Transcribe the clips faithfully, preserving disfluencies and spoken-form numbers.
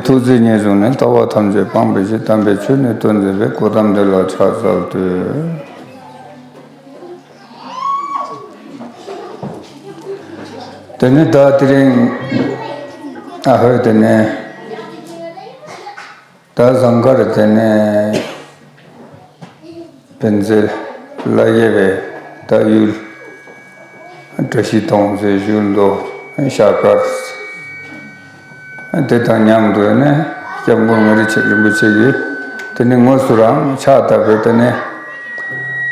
ཐུགས་བརྩེ་ཉེར་བཟུང་ནས། ལྟ་བ་ཐམས་ཅད་སྤང་བའི་ཕྱིར། དམ་པའི་ཆོས་ནི་སྟོན་མཛད་པའི། གོའུ་ཏམ་དེ་ལ་ཕྱག་འཚལ་ལོ། དེ་ནས་ད་དེ་རིང་ཨ་ཧོ་དེ་ནས་ད་ཟངས་དཀར་དེ་ནས་བན་ཟེར་ལ་ཡེ་བའི་ད་ཡུལ་བཀྲ་ཤིས་སྟོང་མཛོད་ཞུ་མདོ་ཤར་དཀར་དེ་དང་མཉམ་དུ་ནས་སྐྱབས་མགོན་ངག་དབང་རིན་པོ་ཆེ་གིས་དེ་ནས་དངོས་སུ་རང་ཕྱག་བཏབ་པའི་དེ་ནས་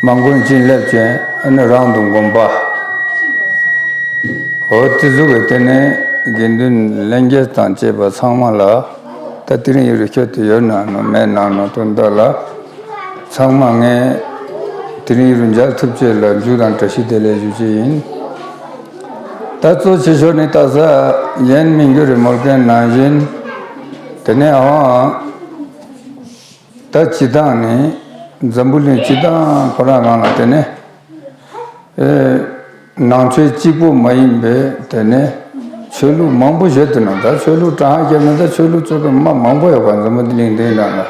མ་དགོན་ཅིན་སླེབས་ཅན་ཨ་ནི་རང་དུ་དགོན་པ། འོ་དེ་ཟུག་གི་དེ་ནས་དགེ་འདུན་ལྷན་རྒྱས་དང་བཅས་པ་ཚང་མ་ལ་ད་དེ་རིང་ཡོད་རེ་ཁྱོད་དེ་ཡོད་ན་ནོ་མེད་ན་ནོ་དོན་དག་ལ་ཚང་མ་ངས་དེ་རིང་ཡོད་རེ་མཇལ་ཐུབ་ཅེས་ལ་རྒྱུ་དང་བཀྲ་ཤིས་བདེ་ལེགས་ཞུ་ཅེས་ཡིན། ད་གཙོ་ཆེ་ཤོས་ནི་ད་ས་ཡན་མི་འགྱུར་རེ་མོལ་མཁན་ནང་བཞིན་དེ་ནས་ཨང་། ད་སྤྱི་བཏང་ནི་འཛམ་བུ་གླིང་སྤྱི་བཏང་ཁོ་རང་རང་ལ་དེ་ནི་ཨེ་ནང་ཆོས་གཅིག་པོ་མ་ཡིན་པའི་དེ་ནི་ཆོས་ལུགས་མང་པོ་བཞོད་དུ་ནང་ད་ཆོས་ལུགས་གྲངས་ཧ་བརྒྱབ་ན་ད་ཆོས་ལུགས་གཙོ་གི་མ་མང་པོ་ཡོད་པ་འཛམ་བུ་གླིང་འདིའི་ནང་ལ་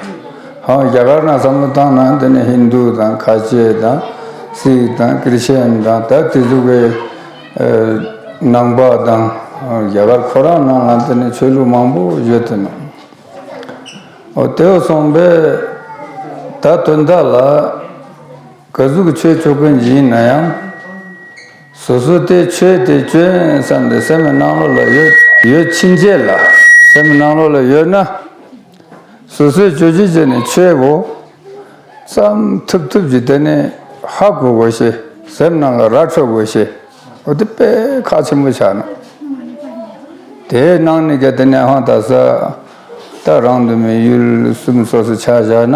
ཧང་རྒྱ་གར་ནང་བསམ་བློ་བཏང་ན་དེ་ནི་ཧིན་དུ་དང་ཁ་ཆེ་དང་སིག་དང་ཀྲི་ཤན་དང་ད་དེ་ཚོ་གི་ཨེ་ནང་པ་དང་རྒྱ་གར་ཁོ་རང་ནང་ལ་དེ་ནི་ཆོས་ལུགས་མང་པོ་བཞོད་དུ་ནང་། འོ་དེ་སོང་པས་ད་དོན་དག་ལ་ག་ཟུག་གི་ཆོས་ཆོས་ཀུན་ཡིན་ན་ཡང་སོ་སོ་དེ་ཆོས་དེ་སྐྱོན་བསམ་སྟེ་སེམས་ནང་ལོགས་ལ་ཡོད་ཡོད་ཕྱིན་ཆད་ལ་སེམས་ནང་ལོགས་ལ་ཡོད་ན་སོ་སོའི་ཆོས་ཅི་བྱས་ནས་ཆོས་བོ་བསམ་ཐུབ་ཐུབ་ཀྱི་དེ་ནས་ཧ་གོ་དགོས་ཤེས་སེམས་ནང་ལ་ར་འཕྲོད་དགོས་ཤེས་འོ་དེ་དཔེ་ཁག་ཆེན་པོ་ཆགས་ན། དེའི་ནང་ནས་གལ་ཏེ་ནས་ཧང་ད་ས་ད་རང་དུ་མའི་ཡུལ་གསུམ་སོ་སོ་ཆ་བཞག་ན།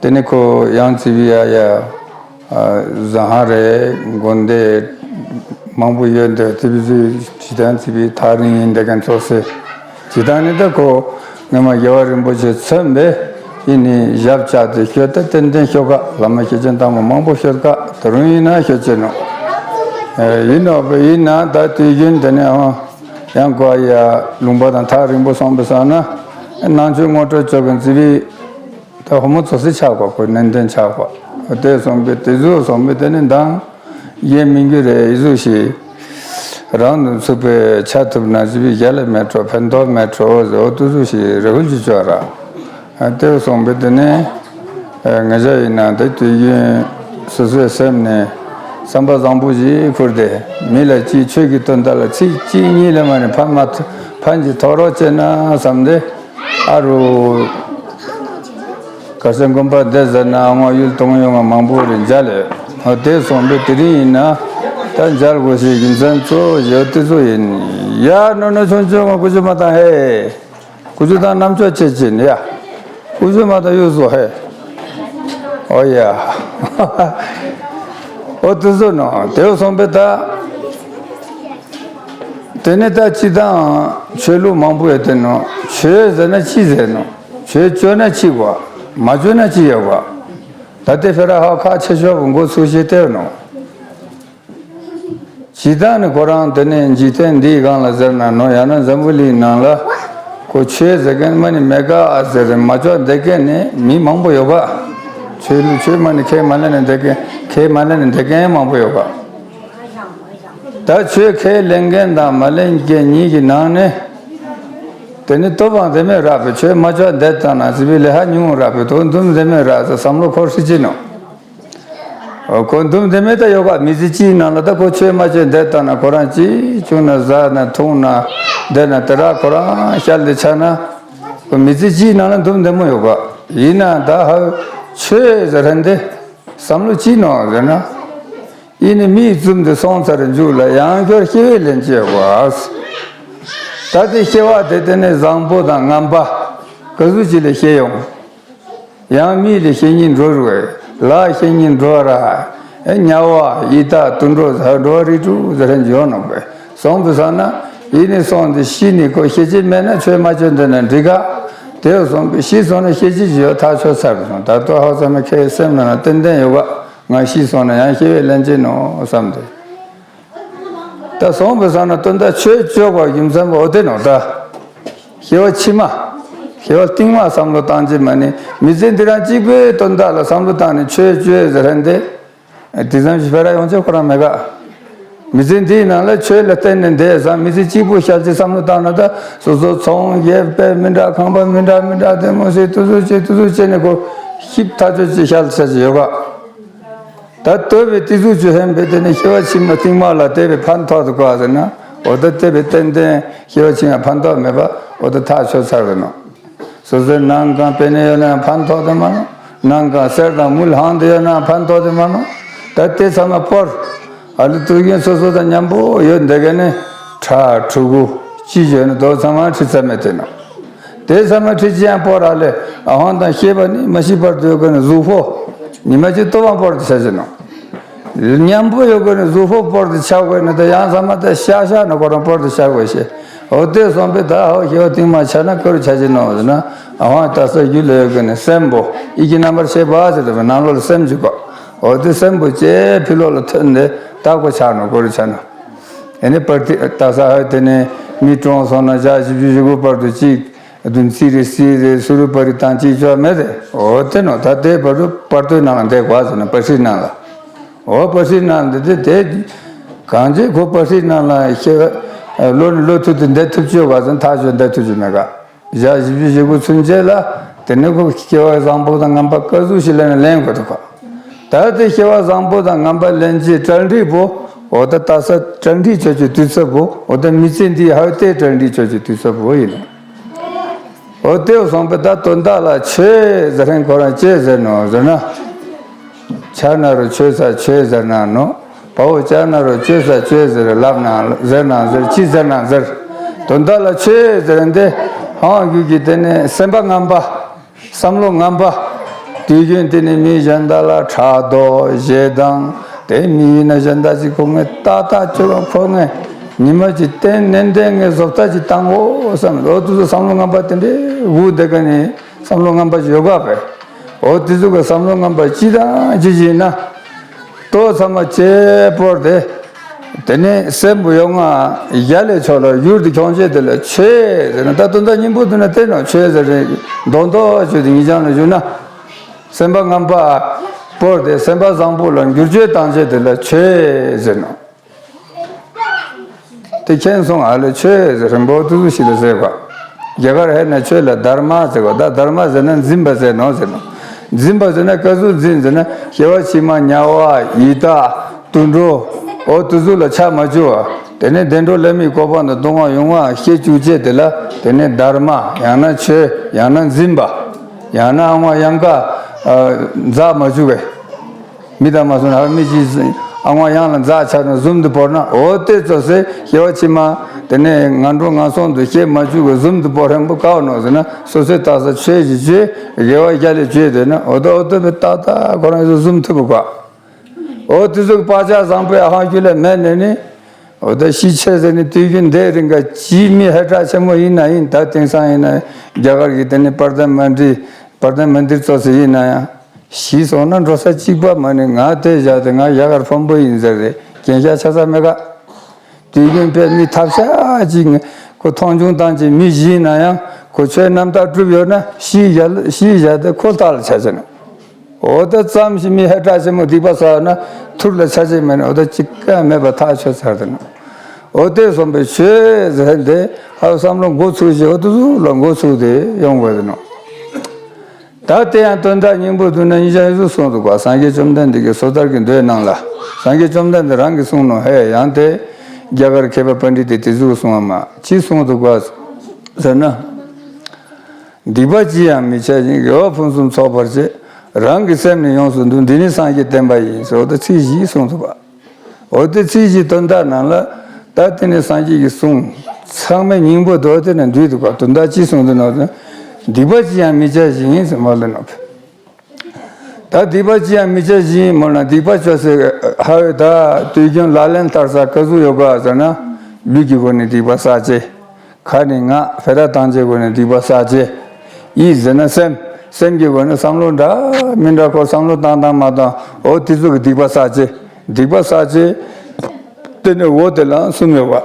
དེ་ནས་ཁོ་ཡང་ཙི་བི་ཡ་ཡ་ཟ་ཧ་རེ་དགོན་སྡེ་མང་པོ་ཡོད་འདུག་དེ་བི་ཟི་ཇི་ལྟར་ཙི་བི་ཐག་རིང་ཡིན་འདི་གན་ཚོགས་སེ་ཇི་ལྟར་ནི་ད་ཁོ་ངོ་མ་རྒྱལ་བ་རིན་པོ་ཆེ་མཚོན་པས་ཡིན་ནི་ཞབས་བཅགས་ཏེ་ཤོད་ད་ཏན་ཏན་ཤོད་ཀ་བླ་མ་སྐྱེས་ཆེན་དམ་པ་མང་པོ་ཤོད་ཀ་ད་རུང་ཡིན་ན་ཤོད་ཅེ་ནོ། ཡིན་ནོ་བས་ཡིན་ན་ད་དུས་རྒྱུན་དེ་ནས་ཨང་ཡང་ཀོ་ཡ་ལུང་པ་དང་ཐག་རིང་པོ་སོང་པའི་ས་ན་ནང་ཆོས་ངོ་སྤྲོད་ཆོག་གི་ཙི་བི། ད་ཧོ་མོ་ཚོ་སི་ཆགས་པ་ཁོ་ནན་ཏན་ཆགས་པ་དེ་སོང་པས་དེ་ཚོ་སོང་པས་དེ་ནི་མདང་ཡེ་མི་འགྱུར་རེ་ཡི་ཟུ་ཞིག་རང་དུ་ཚུགས་པའི་ཆ་ཐུབ་ན་ཅི་བི་རྒྱ་ལ་མེད་འགྲོ་ཕན་ཐོགས་མེད་འགྲོ་ཟེ་འོ་དུ་ཟུ་ཞིག་རེ་ཧུལ་གྱི་ཅོག་ར་དེ་སོང་པས་དེ་ནི་ང་ཅག་ཡིན་ན་དེ་དུས་རྒྱུན་སོ་སོའི་སེམས་ནས་བསམ་པ་བཟང་པོ་ཞིག་ཁུར་ཏེ་མི་ལ་ཅིག་ཆོས་ཀྱི་དོན་དག་ལ་ཚིག་གཅིག་གཉིས་ལས་མ་ནས་ཕན་མ་ཐོ་ཕན་གྱི་ཐོགས་རོགས་བྱེད་ན་བསམ་སྟེ། ཨ་རུ། ག་ས་དགོན་པ་འདི་ཟེར་ན་ཨ་ང་ཡུལ་གཏོང་ཡོང་ང་མང་པོ་རེ་མཇལ་ལེ། ཨ་དེ་སོང་པས་དེ་རིང་ཡིན་ན་ད་མཇལ་དགོས་ཤེས་ཀྱི་མཚན་གཙོ་བོ་ཞེ་དེ་ཚོ་ཡིན། ཡ་ནོ་ནོ་ཆུང་ཆུང་ང་ཀུ་ཅུ་མ་དང་ཧེ། ཀུ་ཅུ་དང་རྣམ་ཅོག་ཆེ་ཆེ་ནི་ཡ། ཀུ་ཅུ་མ་དང་གཡུ་སོ་ཧེ། ཨོ་ཡ། ཨོ་དེ་ཚོ་ནོ་དེ་སོང་པས་ད། དེ་ནས་ད་སྤྱི་དང་ཆོས་ལུགས་མང་པོ་ཡོད་དེ་ནོ། ཆོས་ཟེར་ན་ཅི་ཟེར་ནོ། ཆོས་བཅོས་ན་ཅི་བ། མ་བཅོས་ན་ཅི་ཡོད་བ། ད་དེ་ཕེ་ར་ཧ་ཁ་ཆེ་ཤོས་འགོ་ཚུགས་ཤེས་དེ་ནོ། སྤྱི་དང་ནི་ཁོ་རང་དེ་ནས་འཇིག་རྟེན་འདིའི་སྒང་ལ་ཟེར་ན་ནོ་ཡང་ན་འཛམ་བུ་གླིང་ནང་ལ་ཁོ་ཆོས་ཟེར་མཁན་མ་ནི་མེད་ཀ་ཨ་ཟེར་མ་བཅོས་བསྡད་མཁན་ནི་མི་མང་པོ་ཡོད་ག་ཆོས་ལུགས་ཆོས་མ་ནི་ཁས་མ་ལེན་ནས་བསྡད་མཁན་ཁས་མ་ལེན་ནས་བསྡད་མཁན་མང་པོ་ཡོད་ག་ད་ཆོས་ཁས་ལེན་མཁན་དང་མ་ལེན་མཁན་གཉིས་ཀྱི་ནང་ནས་དེ་ནི་ལྟོ་བང་དེ་མེད་རག་པའི་ཆོས་མ་བཅོས་བསྡད་བཏང་ན་སྲིད་པའི་ལས་ཧ་ཉུང་རག་པའི་དོ་འདུམ་དེ་མེད་རག་ཟེར་བསམ་བློ་འཁོར་སྲིད་ཅི་ནོ། ཨོ་ཁོ་འདུམ་དེ་མེད་ད་ཡོད་ག་མི་ཚེ་གཅིག་ནང་ལ་ད་ཁོ་ཆོས་མ་བཅོས་བསྡད་བཏང་ན་ཁོ་རང་ཅི་བྱུང་ན་ཟ་ན་འཐུང་ན་བསྡད་ན་དེ་རག་ཁོ་རང་ཤལ་དེ་ཆགས་ན་ཁོ་མི་ཚེ་གཅིག་ནང་ལ་འདུམ་དེ་མོ་ཡོད་ག་ཡིན་ན་ད་ཧ་ཆོས་ཟེར་ཧན་དེ་བསམ་བློ་ཅི་ནོ་ཟེར་ན། ཡིན་ནི་མིའི་བཙུན་དུ་སོང་ཚར་མཇུག་ལ་ཡང་སྐྱར་སྐྱེ་བའི་ལན་སྐྱེ་བ། ད་དེ་སྐྱེ་བ་དེ་དེ་ནི་བཟང་པོ་དང་ངན་པ་ག་ཟུག་ཅིག་ལས་སྐྱེ་ཡོང་། ཡང་མི་ལས་སྐྱེ་སྙིང་འདོད་རུང་ལ་སྐྱེ་སྙིང་འདོད་ར། དམྱལ་བ་ཡི་དྭགས་དུད་འགྲོ་ཟ་འགྲོ་རིགས་དྲུག་ཟེར་མཁན་ཡོད་ནོ་པས་སོང་དུ་སོང་ན་ཡིན་ནི་སོང་དེ་ཤི་ནི་ཁོ་ཤེས་ཀྱི་མེད་ན་ཆོས་མ་བཅོས་འདོད་ན་འགྲིག་ག་དེ་སོང་པས་ཤི་སོང་ན་ཤེས་ཀྱི་ཡོད་ཐག་ཆོད་ཚར་སོང་ད་ལྟོ་ཧ་ཙམ་ཁའི་སེམས་ནང་ན་ཏན་ཏན་ཡོད་ག་ང་ཤི་སོང་ན་ཡང་སྐྱེ་བའི་ལན་ཅི་ནོ་བསམ་སྟེ། ད་སོང་པའི་སང་ན་སྟོན་ད་ཆོས་བཅོས་པ་རྒྱུ་མཚན་པོ་འོ་དེ་ནོ་ད། སྐྱེ་བ་ཕྱི་མ། སྐྱེ་བ་རྟིང་མ་བསམ་བློ་བཏང་ཅི་མ་ནི་མི་ཚེ་འདི་རང་གཅིག་པུའི་དོན་དག་ལ་བསམ་བློ་བཏང་ནས་ཆོས་བཅོས་ཟེར་ཧན་ཏེ། དེ་ཙམ་ཞིག་ཕེ་ར་ཡོང་ཆེ་ཁོ་རང་མེད་ག་མི་ཚེ་འདིའི་ནང་ལ་ཆོས་ལ་བརྟེན་ནས་འདས་ཙང་མི་ཚེ་གཅིག་པུ་ཤར་ཅི་བསམ་བློ་བཏང་ན་ད་སོ་སོ་ཚོང་རྒྱབ་དཔེ་མི་འདྲ་ཁང་པ་མི་འདྲ་མི་འདྲ་དེ་མོ་ཟེར་དུ་སུ་བྱེད་དུ་སུ་བྱེད་ནས་ཁོ་ཤིབ་ཐག་ཆོད་ཅི་ཤར་ཆ་ཅི་ཡོད་ག་ད་ལྟོས་པའི་ཏི་ཟུག་ཅུ་ཧེན་པའི་དེ་ནི་སྐྱེ་བ་ཕྱི་མ་རྟིང་མ་ལ་བལྟས་པའི་ཕན་ཐོགས་དུ་བཀག་ཟེར་ན། འོ་ད་བལྟས་པའི་ཏན་ཏན་སྐྱེ་བ་ཕྱི་མ་ཕན་ཐོགས་མེད་པ་འོ་ད་ཐག་ཆོད་ཚར་གི་ནོ། སོ་སོའི་ནང་གང་དཔེ་ནས་ཡོད་ན་ཕན་ཐོགས་དེ་མ་ནོ། ནང་གང་གསེར་དང་དངུལ་ཧང་དུ་ཡོད་ན་ཕན་ཐོགས་དེ་མ་ནོ། ད་དེ་ཚང་མ་སྤོར། ཨ་ལི་དུས་རྒྱུན་སོ་སོ་དང་མཉམ་པོ་ཡོད་འདི་ག་ནི་ཁྲ་ཕྲུ་གུ་ཅི་བྱོས་ནི་དོ་ཚང་མ་ཁྲི་ཚ་མེད་དེ་ནོ། དེ་ཚང་མ་ཁྲི་ཅི་ཡང་སྤོར་ཨ་ལེ་ཨ་ཧོང་དང་ཤེས་པ་ནི་མ་ཤི་བར་དུ་ཡོད་ག་ནི་གཟུགས་པོ་ཉི་མ་གཅིག་ལྟོ་བང་སྤོར་དུ་ཆ་ཅི་ནོ། མཉམ་པོ་ཡོད་དགོས་ནས་གཟུགས་པོ་སྤོར་དུ་ཆགས་དགོས་ནས་ད་ཡང་ཚང་མ་ད་ཤ་ཤ་ནས་ཁོ་རང་སྤོར་དུ་ཆགས་དགོས་ཤེས། འོ་དེ་སོང་པས་ད་ཧོ་ཤེས་བ་གཏིང་མ་ཆགས་ན་ཀ་རུ་ཆ་ཅི་ནོ་ཟེར་ན། ཨ་ཧོང་ད་ས་རྒྱུད་ལ་ཡོད་དགོས་ནས་སེམས་པོ་ཨི་ཀི་རྣམ་པར་ཤེས་པ་ཟེར་ཏེ་ནང་ལོགས་ལ་སེམས་ཅིག་གོ། འོ་དེ་སེམས་པོ་ཅེ་ཕི་ལོགས་ལ་ཐོན་ཏེ་ད་ཁོ་ཆགས་ནོ་ཀ་རུ་ཆགས་ནོ། ཨེ་ནི་པར་ཏི་ད་ས་ཧ་དེ་ནས་མི་གྲོངས་སོང་ན་ཞག་བཞི་བཅུ་ཞེ་དགུ་བར་དུ་གཅིག་བདུན་ཚིག་རེ་སྲིད་རེ་སུ་རུ་པ་རི་དང་གཅིག་ཆོག་མེད་དེ། འོ་དེ་ནོ་ད་དེ་བར་དུ་པར་ཏོའི་ནང་ལ་འདེགས་པ་ཟེར་ན་པར་སྲིད་ནང་ལ། འོ་པར་སྲིད་ནང་འདི་དེ་དེ་གང་ཅི་ཁོ་པར་སྲིད་ནང་ལ་ཤེས་ལོ་ནི་ལོ་ཐུབ་དེ་འདེགས་ཐུབ་ཆོག་ག་ཟེར་ན་ཐག་ཆོད་འདེགས་ཐུབ་ཆོག་མེད་ག་ཞག་བཞི་བཅུ་ཞེ་དགུ་ཚུན་ཆད་ལ་དེ་ནི་ཁོ་སྐྱེ་བ་བཟང་པོ་དང་ངན་པ་ཀ་ཟུག་ཞིག་ལེན་ན་ལེན་དགོས་འདུག་ག་ད་དེ་སྐྱེ་བ་བཟང་པོ་དང་ངན་པ་ལེན་ཅི་གྲ་སྒྲིག་པོ། འོ་ད་ད་ས་གྲ་སྒྲིག་ཆོག་ཅི་དུས་ཚོད་པོ། འོ་ད་མི་ཚེ་འདི་ཧ་དེ་གྲ་སྒྲིག་ཆོག་ཅི་དུས་ཚོད་པོ་ཡིན་ནོ། འོ་དེ་སོང་པས་ད་དོན་དག་ལ་ཆོས་ཟེར་ཧན་ཁོ་རང་ཅི་ཟེར་ནོ་ཟེར་ན། ཆ་ན་རུ་ཆོས་ས་ཆོས་ཟེར་ན་ནོ། བ་འོ་ཅ་ན་རུ་ཅོས་ས་ཅོས་ཟེར་ལབ་ན་ཟེར་ན་ཟེར་ཅི་ཟེར་ན་ཟེར། དོན་དག་ལ་ཆོས་ཟེར་འདི་ཧང་རྒྱུད་ཀྱི་དེ་ནས་སེམས་པ་ངན་པ། བསམ་བློ་ངན་པ། དུས་རྒྱུན་དེ་ནས་མི་གཞན་དག་ལ་ཕྲག་དོག་ཞེ་སྡང་དེ་མི་ཡིན་ན་གཞན་དག་ཅིག་ཁོ་ངས་ཏག་ཏག་ཅོ་བ་ཁོ་ངས་ཉི་མ་ཅིག་བརྟན་ནན་ཏན་ངས་བཟོ་ལྟ་ཅིག་བཏང་འོ་བསམ་ལོ་དུས་སུ་བསམ་བློ་ངན་པ་དེ་འདྲའི་འུ་དེ་ག་ནས་བསམ་བློ་ངན་པ་ཞིག་ཡོད་ག་བས། འོ་དེ་ཚོ་གི་བསམ་བློ་ངན་པ་ཅི་དང་ཅི་ཞིག་ཡིན་ན། ལྟོ་ཚང་མ་ཅེ་སྤོར་ཏེ། དེ་ནས་སེམས་པོ་ཡོང་ང་ཡ་ལས་ཆོག་ལ་ཡུར་དུ་ཁྱོང་བྱེད་དེ་ལ་ཆོས་ཟེར་ན་ད་དོན་དག་སྙིང་པོ་དུ་ན་བལྟས་ནོ་ཆོས་ཟེར་རེད། མདོ་མདོ་ཆོས་དེ་ངེད་ཅག་ལ་ཞུ་ན། སེམས་པ་ངན་པ་སྤོར་ཏེ་སེམས་པ་བཟང་པོ་ལ་འགྱུར་བཅོས་བཏང་བྱེད་དེ་ལ་ཆོས་ཟེར་ནོ། དེ་མཁྱེན་སོང་ཨ་ལེ་ཆོས་ཟེར་རིང་པོ་ཏུ་ཏུ་ཞིག་ལ་ཟེར་བ། རྒྱ་གར་ཧེ་ན་ཆོས་ལ་དྷརྨ་ཟེར་བ་ད་དྷརྨ་ཟེར་ན་འཛིན་པ་ཟེར་ནོ་ཟེར་ནོ། འཛིན་པ་ཟེར་ན་ཀ་ཟུག་འཛིན་ཟེར་ན་སྐྱེ་བ་ཕྱི་མ་དམྱལ་བ་ཡི་དྭགས་དུད་འགྲོ་འོ་དུ་ཟུག་ལ་ཆ་མ་བཅུག་བ། དེ་ནས་བདེ་འགྲོ་ལྷ་མིའི་གོ་འཕང་དང་སྡུག་བསྔལ་ཡོང་བ་ཤེས་བཅུག་ཅེས་དེ་ལ་དེ་ནས་དྷརྨ་ཡང་ན་ཆོས་ཡང་ན་འཛིན་པ་ཡང་ན་ཨ་མ་ཡང་ཀ་འཛག་མ་བཅུག་བས། མི་དང་མ་སོང་ན་མི་གཅིག་ཨ་ངོ་ཡང་ལ་འཛག་ཆགས་ན་ཟུམ་དུ་བོར་ན་འོ་དེ་ཚོ་སེ་སྐྱེ་བ་ཕྱི་མ་དེ་ནས་ང་འགྲོ་ང་སོང་དུ་སྐྱེ་མ་བཅུག་གི་ཟུམ་དུ་བོར་ཧན་པོ་ཀའོ་ནོ་ཟེར་ན་སོ་སོའི་རྟགས་ས་ཆོས་ཀྱི་ཆོས་དགེ་བ་རྒྱ་ལས་བཅོས་དེ་ན་འོ་དོ་འོ་དོ་པའི་རྟགས་ད་ཁོ་རང་ཚོ་ཟུམ་ཐུབ་པ་ག་འོ་དེ་ཚོ་གི་བག་ཆགས་བཟང་པོའི་ཨ་ཧང་རྒྱུད་ལ་མེད་ནས་ནི་འོ་ད་ཤི་ཆེ་ཟེར་ནི་དུས་རྒྱུན་འདས་རིང་ག་ཅིའི་མི་ཧེ་བྲག་ཆེན་མོ་ཡིན་ན་ཡིན་ད་དེང་སང་ཡིན་ན་རྒྱ་གར་གྱི་དེ་ནི་པར་དན་མ་འདི་པར་དན་མ་འདིར་ཚོགས་སུ་ཡིན་ན་ཡང་། ཤི་སོང་ན་འགྲོ་ས་གཅིག་པ་མ་ནི་ང་དེ་བཞག་སྟེ་ང་རྒྱ་གར་ཕོན་པོ་ཡིན་ཟེར་རེད་རྒྱན་ཤ་ཆ་ས་མེད་ག་དུས་རྒྱུན་དཔེ་མི་ཐབས་ཤ་གཅིག་ཁོ་མཐོང་ཆུང་བཏང་ཅིག་མི་བཞི་ན་ཡང་ཁོ་ཆོས་རྣམ་དག་བསྒྲུབ་ཡོད་ན་ཤི་བཞག་ཤི་བཞག་སྟེ་ཁོ་རྟག་ལ་ཆ་ཆེ་ན། འོ་ད་ཙམ་ཞིག་མི་ཧེ་བྲག་ཆེན་མོ་སྡིག་པ་བསགས་ན་ཐུར་ལ་ཆ་ཆེ་མེད་ན་འོ་ད་གཅིག་ཀ་མེད་པ་ཐག་ཆོད་ཚར་དེ་ན། འོ་དེ་སོང་པའི་ཆོས་ཟེར་དེ་ཧ་བསམ་བློ་འགོ་ཚུགས་ཤིག་འོ་དུ་ལ་འགོ་ཚུགས་ཏེ་ཡོང་དགོས་དེ་ནོ། ད་དེ་ཡང་དོན་དག་སྙིང་པོ་བསྡུ་ན་ཉིན་ཞག་ཡིན་ཚུལ་གསུངས་འདུག་ག་སངས་རྒྱས་བཅོམ་ལྡན་འདས་ཀྱི་སོ་ཐར་གྱི་མདོའི་ནང་ལ། སངས་རྒྱས་བཅོམ་ལྡན་འདས་རང་གིས་གསུངས་ནོ་ཧེ་ཡང་དེ། རྒྱ་གར་མཁས་པ་པཎྜི་ཏས་དེ་ཟུག་གསུངས་བ་མ་ཅི་གསུངས་འདུག་ག་ཟེར་ན། སྡིག་པ་ཅི་ཡང་མི་བྱ་ཞིང་དགེ་བ་ཕུན་སུམ་ཚོགས་པར་བྱེད། རང་གི་སེམས་ནི་ཡོངས་སུ་འདུལ། འདི་ནི་སངས་རྒྱས་བསྟན་པ་ཡིན་ཟེར་བ་དེ་ཚིག་བཞི་གསུངས་འདུག་ག་འོ་དེ་ཚིག་བཞི་དོན་དག་ནང་ལ་ད་དེ་ནས་སངས་རྒྱས་ཀྱི་གསུང་ཚང་མའི་སྙིང་པོ་དོ་དེ་ནས་འདུས་འདུག་ག་དོན་དག་ཅི་གསུངས་འདུག་ནོ། སྡིག་པ་ཅི་ཡང་མི་བྱ་ཞིང་ཟེར་མ་ལ་ནོ། ད་སྡིག་པ་ཅི་ཡང་མི་བྱ་ཞིང་མོ་ན་སྡིག་པ་བཅོ་སའི་ཧ་བའི་ད་དུས་རྒྱུན་ལག་ལེན་བསྟར་ས་ག་ཟུག་ཡོད་ག་ཟེར་ན། ལུས་ཀྱི་སྒོ་ནས་སྡིག་པ་བསགས་ཅེས། ཁ་ནས་ངག་ཕེ་ར་བཏང་བྱའི་སྒོ་ནས་སྡིག་པ་བསགས་ཅེས། ཡིད་ཟེར་ན་སེམས། སེམས་ཀྱི་སྒོ་ནས་བསམ་བློ་འདྲ་མི་འདྲ་ཁོ་བསམ་བློ་བཏང་བཏང་མ་བཏང་འོ་དེ་ཚོ་གི་སྡིག་པ་བསགས་ཅེས། སྡིག་པ་བསགས་ཅེས། དེ་ནི་འོ་དེ་ལའང་གསུམ་ཡོད་པ།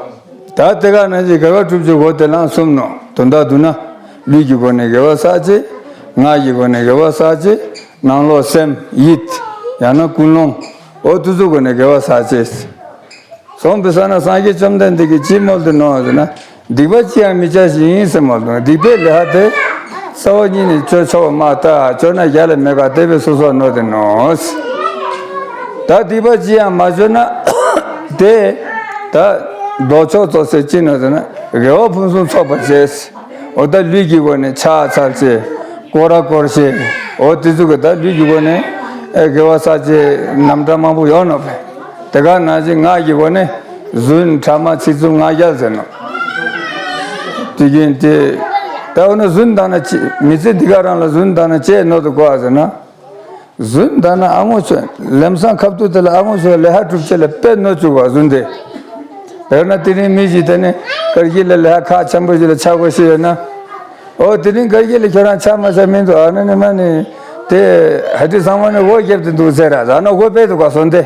ད་དེ་ག་ནང་བཞིན་དགེ་བ་སྒྲུབ་ཀྱི་འོ་དེ་ལའང་གསུམ་ནོ། དོན་དག་བསྡུ་ན། ལུས་ཀྱི་སྒོ་ནས་དགེ་བ་བསགས་བྱས། ངག་གི་སྒོ་ནས་དགེ་བ་བསགས་བྱས། ནང་ལོགས་སེམས་ཡིད། ཡང་ན་ཀུན་སློང་། འོ་དེ་ཚོའི་སྒོ་ནས་དགེ་བ་བསགས་བྱས། སོང་པའི་ས་ན་སངས་རྒྱས་བཅོམ་ལྡན་འདས་ཀྱིས་ཅི་མོལ་ཏེ་ནོ་ཟེར་ན། སྡིག་པ་ཅི་ཡང་མི་བྱ་ཞིང་ཟེར་མོལ་ཏེ། སྡིག་པའི་ལས་དེ་རྩ་བ་ཉིད་ནས་བཅོ་ཆོག་པ་མ་ཐག་བཅོས་ན་རྒྱལ་ལ་མེད་པ་དེ་བས་སོ་སོར་གནོད་དེ་ནོ། ད་སྡིག་པ་ཅི་ཡང་མ་བཅོས་ན་དེ་ད་ལྡོག་ཕྱོགས་ཚོགས་ཟེར་ཅི་ནོ་ཟེར་ན། དགེ་བ་ཕུན་སུམ་ཚོགས་པར་བྱས། འོ་ད་ལུས་ཀྱི་སྒོ་ནས་ཕྱག་འཚལ་བྱས། སྐོར་ར་བསྐོར་བྱས། འོ་དེ་ཚོ་གི་ད་ལུས་ཀྱི་སྒོ་ནས་ཨེ་དགེ་བ་བསགས་བྱས་རྣམ་གྲངས་མང་པོ་ཡོད་ནོ་བས། དེ་ག་ནང་བཞིན་ངག་གི་སྒོ་ནས་རྫུན་ཕྲ་མ་ཚིག་རྩུབ་ངག་འཁྱལ་ཟེར་ནོ། དེ་གིན་དེ་ད་འོ་ན་རྫུན་བཏང་ན་ཅི་མི་ཚེ་འདི་ག་རང་ལ་རྫུན་བཏང་ན་ཅི་ནོར་འདུག་གོ་ཟེར་ན། རྫུན་བཏང་ན་ཨ་ངོ་ཆོས་ལམ་སང་ཁ་ཐུག་དེ་ལ་ཨ་ངོ་ཆོས་ལས་ཀ་སྒྲུབ་བྱེད་ལ་དཔེ་གནོད་བཅུག་པ་རྫུན་དེ། དཔེར་ན་དེ་རིང་མི་ཞིག་དེ་ནས་སྐར་དཀྱིལ་ལ་ལས་ཀ་ཁག་ཆེན་པོ་ཞིག་ལ་ཆ་བགོས་ཤེས་ཡོད་ན། ཨོ་དེ་རིང་སྐར་དཀྱིལ་ལ་ཁྱོད་རང་ཆ་མ་ཆ་མི་འདུག་ཨ་ནི་ནི་མ་ནི་དེ་ཧ་ཏི་ཚང་མ་ནི་འོ་རྒྱབ་དེ་འདུག་ཟེར་ར་ཟ་ན་འོ་དཔེ་འདུག་ག་སོང་དེ།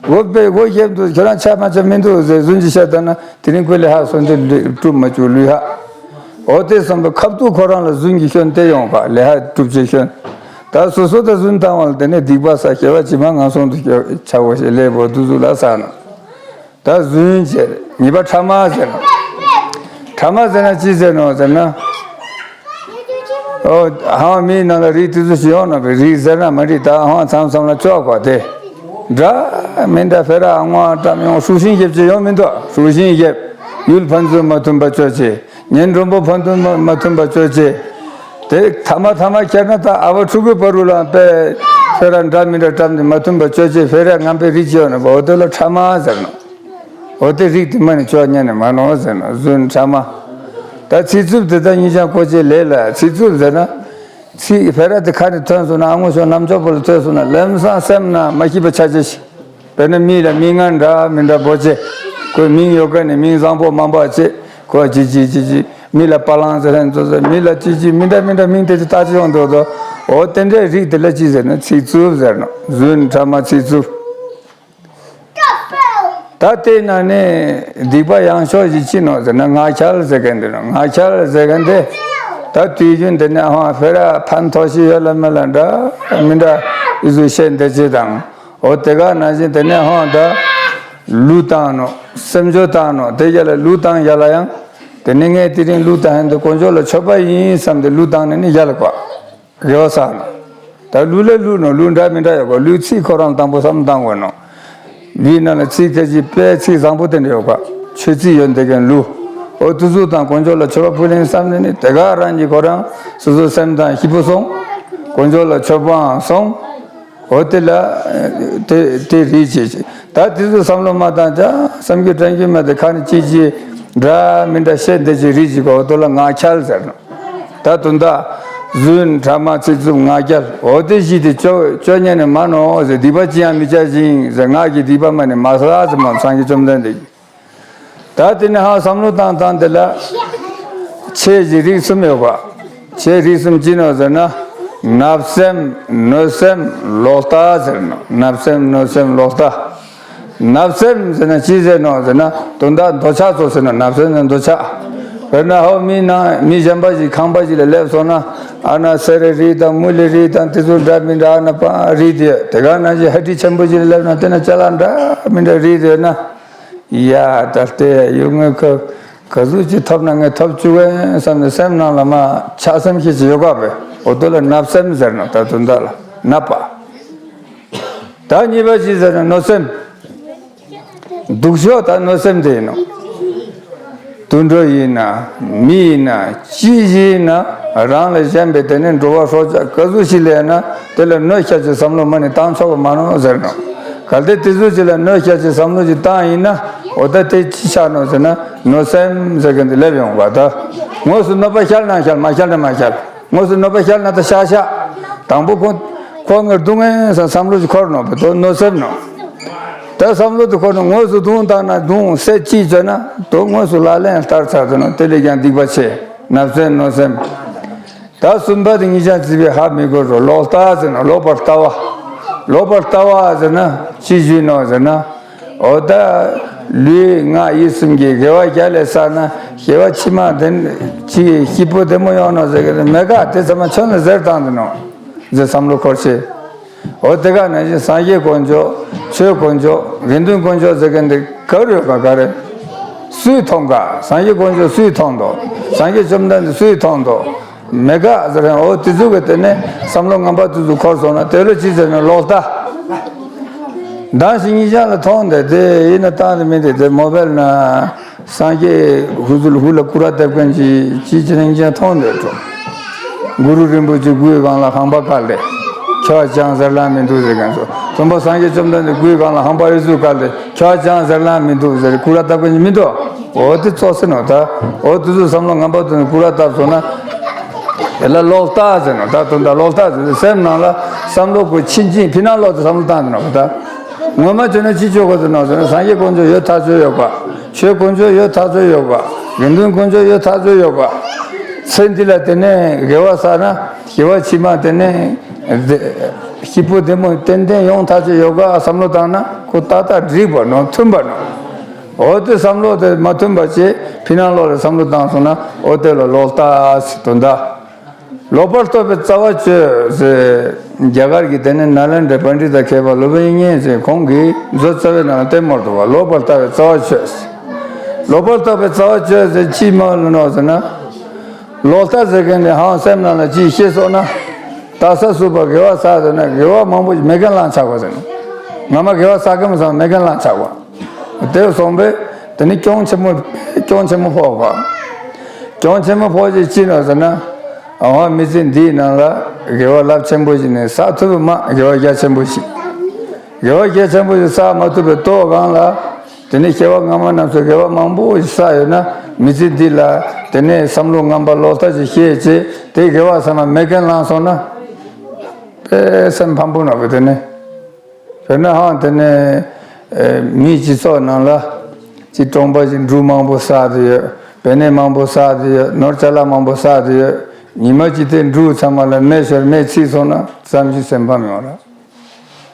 འོ་དཔེ་འོ་རྒྱབ་འདུག་ཁྱོད་རང་ཆ་མ་ཆ་མི་འདུག་ཟེར་རྫུན་གྱི་བཤད་ད་ན། དེ་རིང་ཁོས་ལས་ཀ་སོང་དེ་ལུས་སྒྲུབ་མ་བཅུག་ལུས་ཧ། འོ་དེ་བསམ་པའི་ཁ་ཐུག་ཁོ་རང་ལ་རྫུན་གྱི་སྐྱོན་དེ་ཡོང་ག་ལས་ཀ་སྒྲུབ་བྱེད་སྐྱོན། ད་སོ་སོ་ད་རྫུན་བཏང་བ་ལ་དེ་ནས་སྡིག་པ་བསགས་སྐྱེ་བ་ཕྱི་མ་ངན་སོང་དུ་སྐྱེ་ཆ་བོ་ཞེས་ལས་པོ་དུ་ཟུག་ལ་བསགས་ན། ད་རྫུན་བྱེད་ཉེས་པ་ཕྲ་མ་ཟེར་ནོ། ཕྲ་མ་ཟེར་ན་ཅི་ཟེར་ནོ་ཟེར་ན། ཨོ་ཧང་མིའི་ནང་ལ་རིགས་དེ་ཚོ་ཞིག་ཡོང་ན་བས་རིགས་ཟེར་ན་མ་རིགས་ད་ཧང་མཚམས་མཚམས་ལ་ཅོག་གོ་དེ། འདྲ་མི་འདྲ་ཕེ་ར་ཨ་ངོ་ཨ་ཀྲམ་ཡོང་ཧྲུག་ཤིང་རྒྱབ་ཅེས་ཡོང་མི་འདུག་ཧྲུག་ཤིང་རྒྱབ། ཡུལ་ཕན་ཚུན་མ་མཐུན་པ་ཅོ་ཅེས། གཉེན་གྲོགས་པོ་ཕན་ཚུན་མ་མ་མཐུན་པ་ཅོ་ཅེས། དེ་ཐ་མ་ཐ་མ་ཁྱེར་ན་ད་ཨ་བ་ཕྲུ་གུའི་བར་རུ་ལ་དཔེ་ཕེ་ར་འདྲ་མི་འདྲ་བཀྲམ་ནས་མ་མཐུན་པ་ཅོ་ཅེས་ཕེ་ར་ངན་པའི་རིགས་ཅིག་ཡོང་ན་བ་འོ་དེ་ལ་ཕྲ་མ་ཟེར་ནོ། འོ་དེ་རིགས་དེ་མ་ནི་ཅོ་ཉན་ནས་མ་ནོ་ཟེར་ནོ་རྫུན་ཕྲ་མ། ད་ཚིག་རྩུབ་དེ་ད་ཉིན་ཞག་གོ་ཅེས་ལས་ལ་ཚིག་རྩུབ་ཟེར་ན། ཚིག་ཕེ་ར་དེ་ཁ་ནས་ཐོན་སོང་ན་ཨ་ངོ་ཤོ་རྣམ་ཅོག་པོ་ལ་ཐོན་སོང་ན་ལམ་སང་སེམས་ན་མ་སྐྱིད་པ་ཆ་ཅེས་ཤིག་དཔེར་ན་མི་ལ་མི་ངན་འདྲ་མི་འདྲ་བོ་ཅེ། ཁོའི་མིང་ཡོད་མཁན་ནི་མིང་བཟང་པོ་མང་པོ་ཅེ། ཁོ་ཅི་ཅི་ཅི་ཅི་མི་ལ་པ་ལང་ཟེར་ཧན་ཙོ་ཟེར་མི་ལ་ཅི་ཅི་མི་འདྲ་མི་འདྲ་མིང་དེ་ཅི་ལྟ་ཅི་ཡོང་འདུག་དོ། འོ་དེ་འདྲའི་རིགས་དེ་ལ་ཅི་ཟེར་ན་ཚིག་རྩུབ་ཟེར་ནོ། རྫུན་ཕྲ་མ་ཚིག་རྩུབ། ད་དེ་ན་ནི་སྡིག་པ་ཡང་ཤོས་ཅིག་ཅི་ནོ་ཟེར་ན་ངག་འཁྱལ་ཟེར་མཁན་དེ་ནོ། ངག་འཁྱལ་ཟེར་མཁན་དེ་ད་དུས་རྒྱུན་དེ་ནས་ཧང་ཕེ་ར་ཕན་ཐོགས་ཤིག་ཡོད་ལ་མེད་ལ་འདྲ་མི་འདྲ་ཨི་ཟུ་བཤད་འདི་ཅི་དང་། འོ་དེ་ག་ནང་བཞིན་དེ་ནས་ཧང་ད་ལུས་བཏང་ནོ། སེམས་ཅོ་བཏང་ནོ། དེ་རྒྱ་ལ་ལུས་བཏང་རྒྱ་ལ་ཡང་དེ་ནས་ངས་དེ་རིང་ལུས་བཏང་ཡང་དེ་དཀོན་མཆོག་ལ་མཆོད་པ་ཡིན་བསམ་སྟེ་ལུས་བཏང་ནས་ནི་རྒྱ་ལ་བཀག་དགེ་བ་བསགས་ན། ད་ལུས་ལ་ལུས་ནོ། ལུས་འདྲ་མི་འདྲ་ཡོད་གོ་ལུས་ཚིག་ཁོ་རང་དང་པོ་བསམ་བློ་བཏང་དགོས་ནོ། ལུས་ནང་ལ་ཚིག་ཁ་ཅིག་དཔེ་ཚིག་བཟང་པོ་དེ་འདྲ་ཡོད་ག་ཆོས་ཚིག་ཡོད་འདི་གན་ལུས། འོ་དུ་ཟུག་དང་དཀོན་མཆོག་ལ་མཆོད་པ་ཕུལ་ཡིན་བསམ་ནས་ནི་དེ་ག་རང་གི་ཁོ་རང་སོ་སོ་སེམས་དང་སྐྱིད་པོ་སོང་། དཀོན་མཆོག་ལ་མཆོད་པའང་སོང་། འོ་དེ་ལ་དེ་དེ་རིགས་བྱེད་ཅིག་ད་དེ་ཚོ་བསམ་བློ་མ་བཏང་ཅག་བསམ་རྒྱུ་དྲན་རྒྱུ་མེད་དེ་ཁ་ནས་ཅི་ཅི་འདྲ་མི་འདྲ་བཤད་འདི་ཅི་རིགས་ཅིག་གོ་དོ་ལ་ངག་འཁྱལ་ཟེར་ནོ། ད་དོན་དག་རྫུན་ཕྲ་མ་ཚིག་རྩུབ་ངག་འཁྱལ་འོ་དེ་བཞི་དེ་ཅོ་ཅོ་ཉན་ནས་མ་ནོ་ཟེར། སྡིག་པ་ཅི་ཡང་མི་བྱ་ཞིང་ཟེར། ངག་གི་སྡིག་པ་མ་ནི་མ་བསགས་ཟེར་མ་སངས་རྒྱས་བཅོམ་ལྡན་འདས་ཀྱིས། ད་དེ་ནས་ཧ་བསམ་བློ་བཏང་སྟངས་དེ་ལ་ཆོས་ཀྱི་རིགས་གསུམ་ཡོད་པ། ཆོས་རིགས་གསུམ་ཅི་ནོ་ཟེར་ན། བརྣབ་སེམས་གནོད་སེམས་ལོག་ལྟ་ཟེར་ནོ། བརྣབ་སེམས་གནོད་སེམས་ལོག་ལྟ། བརྣབ་སེམས་ཟེར་ན་ཅི་ཟེར་ནོ་ཟེར་ན་དོན་དག་འདོད་ཆགས་ཚོ་ཟེར་ནོ། བརྣབ་སེམས་ཟེར་ན་འདོད་ཆགས། དཔེར་ན་ཧོ་མི་ནང་མི་གཞན་པ་ཞིག་ཁང་པ་ཞིག་ལ་སླེབས་སོང་ན་ཨ་ན་སེ་ར་རིགས་དང་མུ་ལི་རིགས་དང་དེ་ཚོ་འདྲ་མི་འདྲ་ཨ་ན་པ་རིགས་དེ་དེ་ག་ནང་བཞིན་ཧ་ཏི་ཆེན་པོ་ཞིག་ལ་སླེབས་ན་དེ་ན་ཅ་ལག་འདྲ་མི་འདྲ་རིགས་དེ་ན། ཡ་ད་ལྟའི་ཡུལ་ངོས་ཁ་ག་ཟུག་ཅིག་ཐོབ་ན་ངས་ཐོབ་བཅུག་གན་བསམ་ནས་སེམས་ནང་ལ་མ་ཆགས་སེམས་ཤིག་ཅིག་ཡོད་ག་བས། འོ་དོ་ལ་བརྣབ་སེམས་ཟེར་ནོ། ད་དོན་དག་ལ་བརྣབ་པ། ད་གཉིས་པ་ཅི་ཟེར་ན་གནོད་སེམས། སྡུག་ཤོས་ད་གནོད་སེམས་དེ་ཡིན་ནོ། དུད་འགྲོ་ཡིན་ན་མི་ཡིན་ན་ཅི་ཞིག་ཡིན་ན་རང་ལས་གཞན་པའི་དེ་ནས་འགྲོ་བ་སྲོག་ཆགས་ག་ཟུག་ཞིག་ལས་ན་དེ་ལ་གནོད་བྱ་ཅེས་བསམ་བློ་མ་ནི་བཏང་ཆོག་པ་མ་ནོ་ཟེར་ནོ། གལ་ཏེ་དེ་ཚོ་ཅིག་ལ་གནོད་བྱ་ཅེས་བསམ་བློ་ཅིག་བཏང་ཡིན་ན་འོ་ད་དེ་ཅི་ཆགས་ནོ་ཟེར་ན་གནོད་སེམས་ཟེར་གི་འདི་སླེབས་ཡོང་བ། ད་དངོས་སུ་གནོད་པ་བསྐྱལ་ན་བསྐྱལ་མ་བསྐྱལ་ན་མ་བསྐྱལ། དངོས་སུ་གནོད་པ་བསྐྱལ་ན་ད་ཤག་ཤག་དང་པོ་ཁོ་ཁོ་ངས་རྡུང་ངེས་བསམ་བསམ་བློ་ཅིག་འཁོར་ནོ་བས། དོ་གནོད་སེམས་ནོ། ད་བསམ་བློ་དེ་འཁོར་ནས་དངོས་སུ་རྡུང་བཏང་ན་རྡུང་བསད་ཅིག་བྱས་ན་དོ་དངོས་སུ་ལག་ལེན་བསྟར་ཚར་དོ་ནོ། དེ་ལས་ཀྱང་སྡིག་པ་ཆེ། བརྣབ་སེམས་གནོད་སེམས། ད་གསུམ་པ་དེ་ངེད་ཅག་བརྩིས་པའི་ཧ་མི་གོ་རོ་ལོག་ལྟ་ཟེར་ནོ། ལོག་པར་ལྟ་བ། ལོག་པར་ལྟ་བ་ཟེར་ན་ཅི་ཞིག་ནོ་ཟེར་ན། འོ་ད་ ལུས་ངག་ཡིད་གསུམ་གྱི་དགེ་བ་བརྒྱ་ལས་བསགས་ན་དགེ་བ་ཕྱི་མ་དེ་ཅིག་སྐྱིད་པོ་བདེ་མོ་ཡོང་ནོ་ཟེར་གི་རེད། མེད་ཀ། དེ་ཚང་མ་ཁྱོན་ནས་ཟེར་བཏང་དེ་ནོ་ཟེར། བསམ་བློ་འཁོར་ཆེ། འོ་དེ་ག་ནང་བཞིན་སངས་རྒྱས་དཀོན་མཆོག་ཆོས་དཀོན་མཆོག་དགེ་འདུན་དཀོན་མཆོག་ཟེར་མཁན་དེ་ག་རེ་ཡོད་ག་ག་རེ། སུས་མཐོང་ག་སངས་རྒྱས་དཀོན་མཆོག་སུས་མཐོང་དོ། སངས་རྒྱས་བཅོམ་ལྡན་འདས་སུས་མཐོང་དོ། མེད་ག་ཟེར་ཡང་འོ་དེ་ཚོ་གི་དེ་ནས་བསམ་བློ་ངན་པ་དེ་ཚོ་འཁོར་སོང་ན་དེ་ལ་ཅི་ཟེར་ན་ལོག་ལྟ། མདང་ཞིག་ཉིད་ཅག་ལ་མཐོང་དེ་དེ་ཡིན་ན་བཏང་དེ་མིན་དེ་དེ་མོ་བལ་ན། སངས་རྒྱས་ཧུ་ཚུལ་ཧུ་ལ་སྐུར་བ་བཏབ་མཁན་གྱི་ཅི་ཅི་རིང་ཅན་མཐོང་འདོད་འགྲོ། གུ་རུ་རིན་པོ་ཆེ་སྐུའི་སྒང་ལ་ཧམ་པ་བཀལ་ཏེ། ཁྱོད་ཅང་ཟེར་ལ་མི་འདུག་ཟེར་མཁན་ཚོ། དུམ་པ་སངས་རྒྱས་བཅོམ་ལྡན་འདས་སྐུའི་སྒང་ལ་ཧམ་པ་ཨེ་ཟུག་བཀལ་ཏེ་ཁྱོད་ཅང་ཟེར་ལ་མི་འདུག་ཟེར་སྐུར་བ་བཏབ་མཁན་གྱི་མི་འདུག་འོ་དེ་ཚོ་ཟེར་ནོ་ད། འོ་དེ་ཚོ་བསམ་བློ་ངན་པ་དེ་ཚོ་སྐུར་བ་བཏབ་སོང་ན། དེ་ལ་ལོག་ལྟ་ཟེར་ནོ་ད། དོན་དག་ལོག་ལྟ་ཟེར་ཏེ་སེམས་ནང་ལ་བསམ་བློ་གོ་ཕྱིན་ཅི་ཕི་ནང་ལོག་ཏུ་བསམ་བློ་བཏང་ཟེར་ནོ་ད། ངོ་མ་བྱས་ན་ཅི་བྱེད་དགོས་ཟེར་ནོ་ཟེར་ན་སངས་རྒྱས་དཀོན་མཆོག་ཡོད་ཐག་ཆོད་ཡོད་པ། ཆོས་དཀོན་མཆོག་ཡོད་ཐག་ཆོད་ཡོད་པ། དགེ་འདུན་དཀོན་མཆོག་ཡོད་ཐག་ཆོད་ཡོད་པ། ཚེ་འདི་ལ་དེ་ནས་དགེ་བ་བསགས་ན་དགེ་བ་ཕྱི་མ་དེ་ནས་སྐྱིད་པོ་བདེ་མོ་ཏན་ཏན་ཡོང་ཐག་ཆོད་ཡོད་ག་བསམ་བློ་བཏང་ན་ཁོ་ཏག་ཏག་འགྲིག་པ་ནོ། མཐུན་པ་ནོ། འོ་དེ་བསམ་བློ་དེ་མ་མཐུན་པ་བྱས་ཕི་ནང་ལོག་ལ་བསམ་བློ་བཏང་སོང་ན་འོ་དེ་ལ་ལོག་ལྟ་ཟེར་དོན་དག་ལོག་པར་རྟོག་པའི་རྩ་བ་གཅོད་ཟེར། རྒྱ་གར་གྱི་དེ་ནས་ནཱ་ལེནྡྲའི་པཎྜི་ཏ་མཁས་པ་ལུམ་བི་ནི་ཟེར་ཁོང་གིས་མཛོད་རྩ་བའི་ནང་ལ་བསྟན་མོ་འདུག་བ། ལོག་པར་ལྟ་བའི་རྩ་བ་གཅོད་ཟེར། ལོག་པར་ལྟ་བའི་རྩ་བ་གཅོད་ཟེར་ཅི་མ་ལ་ནོ་ཟེར་ན། ལོག་ལྟ་ཟེར་མཁན་དེ་ཧང་སེམས་ནང་ལ་ཅི་ཤེས་སོང་ན། ད་ས་སུ་པ་དགེ་བ་བསགས་ཟེར་ན་དགེ་བ་མང་པོ་ཞིག་མེད་མཁན་བླངས་ཆགས་པ་ཟེར་ན། ང་མ་དགེ་བ་བསགས་མཁན་མ་ཚང་མེད་མཁན་བླངས་ཆགས་པ། དེ་སོང་པས་དེ་ནི་གྱོང་ཆེན་མོ། གྱོང་ཆེན་མོ་ཕོག་པ། གྱོང་ཆེན་མོ་ཕོག་ཅིག་ཅི་ནོ་ཟེར་ན། ཨ་བ་མི་ཚེ་འདིའི་ནང་ལ་དགེ་བ་རླབས་ཆེན་པོ་ཞིག་ནི་བསགས་ཐུབ་པ་མ། དགེ་བ་རྒྱ་ཆེན་པོ་ཞིག་དགེ་བ་རྒྱ་ཆེན་པོ་ཞིག་བསགས་མ་ཐུབ་པའི་ལྟོ་གང་ལ། དེ་ནི་སྐྱེ་བ་སྔ་མ་རྣམས་སུ་དགེ་བ་མང་པོ་ཞིག་བསགས་ཡོད་ན་མི་ཚེ་འདི་ལ་དེ་ནས་བསམ་བློ་ངན་པ་ལོག་ལྟ་ཞིག་སྐྱེས་ཚེ་དེ་དགེ་བ་ཚང་མ་མེད་མཁན་བླངས་སོང་ན། དཔེ་སེམས་ཕམ་པོ་ནོ་བས་དེ་ནི། དཔེར་ན་ཧང་དེ་ནས་ཨེ་མིའི་སྤྱི་ཚོགས་ནང་ལ་ཅིག་གྲོང་པ་ཞིག་འབྲུ་མང་པོ་བསགས་ཏེ་ཡོད། བེ་ནེ་མང་པོ་བསགས་ཏེ་ཡོད། ནོར་ཅ་ལག་མང་པོ་བསགས་ཏེ་ཡོད། ཉི་མ་གཅིག་དེ་འབྲུ་ཚང་མ་ལ་མེ་ཤོར་མེ་ཚིག་སོང་ན་ཙམ་ཞིག་སེམས་ཕམ་ཡོང་ར།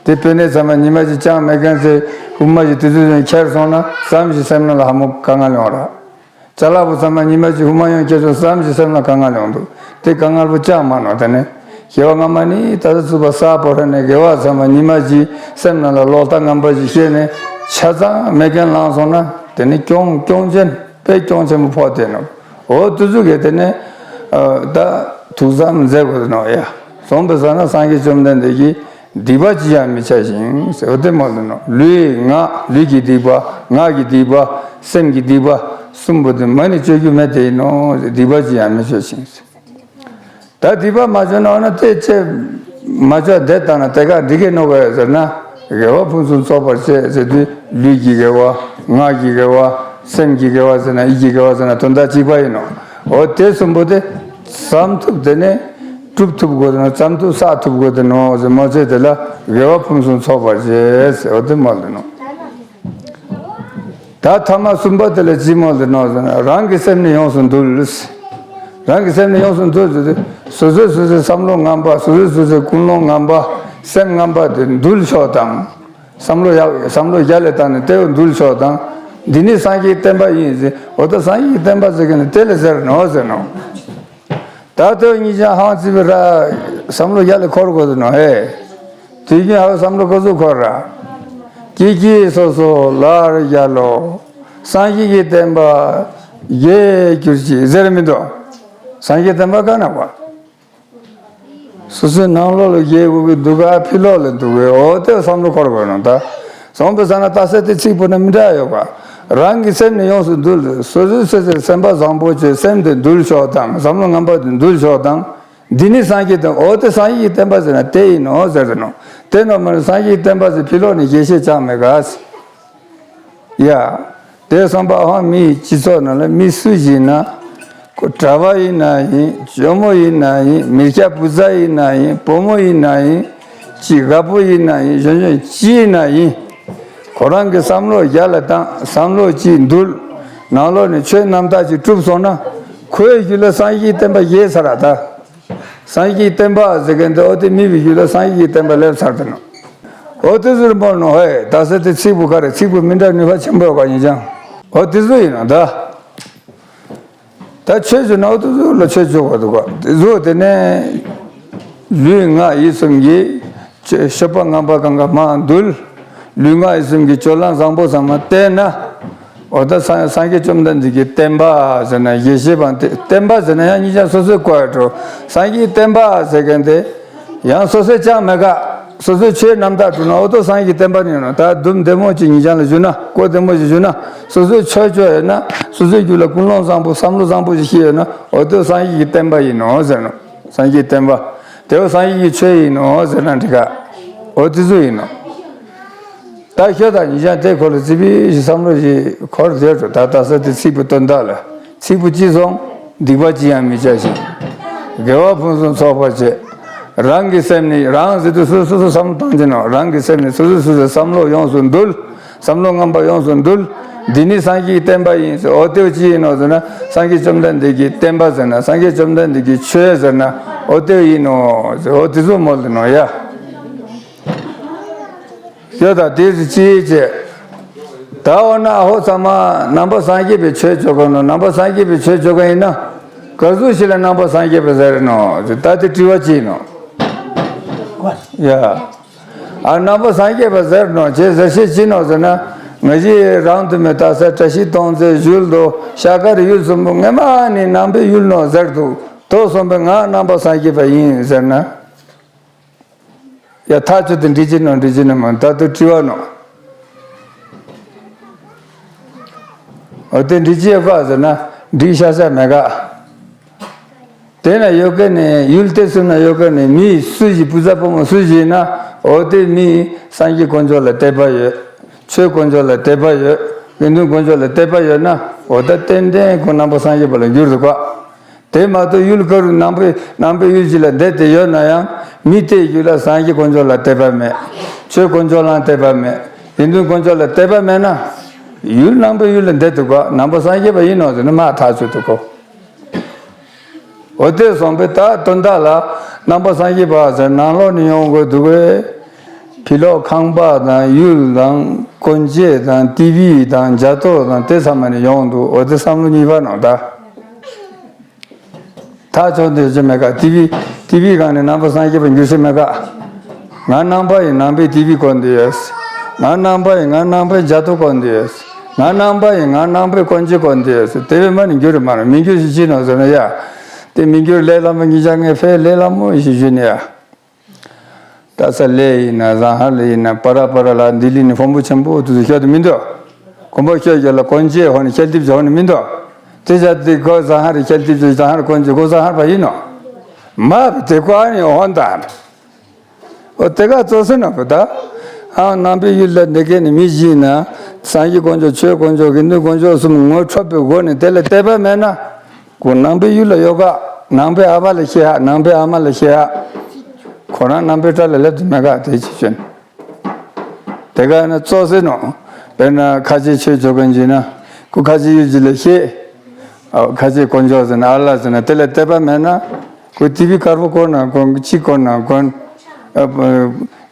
དེ་བེ་ནེ་ཚང་མ་ཉི་མ་གཅིག་ཅང་མེད་མཁན་ཚེ་ཧུ་མ་ཞིག་དུས་ཚོད་ཅིག་ཁྱེར་སོང་ན་ཙམ་ཞིག་སེམས་ནང་ལ་ཧ་མོ་དཀའ་ངལ་ཡོང་ར། ཅ་ལག་པོ་ཚང་མ་ཉི་མ་གཅིག་ཧུ་མ་ཡོང་སྐྱེ་ཆོག་ཙམ་ཞིག་སེམས་ལ་དཀའ་ངལ་ཡོང་འདུག་དེ་དཀའ་ངལ་པོ་ཅང་མ་ནོ་དེ་ནས། སྐྱེ་བ་སྔ་མ་ནི་ད་ལྟ་ཚུགས་པ་ས་པོ་ཧྲ་ནས་དགེ་བ་ཚང་མ་ཉི་མ་གཅིག་སེམས་ནང་ལ་ལོག་ལྟ་ངན་པ་ཞིག་སྐྱེས་ནས་ཆ་ཚང་མེད་མཁན་བླངས་སོང་ན་དེ་ནི་གྱོང་གྱོང་ཆེན་དཔེ་གྱོང་ཆེན་པོ་ཕོག་དེ་ནོ། འོ་དུས་ཚོད་ཀྱི་དེ་ནས་ད་ཐུགས་བསམ་མཛད་དགོས་ནོ་ཡ། སོང་པའི་ས་ན་སངས་རྒྱས་བཅོམ་ལྡན་འདས་ཀྱིས། སྡིག་པ་ཅི་ཡང་མི་བྱ་ཞིང་ཟེར་བ་དེ་མ་ལུས་ནོ། ལུས་ངག་ལུས་ཀྱི་སྡིག་པ། ངག་གི་སྡིག་པ། སེམས་ཀྱི་སྡིག་པ། གསུམ་པོ་དེ་མ་ནི་བཅོ་རྒྱུ་མེད་དེ་ཡིན་ནོ། སྡིག་པ་ཅི་ཡང་མི་བྱ་ཞིང་ཟེར། ད་སྡིག་པ་མ་བྱོས་ན་འོ་ན་དེ་ཅི་མ་བྱོས་བསྡད་བཏང་ན་དེ་ག་འགྲིག་གི་ནོ་ག་ཟེར་ན། དགེ་བ་ཕུན་སུམ་ཚོགས་པར་བྱེད་ཟེར་དུས་ལུས་ཀྱི་དགེ་བ། ངག་གི་དགེ་བ། སེམས་ཀྱི་དགེ་བ་ཟེར་ན་ཡིད་ཀྱི་དགེ་བ་ཟེར་ན་དོན་དག་གཅིག་པ་ཡིན་ནོ། འོ་དེ་གསུམ་པོ་དེ་བསམ་ཐུབ་དེ་ནས། སྒྲུབ་ཐུབ་དགོས་དེ་ནོ། བསམ་ཐུབ་བསགས་ཐུབ་དགོས་དེ་ནོ་ཟེར་མོ་ཚེ་དེ་ལ་དགེ་བ་ཕུན་སུམ་ཚོགས་པར་བྱེད་ཟེར་བ་དེ་མ་ལུས་ནོ། ད་ཐ་མ་གསུམ་པ་དེ་ལ་ཅི་མོ་ལུས་ནོ་ཟེར་ན་རང་གི་སེམས་ནི་ཡོངས་སུ་འདུལ། རང་གི་སེམས་ནི་ཡོངས་སུ་འདུལ་ཟེར་དུས་སོ་སོས་སོ་སོའི་བསམ་བློ་ངན་པ། སོ་སོས་སོ་སོའི་ཀུན་སློང་ངན་པ། སེམས་ངན་པ་དེ་འདུལ་ཤོག་དང་། བསམ་བློ་ཡག་བསམ་བློ་རྒྱ་ལས་བཏང་ནས་དེ་འདུལ་ཤོག་དང་། འདི་ནི་སངས་རྒྱས་བསྟན་པ་ཡིན་ཟེར། འོ་ད་སངས་རྒྱས་བསྟན་པ་ཟེར་མཁན་ནི་དེ་ལ་ཟེར་ནོ་ཟེར་ནོ། ད་ལྟོས་གཉིས་ཀྱང་ཧང་ཚིག་པའི་ར་བསམ་བློ་རྒྱ་ལས་འཁོར་དགོས་ཟེར་ནོ་ཧེ། དུས་རྒྱུན་ཧ་བསམ་བློ་ག་ཚོད་འཁོར་ར། ཀྱེ་ཀྱེ་སོ་སོ་ལར་རྒྱ་ལོ། སངས་རྒྱས་ཀྱི་བསྟན་པ་རྒྱས་གྱུར་ཅིག་ཟེར་མི་འདུག་སངས་རྒྱས་བསྟན་པ་ག་ན་བ། སོ་སོའི་ནང་ལོགས་ལ་རྒྱས་དགོས་ཀྱི་འདུག་ག་ཕྱི་ལོགས་ལ་འདུག་གས། འོ་དེ་བསམ་བློ་འཁོར་དགོས་ནོ་ད། སོང་པའི་ས་ན་ད་ས་དེ་ཚིག་པོ་ན་མི་འདྲ་ཡོད་ག་རང་གི་སེམས་ནི་ཡོངས་སུ་འདུལ། སོ་སོའི་སོ་སོའི་སེམས་པ་བཟང་པོ་བྱས་སེམས་དེ་འདུལ་ཤོག་དང་། བསམ་བློ་ངན་པ་དེ་འདུལ་ཤོག་དང་། འདི་ནི་སངས་རྒྱས་བསྟན། འོ་དེ་སངས་རྒྱས་ཀྱི་བསྟན་པ་ཟེར་ན་དེ་ཡིན་ནོ་ཟེར་ཏེ་ནོ། དེ་ནོ་མ་ནི་སངས་རྒྱས་ཀྱི་བསྟན་པ་ཟེར་ཕྱི་ལོགས་ནས་རྒྱས་བཤད་ཅང་མེད་ག་ཡ། དེ་སོང་པ་ཧང་མིའི་སྤྱི་ཚོགས་ནང་ལ་མི་སུ་ཞིག་ན། ཁོ་གྲྭ་པ་ཡིན་ན་ཡིན། ཇོ་མོ་ཡིན་ན་ཡིན། མི་སྐྱ་བུ་ཚ་ཡིན་ན་ཡིན། བུ་མོ་ཡིན་ན་ཡིན། ཅི་རྒད་པོ་ཡིན་ན་ཡིན། གཞོན་གཞོན་ཅི་ཡིན་ན་ཡིན། ཁོ་རང་གི་བསམ་བློ་རྒྱ་ལ་བཏང་། བསམ་བློ་ཅིག་འདུལ། ནང་ལོགས་ནས་ཆོས་རྣམ་དག་ཅིག་གྲུབ་སོང་ན། ཁོའི་རྒྱུད་ལ་སངས་རྒྱས་བསྟན་པ་རྒྱས་ཚར་ར་ད། སངས་རྒྱས་བསྟན་པ་ཟེར་མཁན་དེ་འོ་དེ་མི་བའི་རྒྱུད་ལ་སངས་རྒྱས་བསྟན་པ་སླེབས་ཚར་དེ་ནོ། ཨོ་དེ་ཟུར་མོ་ནོ་ཧེ་ད་ས་དེ་ཚིག་པོ་ག་རེ་ཚིག་པོ་མི་འདྲ་ནུས་པ་ཆེན་པོ་ཡོད་པ་ཡིན་ཀྱང་ཨོ་དེ་ཟུར་ཡིན་ནོ་ད། ད་ཆོས་ཅོ་ན་ཨོ་དེ་ཟུར་ལ་ཆོས་ཅོ་ག་འདུག་ག་དེ་ཟུར་དེ་ནས་ལུས་ངག་ཡིད་གསུམ་གྱི་སྤྱོད་པ་ངན་པ་གང་ག་མ་འདུལ། ལུས་ངག་ཡིད་གསུམ་གྱི་སྤྱོད་ལམ་བཟང་པོ་ཚང་མ་བསྟེན་ན། འོ་ད་སངས་སངས་རྒྱས་བཅོམ་ལྡན་འདས་ཀྱི་བསྟན་པ་ཟེར་ན་ཡེ་ཤེས་པ་སྟེ་བསྟན་པ་ཟེར་ན་ཡང་གཉིས་ཆ་སོ་སོའི་བཀོད་འགྲོ། སངས་རྒྱས་བསྟན་པ་ཟེར་མཁན་དེ་ཡང་སོ་སོའི་ཅང་མེད་ག་སོ་སོའི་ཆོས་རྣམ་དག་གྲུབ་ན་འོ་ད་སངས་རྒྱས་བསྟན་པ་ནི་ཡོད་ན་ད་དུམ་བདེ་མོ་ཅིག་ཉིན་ཅང་ལ་ཞུ་ན་ཀོ་བདེ་མོ་ཅིག་ཞུ་ན་སོ་སོའི་ཆོས་ཆོས་ཡོད་ན་སོ་སོའི་རྒྱུད་ལ་ཀུན་སློང་བཟང་པོ་བསམ་བློ་བཟང་པོ་ཞིག་ཤེས་ཡོད་ན་འོ་ད་སངས་རྒྱས་ཀྱི་བསྟན་པ་ཡིན་ནོ་ཟེར་ནོ། སངས་རྒྱས་བསྟན་པ་དེ་བ་སངས་རྒྱས་ཀྱི་ཆོས་ཡིན་ནོ་ཟེར་ན་འགྲིག་ག་འོ་དེ་ཚོ་ཡིན་ནོ། ད་ཤོད་ད་ཉིན་ཅང་དེ་ཁོ་ལ་ཙི་པི་ཞིག་བསམ་བློ་ཞིག་འཁོར་བསྡད་འགྲོ། ད་ད་ས་དེ་ཚིག་པོ་དོན་དག་ལ་ཚིག་པོ་ཅི་སོང་སྡིག་པ་ཅི་ཡང་མི་བྱ་ཞིང་། དགེ་བ་ཕུན་སུམ་ཚོགས་པར་བྱེད། རང་གི་སེམས་ནི་རང་ཟེར་དུས་སོ་སོ་སོ་བསམ་བློ་བཏང་ཅི་ནོ། རང་གི་སེམས་ནི་སོ་སོ་སོ་སོའི་བསམ་བློ་ཡོངས་སུ་འདུལ། བསམ་བློ་ངན་པ་ཡོངས་སུ་འདུལ། འདི་ནི་སངས་རྒྱས་ཀྱི་བསྟན་པ་ཡིན་ཟེར། འོ་དེ་ཅི་ཡིན་ནོ་ཟེར་ན་སངས་རྒྱས་བཅོམ་ལྡན་འདས་ཀྱི་བསྟན་པ་ཟེར་ན་སངས་རྒྱས་བཅོམ་ལྡན་འདས་ཀྱི་ཆོས་ཟེར་ན་འོ་དེ་ཡིན་ནོ་ཟེར། འོ་དེ་ཚོ་མོལ་དུ་ནོ་ཡ། ཡོད་ད་དེ་ཅི་བྱེད། ད་འོ་ན་ཨ་ཧོ་ཚང་མ་ནང་པ་སངས་རྒྱས་པའི་ཆོས་ཅོ་ག་ནོ། ནང་པ་སངས་རྒྱས་པའི་ཆོས་ཅོ་ག་ཡིན་ན་ག་ཟུག་ཞིག་ལ་ནང་པ་སངས་རྒྱས་པ་ཟེར་ནོ། ད་དེ་དྲི་བ་ཅི་ཡིན་ནོ། ཡ། ཨ་ནང་པ་སངས་རྒྱས་པ་ཟེར་ནོ་ཅེས་ཟེར་ཤེས་ཅི་ནོ་ཟེར་ན་ང་ཞིག་རང་དུ་མེད་ད་ས་བཀྲ་ཤིས་མཐོང་ཚེ་ཞུལ་དུ་ཤ་ཀར་ཡུལ་གསུམ་པོ་ངེ་མ་ནི་ནང་པའི་ཡུལ་ནོ་ཟེར་དུ་དོ་སོང་པའི་ང་ནང་པ་སངས་རྒྱས་པ་ཡིན་ཟེར་ན། ཡ་ཐག་ཆོད་དུ་འགྲིག་ཅི་ནོ་འགྲིག་ཅི་ནོ་མ་ད་དུ་དྲི་བ་ནོ། འོ་དེ་འགྲིག་ཅི་ཡོད་ག་ཟེར་ན་འགྲིག་ཤ་ཤ་མེད་ག་དེ་ན་ཡོད་ག་ནས་ཡུལ་དེ་སུ་ན་ཡོད་ག་ནས་མི་སུ་ཞིག་བུ་ཚ་བུ་མོ་སུ་ཞིག་ཡིན་ན་འོ་དེ་མི་སངས་རྒྱས་དཀོན་མཆོག་ལ་དད་པ་ཡོད། ཆོས་དཀོན་མཆོག་ལ་དད་པ་ཡོད། དགེ་འདུན་དཀོན་མཆོག་ལ་དད་པ་ཡོད་ན་འོ་ད་ཏན་ཏན་ཁོ་ནང་པ་སངས་རྒྱས་པ་ལ་འགྱུར་འདུག་ག་དེ་མ་གཏོགས་ཡུལ་ག་རུ་ནང་པའི་ནང་པའི་ཡུལ་ཅིག་ལ་བསྡད་དེ་ཡོད་ན་ཡང་མི་དེའི་རྒྱུད་ལ་སངས་རྒྱས་དཀོན་མཆོག་ལ་དད་པ་མེད། ཆོས་དཀོན་མཆོག་ལའང་དད་པ་མེད། དགེ་འདུན་དཀོན་མཆོག་ལ་དད་པ་མེད་ན་ཡུལ་ནང་པའི་ཡུལ་ལ་བསྡད་འདུག་ག་ནང་པ་སངས་རྒྱས་པ་ཡིན་ནོ་ཟེར་ན་མ་ཐག་ཆོད་འདུག་གོ་འོ་དེ་སོང་པས་ད་དོན་དག་ལ་ནང་པ་སངས་རྒྱས་པ་ཟེར་ནང་ལོགས་ནས་ཡོང་དགོས་འདུག་གས། ཕྱི་ལོགས་ཁང་པ་དང་ཡུལ་དང་སྐོར་སྐྱོད་དང་ཏི་ཝི་དང་ཇ་ཏོ་དང་དེ་ཚང་མ་ནས་ཡོང་འདུག་འོ་དེ་བསམ་བློ་གཉིས་པ་ནང་ད། ཐག་ཆོད་འདོད་ཀྱི་མེད་ག་ཏི་ཝི་ཏི་ཝི་སྒང་ནས་ནང་པ་སངས་རྒྱས་པ་འགྱུར་ས་མེད་ག་ང་ནང་པ་ཡིན་ནང་པའི་ཏི་ཝི་སྐོར་འདི་ཡོད། ང་ནང་པ་ཡིན་ང་ནང་པའི་ཇ་ཏོ་སྐོར་འདི་ཡོད། ང་ནང་པ་ཡིན་ང་ནང་པའི་སྐོར་སྐྱོད་སྐོར་འདི་ཡོད། དེ་བས་མ་ནི་འགྱུར་མ་རུང་མི་འགྱུར་ཞིག་ཅི་ནོ་ཟེར་ན་ཡ། དེ་མི་འགྱུར་ལས་སླ་མོ་གཉིས་ཆ་ངས་ཕའི་ལས་སླ་མོ་ཞིག་ཞུས་ནས་ཡ། ད་ས་ལས་ཡིན་ན་ཟངས་ཧར་ལས་ཡིན་ན་པ་ར་པ་ར་ལ་ལྡི་ལི་ནས་ཕོན་པོ་ཆེན་པོ་དུ་ཤོད་དུ་མི་འདུག་གོམ་པ་ཤོད་རྒྱུ་ལ་སྐོར་སྐྱོད་ཧོ་ནས་ཤལ་ཏིབ་ཅོ་ཧོ་ནས་མི་འདུག་དེ་བྱ་དེ་གོ་ཟངས་ཧར་ཤལ་ཏིབ་ཅོ་ཟངས་ཧར་སྐོར་སྐྱོད་གོ་ཟངས་ཧར་པ་ཡིན་ནོ། མ་དེ་གོ་ཨ་ནི་ཧོན་ད། འོ་དེ་ག་ཙོ་སེ་ན་པ་ད། ཨང་ནང་པའི་ཡུལ་ལ་འདི་གས་ནི་མི་བཞི་ན། སངས་རྒྱས་དཀོན་མཆོག་ཆོས་དཀོན་མཆོག་དགེ་འདུན་དཀོན་མཆོག་གསུམ་ངོ་འཕྲོད་པའི་སྒོ་ནས་དེ་ལ་དད་པ་མེད་ན། ཁོ་ནང་པའི་ཡུལ་ལ་ཡོད་ག་ནང་པའི་ཨ་ཕ་ལ་ཤེས་ཧ་ནང་པའི་ཨ་མ་ལ་ཤེས་ཧ། ཁོ་རང་ནང་པའི་གྲལ་ལ་སླེབས་དུ་མེད་ག་དེ་ཅི་བྱོན། དེ་ག་ན་ཙོ་སེ་ནོ། དཔེར་ན་ཁ་ཆེ་ཆོས་ཆོ་གན་གྱི་ན། ཁོ་ཁ་ཆེ་ཡུལ་གྱི་ལ་ཤེས། ཨ་ཁ་ཆེ་དཀོན་མཆོག་ཟེར་ན་ཨ་ལ་ཟེར་ན་དེ་ལ་དད་པ་མེད་ན། ཁོ་ཏི་ཝི་དཀར་པོ་བསྐོར་ན་དཀོན་གཅིག་བསྐོར་ན་དཀོན། ཨ་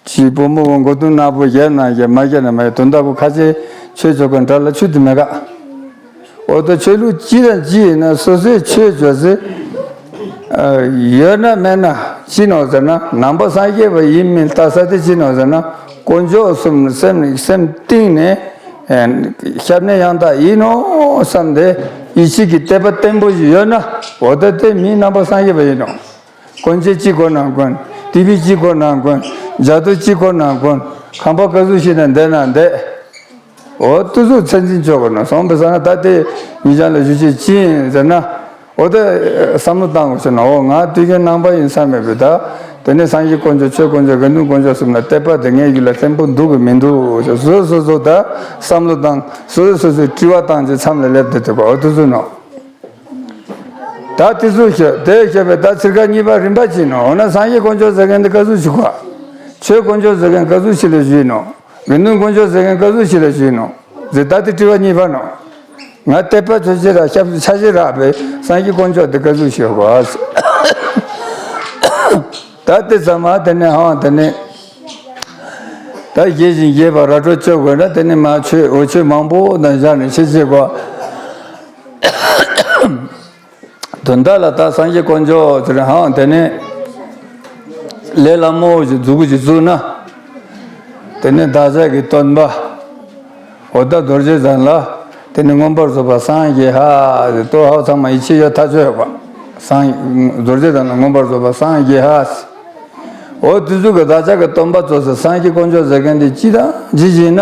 ཅི་བུ་མོ་མགོ་དུང་ནག་པོ་བཞེས་ན་བཞེས་མ་བཞེས་ན་མ་བཞེས་དོན་དག་ཁོ་ཁ་ཆེ་ཆོས་ཆོ་གན་གྲལ་ལ་ཆུད་དུ་མེད་ག་འོ་ད་ཆོས་ལུགས་ཅི་དང་ཅི་ཡིན་ན་སོ་སོའི་ཆོས་བྱ་ཚེ། ཡོད་ན་མེད་ན་ཅི་ནོ་ཟེར་ན་ནང་པ་སངས་རྒྱས་པ་ཡིན་མིན་ལྟ་ས་དེ་ཅི་ནོ་ཟེར་ན་དཀོན་མཆོག་གསུམ་སེམས་སེམས་གཏིང་ནས་སྐྱབས་གནས་ཡང་དག་ཡིན་ནོ་བསམ་སྟེ་ཡིད་ཆེས་ཀྱི་དད་པ་བརྟན་པོ་ཞིག་ཡོད་ན་འོ་ད་དེ་མིའི་ནང་པ་སངས་རྒྱས་པ་ཡིན་ནོ། དཀོན་ཆས་གཅིག་དགོས་ན་དཀོན། ཏི་ཝི་གཅིག་དགོས་ན་དཀོན། ཇ་ཏོ་གཅིག་དགོས་ན་དཀོན། ཁང་པ་ག་ཚོད་ཞིག་ན་བསྡད་ན་བསྡད། འོ་དུ་ཚོད་ཚད་འཛིན་ཆོག་གི་ན་སོང་པའི་ས་ན་ད་ལྟའི་མི་ཅག་ལ་ཞུ་ཆེད་ཅི་ཡིན་ཟེར་ན། འོ་ད་བསམ་བློ་བཏང་དགོས་ཟེར་ན་འོ་ང་དུས་རྒྱུན་ནང་པ་ཡིན་བསམ་མེད་པའི་ད། དེ་ནས་སངས་རྒྱས་དཀོན་མཆོག་ཆོས་དཀོན་མཆོག་དགེ་འདུན་དཀོན་མཆོག་གསུམ་ལ་དད་པ་དེ་ངའི་རྒྱུད་ལ་བརྟན་པོ་འདུག་གི་མི་འདུག་ཟེར་སོ་སོ་སོ་ད་བསམ་བློ་བཏང་སོ་སོ་སོ་སོའི་དྲི་བ་བཏང་ཅེས་མཚམས་ལ་སླེབས་བསྡད་འདུག་ག་འོ་དུ་ཚོད་ནོ། ད་དེ་ཚོ་ཤོད་དེ་ཤོད་པའི་ད་ཚིར་ཁ་གཉིས་པ་རིམ་པ་ཅིག་ནོ། འོ་ན་སངས་རྒྱས་དཀོན་མཆོག་ཟེར་མཁན་དེ་ག་ཚོད་ཞིག་གོ། ཆོས་དཀོན་མཆོག་ཟེར་མཁན་ག་ཚོད་ཞིག་ལ་ཞུས་ནོ། དགེ་འདུན་དཀོན་མཆོག་ཟེར་མཁན་ག་ཚོད་ཞིག་ལ་ཞུས་ནོ། ཟེར་ད་དེ་དྲི་བ་གཉིས་པ་ནོ། ང་དད་པ་ཆོས་ཆེ་ར་ཤབ་ཆ་ཆེ་ར་བས་སངས་རྒྱས་དཀོན་མཆོག་དེ་ག་ཚོད་ཞིག་གོ། ད་དེ་ཚང་མ་དེ་ནས་ཧང་དེ་ནས། ད་ ཨ་རྒྱས་བཞིན་རྒྱས་པ་ར་སྤྲོད་བཅོ་དགོས་ན། དེ་ནི་མ་ཆོས་འོ་ཆོས་མང་པོ་དང་སྦྱར་ནས་ཤེས་བྱེད་གོ། དོན་དག་ལ་ད་སངས་རྒྱས་དཀོན་མཆོག་ཟེར་ཧང་། དེ་ནི་ལས་སླ་མོ་ཞིག་མཛུབ་གུ་ཞིག་བཙུགས་ན། དེ་ནི་བདག་ཅག་གི་སྟོན་པ་འོ་ད་རྡོ་རྗེ་འཛིན་ལ། དེ་ནི་མངོན་པར་རྫོགས་པ་སངས་རྒྱས་ཧ་ཟེར། ཏོ་ཧའོ་ཚང་མ་ཡིད་ཆེས་ཡོད་ཐག་ཆོད་ཡོད་པ། སངས་རྡོ་རྗེ་འཛིན་ལ་མངོན་པར་རྫོགས་པ་སངས་རྒྱས་ཧ་ཟེར། འོ་དེ་ཚོ་གི་བདག་ཅག་གི་སྟོན་པ་ཚོ་ཟེར། སངས་རྒྱས་དཀོན་མཆོག་ཟེར་མཁན་དེ་ཅི་དང་ཅི་ཞིག་ན།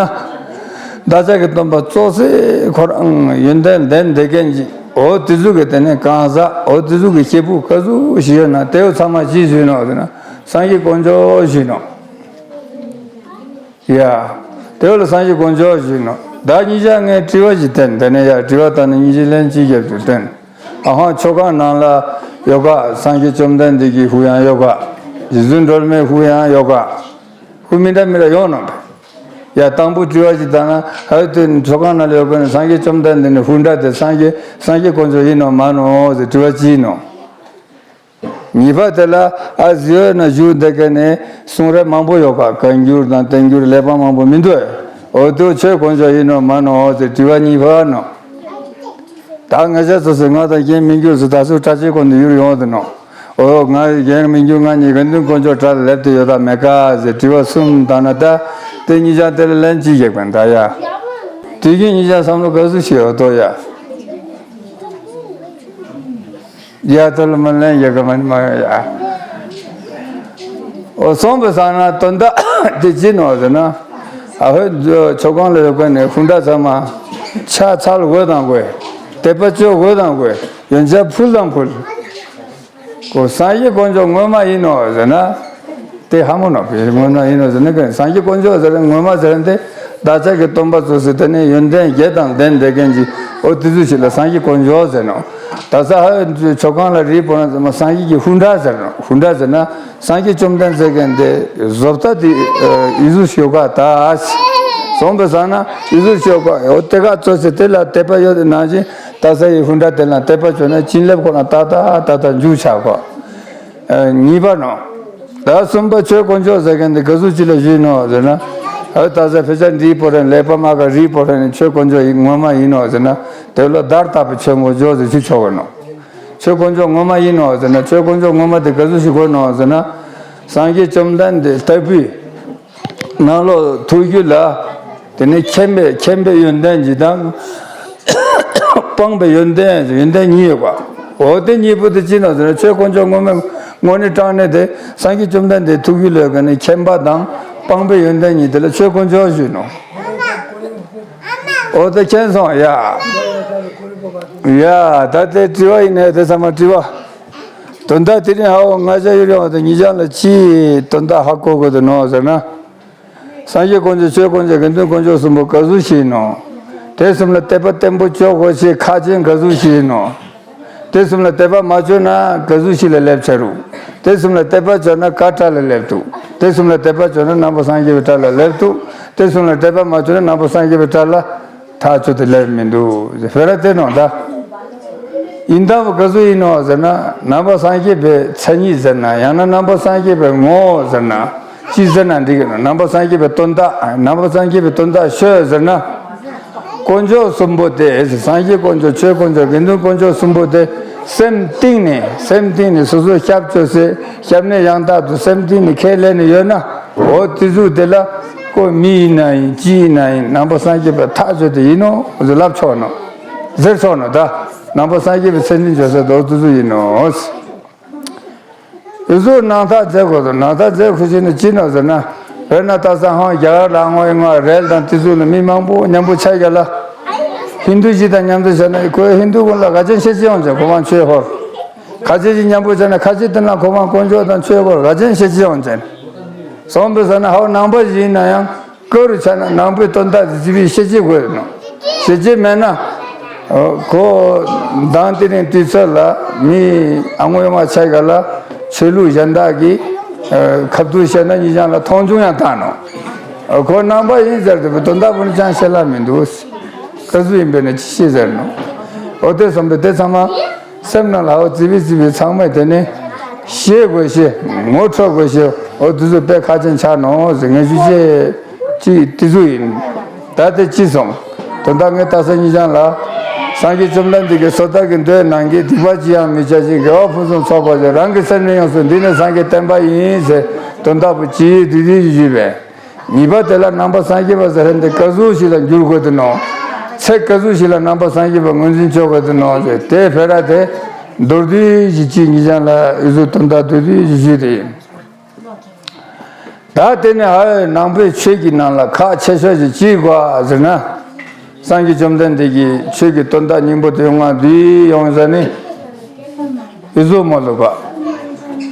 བདག་ཅག་གི་སྟོན་པ་ཙོགས་སེ་ཁོ་རང་ཡོན་ཏན་ལྡན་བསྡད་མཁན་ཅིག་འོ་དེ་ཚོ་གི་དེ་ནས་གང་ཟག་འོ་དེ་ཚོ་གི་སྐྱེས་བུ་ག་ཚོད་ཞིག་ཡོད་ན། དེ་བོ་ཚང་མ་ཅི་ཞིག་ནོ་ཟེར་ན། སངས་རྒྱས་དཀོན་མཆོག་ཞིག་ནོ། ཡ། དེ་བོ་ལ་སངས་རྒྱས་དཀོན་མཆོག་ཞིག་ནོ། བདག་གཉིས་ཆ་ངས་དྲི་བ་ཞིག་བསྟན། དེ་ནས་ཡ་དྲི་བ་བཏང་ནས་གཉིས་ཆ་ལན་གཅིག་རྒྱབ་ཏུ་བསྟན། ཨ་ཧང་ཆོ་ག་ནང་ལ་ཡོད་ག་སངས་རྒྱས་བཅོམ་ལྡན་འདས་ཀྱི་ཧུ་ཡང་ཡོད་ག་རྗེ་བཙུན་སྒྲོལ་མའི་ཧུ་ཡང་ཡོད་ག་ཧུ་མི་འདྲ་མི་འདྲ་ཡོང་ནོ། ཡ་དང་པོ་དྲི་བ་ཞིག་བཏང་ན། ཧ་དེ་ཆོ་ག་ནང་ལ་ཡོད་ག་ནི་སངས་རྒྱས་བཅོམ་ལྡན་འདས་ནི་ཧུ་འདྲ་དེ་སངས་རྒྱས་སངས་རྒྱས་དཀོན་མཆོག་ཡིན་ནོ་མ་ནོ་ཟེར་དྲི་བ་གཅིག་ནོ། གཉིས་པ་དེ་ལ་ཨ་ཟི་འོ་ན་བཞུགས་བསྡད་མཁན་ནི་གསུང་རབ་མང་པོ་ཡོད་ག་བཀའ་འགྱུར་དང་བསྟན་འགྱུར་ལེགས་པ་མང་པོ་མི་འདུག་འོ་དེ་ཆོས་དཀོན་མཆོག་ཡིན་ནོ་མ་ནོ་ཟེར་དྲི་བ་གཉིས་པ་ནོ། ད་ང་ཅག་ཚོ་ཟེར་ང་དང་རྒན་མི་འགྱུར་ཟེར་ད་སུ་གྲྭ་ཆས་ཀོན་དུ་ཡུར་ཡོང་དུ་ནོ། འོ་ང་རྒན་མི་འགྱུར་ང་གཉིས་དགེ་འདུན་དཀོན་མཆོག་གྲལ་ལ་སླེབས་ཏེ་ཡོད་ད་མེད་ག་ཟེར་དྲི་བ་གསུམ་བཏང་ན། ད་དེ་གཉིས་ཆ་དེ་ལ་ལན་གཅིག་རྒྱག་པ་ད་ཡ། དེ་གི་གཉིས་ཆ་བསམ་བློ་ག་ཚོད་ཞིག་ཡོད་དོ་ཡ། ཡ་ཐོ་ལ་མ་ལན་ཡ་ག་མ་མ་ཡ། འོ་སོང་པའི་སང་ན་དོན་དག་དེ་ཅི་ནོ་ཟེར་ན། ཨ་ཧོ་ཆོ་གང་ལ་ཡོད་མཁན་ནི་ཧུན་ཏ་ཚང་མ་ཆ་ཚལ་འོས་དང་འོས། དད་པ་བཅོ་འོས་དང་འོས། ཡོན་ཆབ་ཕུལ་དང་ཕུལ། ཁོ་སངས་རྒྱས་དཀོན་མཆོག་ངོ་མ་ཡིན་ནོ་ཟེར་ན། དེ་ཧ་མོ་ནོ་བེ་ངོ་ན་ཡིན་ནོ་ཟེར་ན་ག་སངས་རྒྱས་དཀོན་མཆོག་ཟེར་ངོ་མ་ཟེར་ན་དེ་བདག་ཅག་གི་སྟོན་པ་ཚོ་ཟེར་དེ་ནས་ཡོན་ཏན་བརྒྱད་དང་ལྡན་བསྡད་མཁན་གྱི་འོ་དེ་ཚོ་ཞིག་ལ་སངས་རྒྱས་དཀོན་མཆོག་ཟེར་ནོ། ད་ས་ཧ་ཆོ་གང་ལ་རིལ་བོར་ན་ཟེར་མ་སངས་རྒྱས་ཀྱི་ཧུན་ཏ་ཟེར་ནོ། ཧུན་ཏ་ཟེར་ན་སངས་རྒྱས་བཅོམ་ལྡན་འདས་ཀྱི་འདི་བཟོ་ལྟ་དེ་ཡི་ཟུར་ཤོ་ག་ད་སོང་པའི་ས་ན་ཡི་ཟུར་ཤོ་ག་འོ་དེ་ག་ཚོ་ཟེར་དེ་ལ་དད་པ་ཡོད་དེ་ནང་བཞིན་ད་ས་ཡི་ཧུན་ཏ་དེ་ལ་དད་པ་བཅོ་ན་བྱིན་རླབས་ཁོ་ན་ད་ད་ད་ད་འཇུ་ཆ་གོ། གཉིས་པ་ནོ། ད་གསུམ་པ་ཆོས་དཀོན་མཆོག་ཟེར་མཁན་དེ་ག་ཟུག་ཅིག་ལ་ཞུས་ནོ་ཟེར་ན། ཨ་ད་ཟེར་ཕེ་ཆ་འདིའི་པོ་རེ་ལེགས་པ་མ་ག་རིའི་པོ་རེ་ནི་ཆོས་དཀོན་མཆོག་ཡིན་ངོ་མ་ཡིན་ནོ་ཟེར་ན། དེ་ལ་བརྡར་བཏགས་པའི་ཆོས་མགོ་འཇོག་ཟེར་ཞུ་ཆོག་གི་ནོ། ཆོས་དཀོན་མཆོག་ངོ་མ་ཡིན་ནོ་ཟེར་ན་ཆོས་དཀོན་མཆོག་ངོ་མ་དེ་ག་ཟུག་ཞིག་དགོས་ནོ་ཟེར་ན། སངས་རྒྱས་བཅོམ་ལྡན་འདས་ལྟ་བུའི་ནང་ལོགས་ཐུགས་རྒྱུད་ལ། དེ་ནས་མཁྱེན་པའི་མཁྱེན་པའི་ཡོན་ཏན་གྱི་དང་། སྤངས་པའི་ཡོན་ཏན་ཡོན་ཏན་གཉིས་ཡོད་པ། འོ་དེ་གཉིས་པོ་དེ་ཅི་ནོ་ཟེར་ན་ཆོས་དཀོན་མཆོག་ངོ་མ་དངོས་གནས་དྲང་གནས་དེ་སངས་རྒྱས་བཅོམ་ལྡན་འདས་ཐུགས་རྒྱུད་ལ་ག་ནས་མཁྱེན་པ་དང་སྤངས་པའི་ཡོན་ཏན་གཉིས་དེ་ལ་ཆོས་དཀོན་མཆོག་ཞུས་ནོ། འོ་དེ་མཁྱེན་སོང་ཡ། ཡ་ད་དེ་དྲི་བ་ཡིན་ནས་དེ་ཚང་མ་དྲི་བ། དོན་དག་དེ་རིང་ཧ་འོ་ང་ཅག་ཡུལ་ཡོང་བ་དང་ཉིད་ཅག་ལ་ཅི་དོན་དག་ཧ་གོ་དགོས་དུ་ནོ་ཟེར་ན། སངས་རྒྱས་དཀོན་མཆོག་ཆོས་དཀོན་མཆོག་དགེ་འདུན་དཀོན་མཆོག་གསུམ་པོ་ག་ཟུག་ཞིག་ཡིན་ནོ། དེ་གསུམ་ལ་དད་པ་བརྟན་པོ་བཅོ་དགོས་ཤེས་ཁག་ཅན་ག་ཟུག་ཞིག་ཡིན་ནོ། དེ་གསུམ་ལ་དད་པ་མ་བཅོ་ན་ག་ཟུག་ཞིག་ལ་སླེབས་ཆ་རུ། དེ་གསུམ་ལ་དད་པ་བཅོ་ན་ག་གྲལ་ལ་སླེབས་ཐུབ། དེ་གསུམ་ལ་དད་པ་བཅོ་ན་ནང་པ་སངས་རྒྱས་པའི་གྲལ་ལ་སླེབས་ཐུབ། དེ་གསུམ་ལ་དད་པ་མ་བཅོ་ན་ནང་པ་སངས་རྒྱས་པའི་གྲལ་ལ་ཐག་ཆོད་དུ་སླེབས་མི་འདུག་ཟེར་བེ་ར་དེ་ནོ་ད། ཡིན་དང་པོ་ག་ཟུག་ཡིན་ནོ་ཟེར་ན་ནང་པ་སངས་རྒྱས་པའི་མཚན་ཉིད་ཟེར་ན་ཡང་ན་ནང་པ་སངས་རྒྱས་པའི་ངོ་བོ་ཟེར་ན་ཅི་ཟེར་ན་འགྲིག་གི་ནོ། ནང་པ་སངས་རྒྱས་པའི་དོན་དག་ནང་པ་སངས་རྒྱས་པའི་དོན་དག་ཤོད་ཟེར་ན། དཀོན་མཆོག་གསུམ་པོ་དེ་སངས་རྒྱས་དཀོན་མཆོག་ཆོས་དཀོན་མཆོག་དགེ་འདུན་དཀོན་མཆོག་གསུམ་པོ་དེ་སེམས་གཏིང་ནས་སེམས་གཏིང་ནས་སོ་སོ་སྐྱབས་བཅོལ་སའི་སྐྱབས་གནས་ཡང་དག་ཏུ་སེམས་གཏིང་ནས་ཁས་ལེན་ནས་ཡོད་ན། འོ་དེ་ཟུག་དེ་ལ་ཁོ་མི་ཡིན་ན་ཡིན་ཅི་ཡིན་ན་ཡིན་ནང་པ་སངས་རྒྱས་པའི་ཐག་ཆོད་དེ་ཡིན་ནོ་ཟེར་ལབ་ཆོག་ནོ། ཟེར་ཆོག་ནོ་ད། ནང་པ་སངས་རྒྱས་པའི་མཚན་ཉིད་བརྗོད་ས་དེ་འོ་དེ་ཟུག་ཡིན་ནོ། ཡུལ་སྲོལ་ནང་ཐག་རྫས་གོ་དང་ནང་ཐག་རྫས་གོ་ཞིག་ནི་ཅི་ནོ་ཟེར་ན། དཔེར་ན་ད་ས་ཧང་རྒྱ་གར་ལ་ངོ་ཡི་ངོ་རེལ་དང་དེ་ཚོ་ལ་མི་མང་པོ་མཉམ་པོ་ཆ་རྒྱ་ལ། ཧིན་དུ་ཞིག་དང་མཉམ་དུ་བྱས་ན་ཁོའི་ཧིན་དུ་ཀུན་ལ་ག་ཅན་ཤེས་ཅི་ཡོང་ཅན་ཁོ་མང་ཆོས་ཧོར། ཁ་ཆེ་ཞིག་མཉམ་པོ་བྱས་ན་ཁ་ཆེ་དེ་ན་ཁོ་མང་དཀོན་མཆོག་དང་ཆོས་ཧོར་ག་ཅན་ཤེས་ཅི་ཡོང་ཅན། སོང་པའི་ས་ན་ཧའོ་ནང་པ་ཞིག་ཡིན་ན་ཡང་། ཀ་རུ་ཆ་ན་ནང་པའི་དོན་དག་དེ་ཅི་བའི་ཤེས་བྱེད་དགོས་ནོ། ཤེས་བྱེད་མེད་ན། ཁོ་མདང་དེ་རིང་དུས་ཚོད་ལ་མི་ཨ་ངོ་ཡོང་བ་ཆ་ག་ལ་ཆོས་ལུགས་གཞན་དག་གིས་ཁ་ཐུག་བཤད་ན་ཉིད་ཅང་ལ་མཐོང་ཆུང་ཡང་བཏང་ནོ། ཁོ་ནང་པ་ཡིན་ཟེར་དུས་དོན་དག་པོ་ནི་ཅང་ཤེས་ལ་མི་འདུག་ཀ་ཟུ་ཡིན་པས་ན་ཅི་ཤེས་ཟེར་ནོ། འོ་དེ་སོང་པས་དེ་ཚང་མ། སེམས་ནང་ལ་ཨོ་ཙི་བི་ཙི་བི་ཚང་མས་དེ་ནས་ཤེས་དགོས་ཤེས་ངོ་འཕྲོད་དགོས་ཤེས་ཨོ་དེ་ཚོ་དཔེ་ཁག་ཅན་ཆགས་ནོ་ཟེར་ངས་ཞུ་ཅེས། ཅིག་དེ་ཚོ་ཡིན། ད་དེ་ཅི་སོང་། དོན་དག་ངས་ལྟ་ས་གཉིས་ཆ་ལ། སངས་རྒྱས་བཅོམ་ལྡན་འདས་ཀྱིས་སོ་ཐར་གྱི་མདོའི་ནང་གི་སྡིག་པ་ཅི་ཡང་མི་བྱ་ཞིང་དགེ་བ་ཕུན་སུམ་ཚོགས་པར་སྤྱད། རང་གི་སེམས་ནི་ཡོངས་སུ་འདི་ནི་སངས་རྒྱས་བསྟན་པ་ཡིན་ཟེར་དོན་དག་པོ་ཅི་ཡིན་དེ་དེ་ཞུས་པས། ཉེས་པ་དེ་ལ་ནང་པ་སངས་རྒྱས་པ་ཟེར་མཁན་དེ་ག་ཟུག་ཞིག་ལ་འགྱུར་དགོས་དེ་ནོ། ཚེ་ག་ཟུག་ཞིག་ལ་ནང་པ་སངས་རྒྱས་པ་ངོས་འཛིན་བྱེད་དགོས་དེ་ནོ་ཟེར་དེ་ཕེ་ར་དེ། མདོར་བསྡུས་ཞིག་ཅིག་ཉིད་ཀྱང་ལ་ཨི་ཟུ་དོན་དག་མདོར་བསྡུས་ཞིག་ཞུས་ཏེ་ཡིན། ད་དེ་ནི་ཧ་ནང་པའི་ཆོས་ཀྱི་ནང་ལ་ཁག་ཆེ་ཤོས་ཞིག་ཅིག་གོ་ཟེར་ན། སངས་རྒྱས་བཅོམ་ལྡན་འདས་ཀྱིས་ཆོས་ཀྱི་དོན་དག་སྙིང་པོ་དེ་ཡོང་ང་འདི་ཡོང་ས་ནི། ཨི་ཟུ་མོ་ལུ་ག་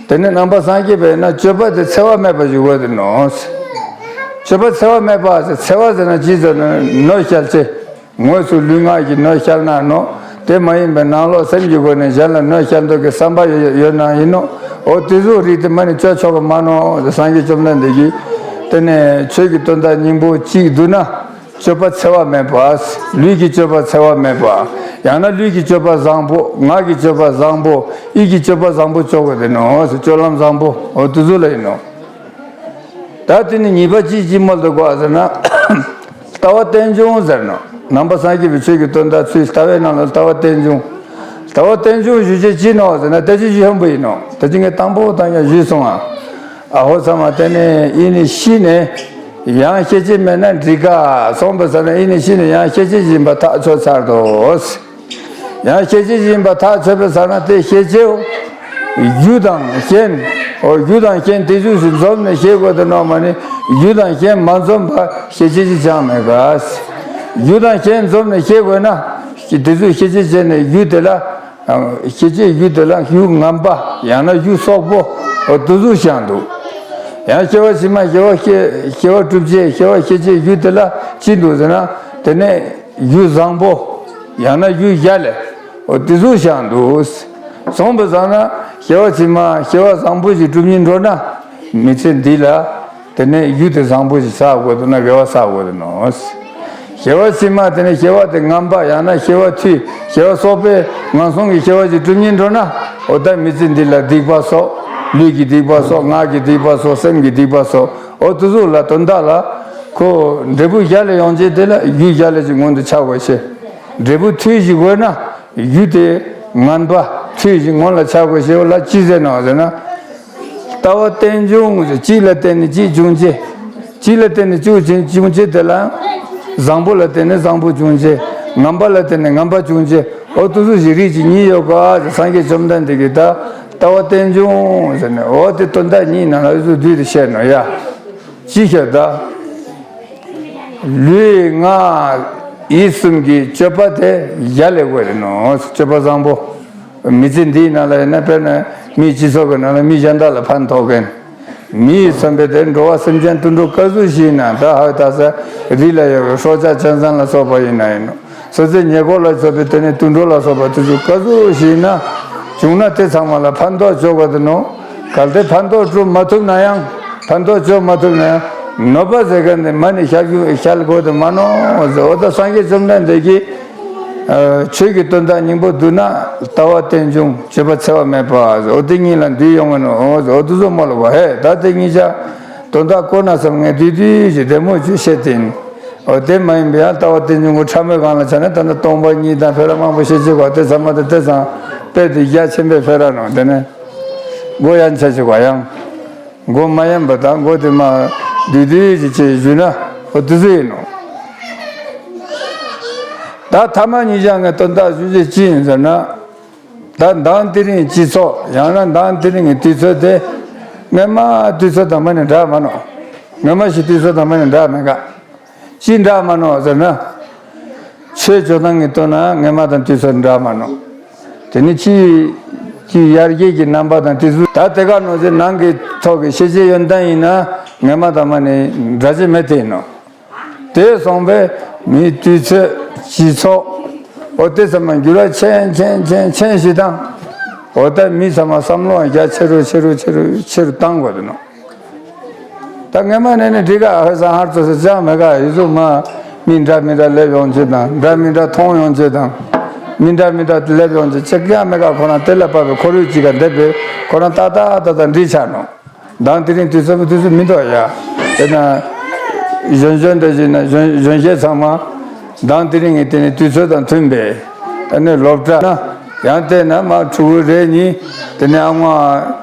དེ་ནི་ནང་པ་སངས་རྒྱས་པས་ན་སྤྱོད་པ་དེ་འཚེ་བ་མེད་པ་ཞིག་དགོས་དེ་ནོ། སྤྱོད་པ་འཚེ་བ་མེད་པ་ཟེར་འཚེ་བ་ཟེར་ན་ཅི་ཟེར་ན་གནོད་བསྐྱལ་ཚེ། དངོས་སུ་ལུས་ངག་གི་གནོད་བསྐྱལ་ན་ནོ། དེ་མ་ཡིན་པའི་ནང་ལོགས་སེམས་ཀྱི་སྒོ་ནས་གཞན་ལ་གནོད་བསྐྱལ་འདོད་ཀྱི་བསམ་པ་ཡོད་ཡོད་ན་ཡིན་ནོ། འོ་དེ་ཚོ་རིགས་དེ་མ་ནི་སྤྱོད་ཆོག་གི་མ་ནོ། སངས་རྒྱས་བཅོམ་ལྡན་འདས་ཀྱིས་དེ་ནས་ཆོས་ཀྱི་དོན་དག་སྙིང་པོ་གཅིག་བསྡུ་ན། སྤྱོད་པ་འཚེ་བ་མེད་པ། ལུས་ཀྱི་སྤྱོད་པ་འཚེ་བ་མེད་པ། ཡང་ན་ལུས་ཀྱི་སྤྱོད་པ་བཟང་པོ། ངག་གི་སྤྱོད་པ་བཟང་པོ། ཡིད་ཀྱི་སྤྱོད་པ་བཟང་པོ་སྤྱོད་དགོས་དེ་ནོ། སྤྱོད་ལམ་བཟང་པོ་འོ་དེ་ཚོ་ལ་ཡིན་ནོ། ད་དེ་ནི་ཉེས་པ་ཅི་ཅི་མོལ་དུ་གོ་ཟེར་ན། ལྟ་བ་རྟེན་འབྱུང་ཟེར་ནོ། ནང་པ་སངས་རྒྱས་པའི་ཆོས་ཀྱི་དོན་དག་ཚུལ་ལྟ་བའི་ནང་ལ་ལྟ་བ་རྟེན་འབྱུང་། ལྟ་བ་རྟེན་འབྱུང་ཞུ་བྱེད་ཅི་ནོ་ཟེར་ན་ལྟ་བྱེད་ཞུ་ཧམ་པོ་ཡིན་ནོ། ད་ཅི་ངས་དང་པོ་དང་ཡང་ཞུས་སོང་ཨ། ཨ་ཧོ་ཚང་མ་དེ་ནས་ཡིན་ནི་ཤི་ནས། ཡང་སྐྱེ་བྱེད་མེད་ན་འགྲིག་ག་སོང་པ་ཟེར་ན་ཡིན་ནི་ཤི་ནས་ཡང་སྐྱེ་བྱེད་ཡིན་པ་ཐག་ཆོད་ཚར་དོ། ཡང་སྐྱེ་བྱེད་ཡིན་པ་ཐག་ཆོད་པའི་ས་ན་དེ་སྐྱེ་བྱེད་རྒྱུ་དང་རྐྱེན། འོ་རྒྱུ་དང་རྐྱེན་དེ་ཚོས་འཛོམས་ནས་སྐྱེ་དགོས་དེ་ནོ་མ་ནི་རྒྱུ་དང་རྐྱེན་མ་འཛོམས་པ་སྐྱེ་བྱེད་ཅི་ཅང་མེད་ག་རྒྱུ་དང་རྐྱེན་འཛོམས་ནས་སྐྱེ་དགོས་ན་དེ་ཚོས་སྐྱེ་བྱེད་བྱས་ནས་རྒྱུ་དེ་ལ་སྐྱེ་བྱེད་རྒྱུ་དེ་ལ་རྒྱུ་ངན་པ་ཡང་ན་རྒྱུ་སོག་པོ་འོ་དེ་ཚོ་བཞག་འདུག་ཡང་སྐྱེ་བ་ཕྱི་མ་སྐྱེ་བ་སྐྱེ་སྐྱེ་བ་གྲུབ་བྱེད་སྐྱེ་བ་སྐྱེ་བྱེད་རྒྱུ་དེ་ལ་ཅི་འདུག་ཟེར་ན་དེ་ནས། རྒྱུ་བཟང་པོ། ཡང་ན་རྒྱུ་གཞན་ལས། འོ་དེ་ཚོ་བཞག་འདུག་སོང་པ་ཙང་ན་སྐྱེ་བ་ཕྱི་མ་སྐྱེ་བ་བཟང་པོ་ཞིག་སྒྲུབ་སྙིང་འདོད་ན། མི་ཚེ་འདི་ལ། དེ་ནས་རྒྱུ་དེ་བཟང་པོ་ཞིག་བསགས་དགོས་འདུག་ན་དགེ་བ་བསགས་དགོས་འདུག་ནོ། སྐྱེ་བ་ཕྱི་མ་དེ་ནས་སྐྱེ་བ་དེ་ངན་པ་ཡང་ན་སྐྱེ་བ་མཐུ་སྐྱེ་བ་སོག་པོའི་ངན་སོང་གི་སྐྱེ་བ་ཞིག་སྒྲུབ་སྙིང་འདོད་ན། འོ་ད་མི་ཚེ་འདི་ལ་སྡིག་པ་སོགས། ལུས་ཀྱི་སྡིག་པ་སོགས་ངག་གི་སྡིག་པ་སོགས་སེམས་ཀྱི་སྡིག་པ་སོགས་འོ་དེ་ཚོ་ལ་དོན་དག་ལ། ཁོ་འབྲས་བུ་གཞན་ལས་ཡོང་བྱེད་དེ་ལ་རྒྱུ་གཞན་ལས་ཀྱི་སྔོན་དུ་ཆགས་དགོས་ཤེས། འབྲས་བུ་མཐུ་ཞིག་དགོས་ན་རྒྱུ་དེ་ངན་པ་མཐུ་ཞིག་སྔོན་ལ་ཆགས་དགོས་ཤེས་ལ་ཅི་ཟེར་ནོ་ཟེར་ན། ལྟ་བ་རྟེན་འབྱུང་གཅིག་ལ་བརྟེན་ནས་གཅིག་འབྱུང་བྱེད། གཅིག་ལ་བརྟེན་ནས་གཅིག་འབྱུང་བྱེད་དེ་ལ། བཟང་པོ་ལ་བརྟེན་ནས་བཟང་པོ་འབྱུང་བྱེད། ངན་པ་ལ་བརྟེན་ནས་ངན་པ་འབྱུང་བྱེད། འོ་དེ་ཚོ་ཞིག་རིགས་ཀྱི་གཉིས་ཡོད་ག་སངས་རྒྱས་བཅོམ་ལྡན་འདས་ཀྱིས་ད་ལྟ་བ་རྟེན་འབྱུང་ཟེར་ནས་འོ་དེ་དོན་དག་གཉིས་ནང་ལ་ཨུ་ཚུགས་བསྡུས་ཏེ་བཤད་ནོ་ཡ། ཅི་ཤེས་ད། ལུས་ངག་ཡིད་གསུམ་གྱི་སྤྱོད་པ་དེ་གཞན་ལས་དགོས་རེད་ནོ། སྤྱོད་པ་བཟང་པོ། མི་ཚེ་འདིའི་ནང་ལ་ཡིན་ན་དཔེར་ན་མིའི་སྤྱི་ཚོགས་ཀྱི་ནང་ལ་མི་གཞན་དག་ལ་ཕན་ཐོགས་མཁན། མིའི་བསམ་པའི་དེ་འགྲོ་བ་སེམས་ཅན་དུད་འགྲོ་ག་ཚོད་ཞིག་ཡིན་ན་ད་ཧ་ད་ས་རི་ལ་ཡོད་པའི་སྲོག་ཆགས་གཅན་གཟན་ལ་སོགས་པ་ཡིན་ན་ཡིན་ནོ། སོ་སོའི་ཉེ་འཁོར་ལ་སོགས་པའི་དེ་ནི་དུད་འགྲོ་ལ་སོགས་པ་དེ་ཚོ་ག་ཚོད་ཞིག་ཡིན་ན། བྱུང་ན་དེ་ཚང་མ་ལ་ཕན་ཐོགས་བྱོས་དགོས་དེ་ནོ། གལ་ཏེ་ཕན་ཐོགས་སྒྲུབ་མ་ཐུབ་ན་ཡང་། ཕན་ཐོགས་བྱོས་མ་ཐུབ་ན་ཡང་། གནོད་པ་ཟེར་མཁན་དེ་མ་ནི་བཤད་རྒྱུ་བཤད་དགོས་དེ་མ་ནོ། འོ་ད་སངས་རྒྱས་བཅོམ་ལྡན་འདས་ཀྱིས། ཆོས་ཀྱི་དོན་དག་སྙིང་པོ་བསྡུ་ན་ལྟ་བ་རྟེན་འབྱུང་སྤྱོད་པ་འཚེ་བ་མེད་པ་འོ་དེ་གཉིས་ལ་འདུས་ཡོང་གི་ནོ། འོ་དེ་ཚོ་མ་ལོ་བ་ཧེ་ད་དེ་གཉིས་ཆ་དོན་དག་གོ་ན་བསམ་ངས་བསྡུས་བསྡུས་ཀྱི་བདེ་མོ་ཅིག་བཤད་དེ་ཡིན། འོ་དེ་མ་ཡིན་པའི་ཡང་ལྟ་བ་རྟེན་འབྱུང་གི་ཕྲ་མོའི་སྒང་ལ་ཆ་ནས་ད་ལྟ་སྟོང་པ་ཉིད་དང་ཕེ་ར་མང་པོ་བཤད་ཅིག་གོ་དེ་ཚང་མ་དེ་དེ་ཚང་དཔེ་དེ་རྒྱ་ཆེན་པོའི་ཕེ་ར་ནོ་དེ་ནས་མགོ་ཡན་ཆད་ཅིག་གོ་ཡང་། མགོ་མ་ཡན་པ་དང་མགོ་དེ་མ་བསྡུས་བསྡུས་ཀྱི་ཅིག་ཞུས་ན་འོ་དེ་ཚོ་ཡིན་ནོ། ད་ཐ་མ་གཉིས་ཆ་ངས་དོན་དག་ཞུ་རྒྱུ་ཅི་ཡིན་ཟེར་ན། ད་མདང་དེ་རིང་སྤྱི་ཚོགས་ཡང་ན་མདང་དེ་རིང་གི་དུས་ཚོད་དེ། སྔོན་མ་དུས་ཚོད་དང་མ་ནི་འདྲ་མ་ནོ། སྔོན་མ་ཞིག་དུས་ཚོད་དང་མ་ནི་འདྲ་མེད་ག་ཅི་འདྲ་མ་ནོ་ཟེར་ན། ཆོས་བྱེད་སྟངས་ཀྱི་དོན་ན་སྔོན་མ་དང་དུས་ཚོད་འདྲ་མ་ནོ། དེ་ནི་ཕྱིའི་ཕྱིའི་ཡར་རྒྱས་ཀྱི་རྣམ་པ་དང་དུས་ཚོད་ད་དེ་ག་ནོ་ཟེར་ནང་གི་ཐོག་གི་ཤེས་བྱའི་ཡོན་ཏན་ཡིན་ན་སྔོན་མ་དང་མ་ནི་འདྲ་ཅི་མེད་དེ་ཡིན་ནོ། དེ་སོང་པས་མིའི་དུས་ཚོད་སྤྱི་ཚོགས། འོ་དེ་ཚང་མ་འགྱུར་བ་ཆེན་ཆེན་ཆེན་ཆེན་ཞིག་དང་། འོ་ད་མི་ཚང་མ་བསམ་བློ་རྒྱ་ཆེ་རུ་ཆེ་རུ་ཆེ་རུ་ཆེ་རུ་བཏང་དགོས་འདུག་ནོ། ད་སྔོན་མ་ནས་ནི་འགྲིག་ག་ཧ་སང་ཧར་ཙོ་སེ་ཅང་མེད་ག་ཡི་ཟུག་མ་མི་འདྲ་མི་འདྲ་སླེབས་ཡོང་ཆེད་དང་འདྲ་མི་འདྲ་མཐོང་ཡོང་ཆེད་དང་། མི་འདྲ་མི་འདྲ་སླེབས་ཡོང་ཆེད་ཅི་ཀྱང་མེད་ག་ཁོ་རང་དེ་ལ་བབས་པའི་ཁོར་ཡུག་ཅིག་ག་འདེབས་པའི་ཁོ་རང་ཏག་ཏག་ཏག་ཏག་འགྲིག་ཆགས་ནོ། མདང་དེ་རིང་དུས་ཚོད་དུས་ཚོད་མི་འདུག་ཡ། དེ་ན། གཞོན་གཞོན་འདྲ་ཞིག་ན་གཞོན་གཞོན་སྐྱེས་ཚང་མ་མདང་དེ་རིང་གི་དེ་ནི་དུས་ཚོད་དང་མཐུན་པའི་ཨ་ནི་སློབ་གྲྭ་ན་ཡང་བལྟས་ན་མ་ཕྲུ་གུ་རེ་གཉིས་དེ་ནི་ཨ་མ་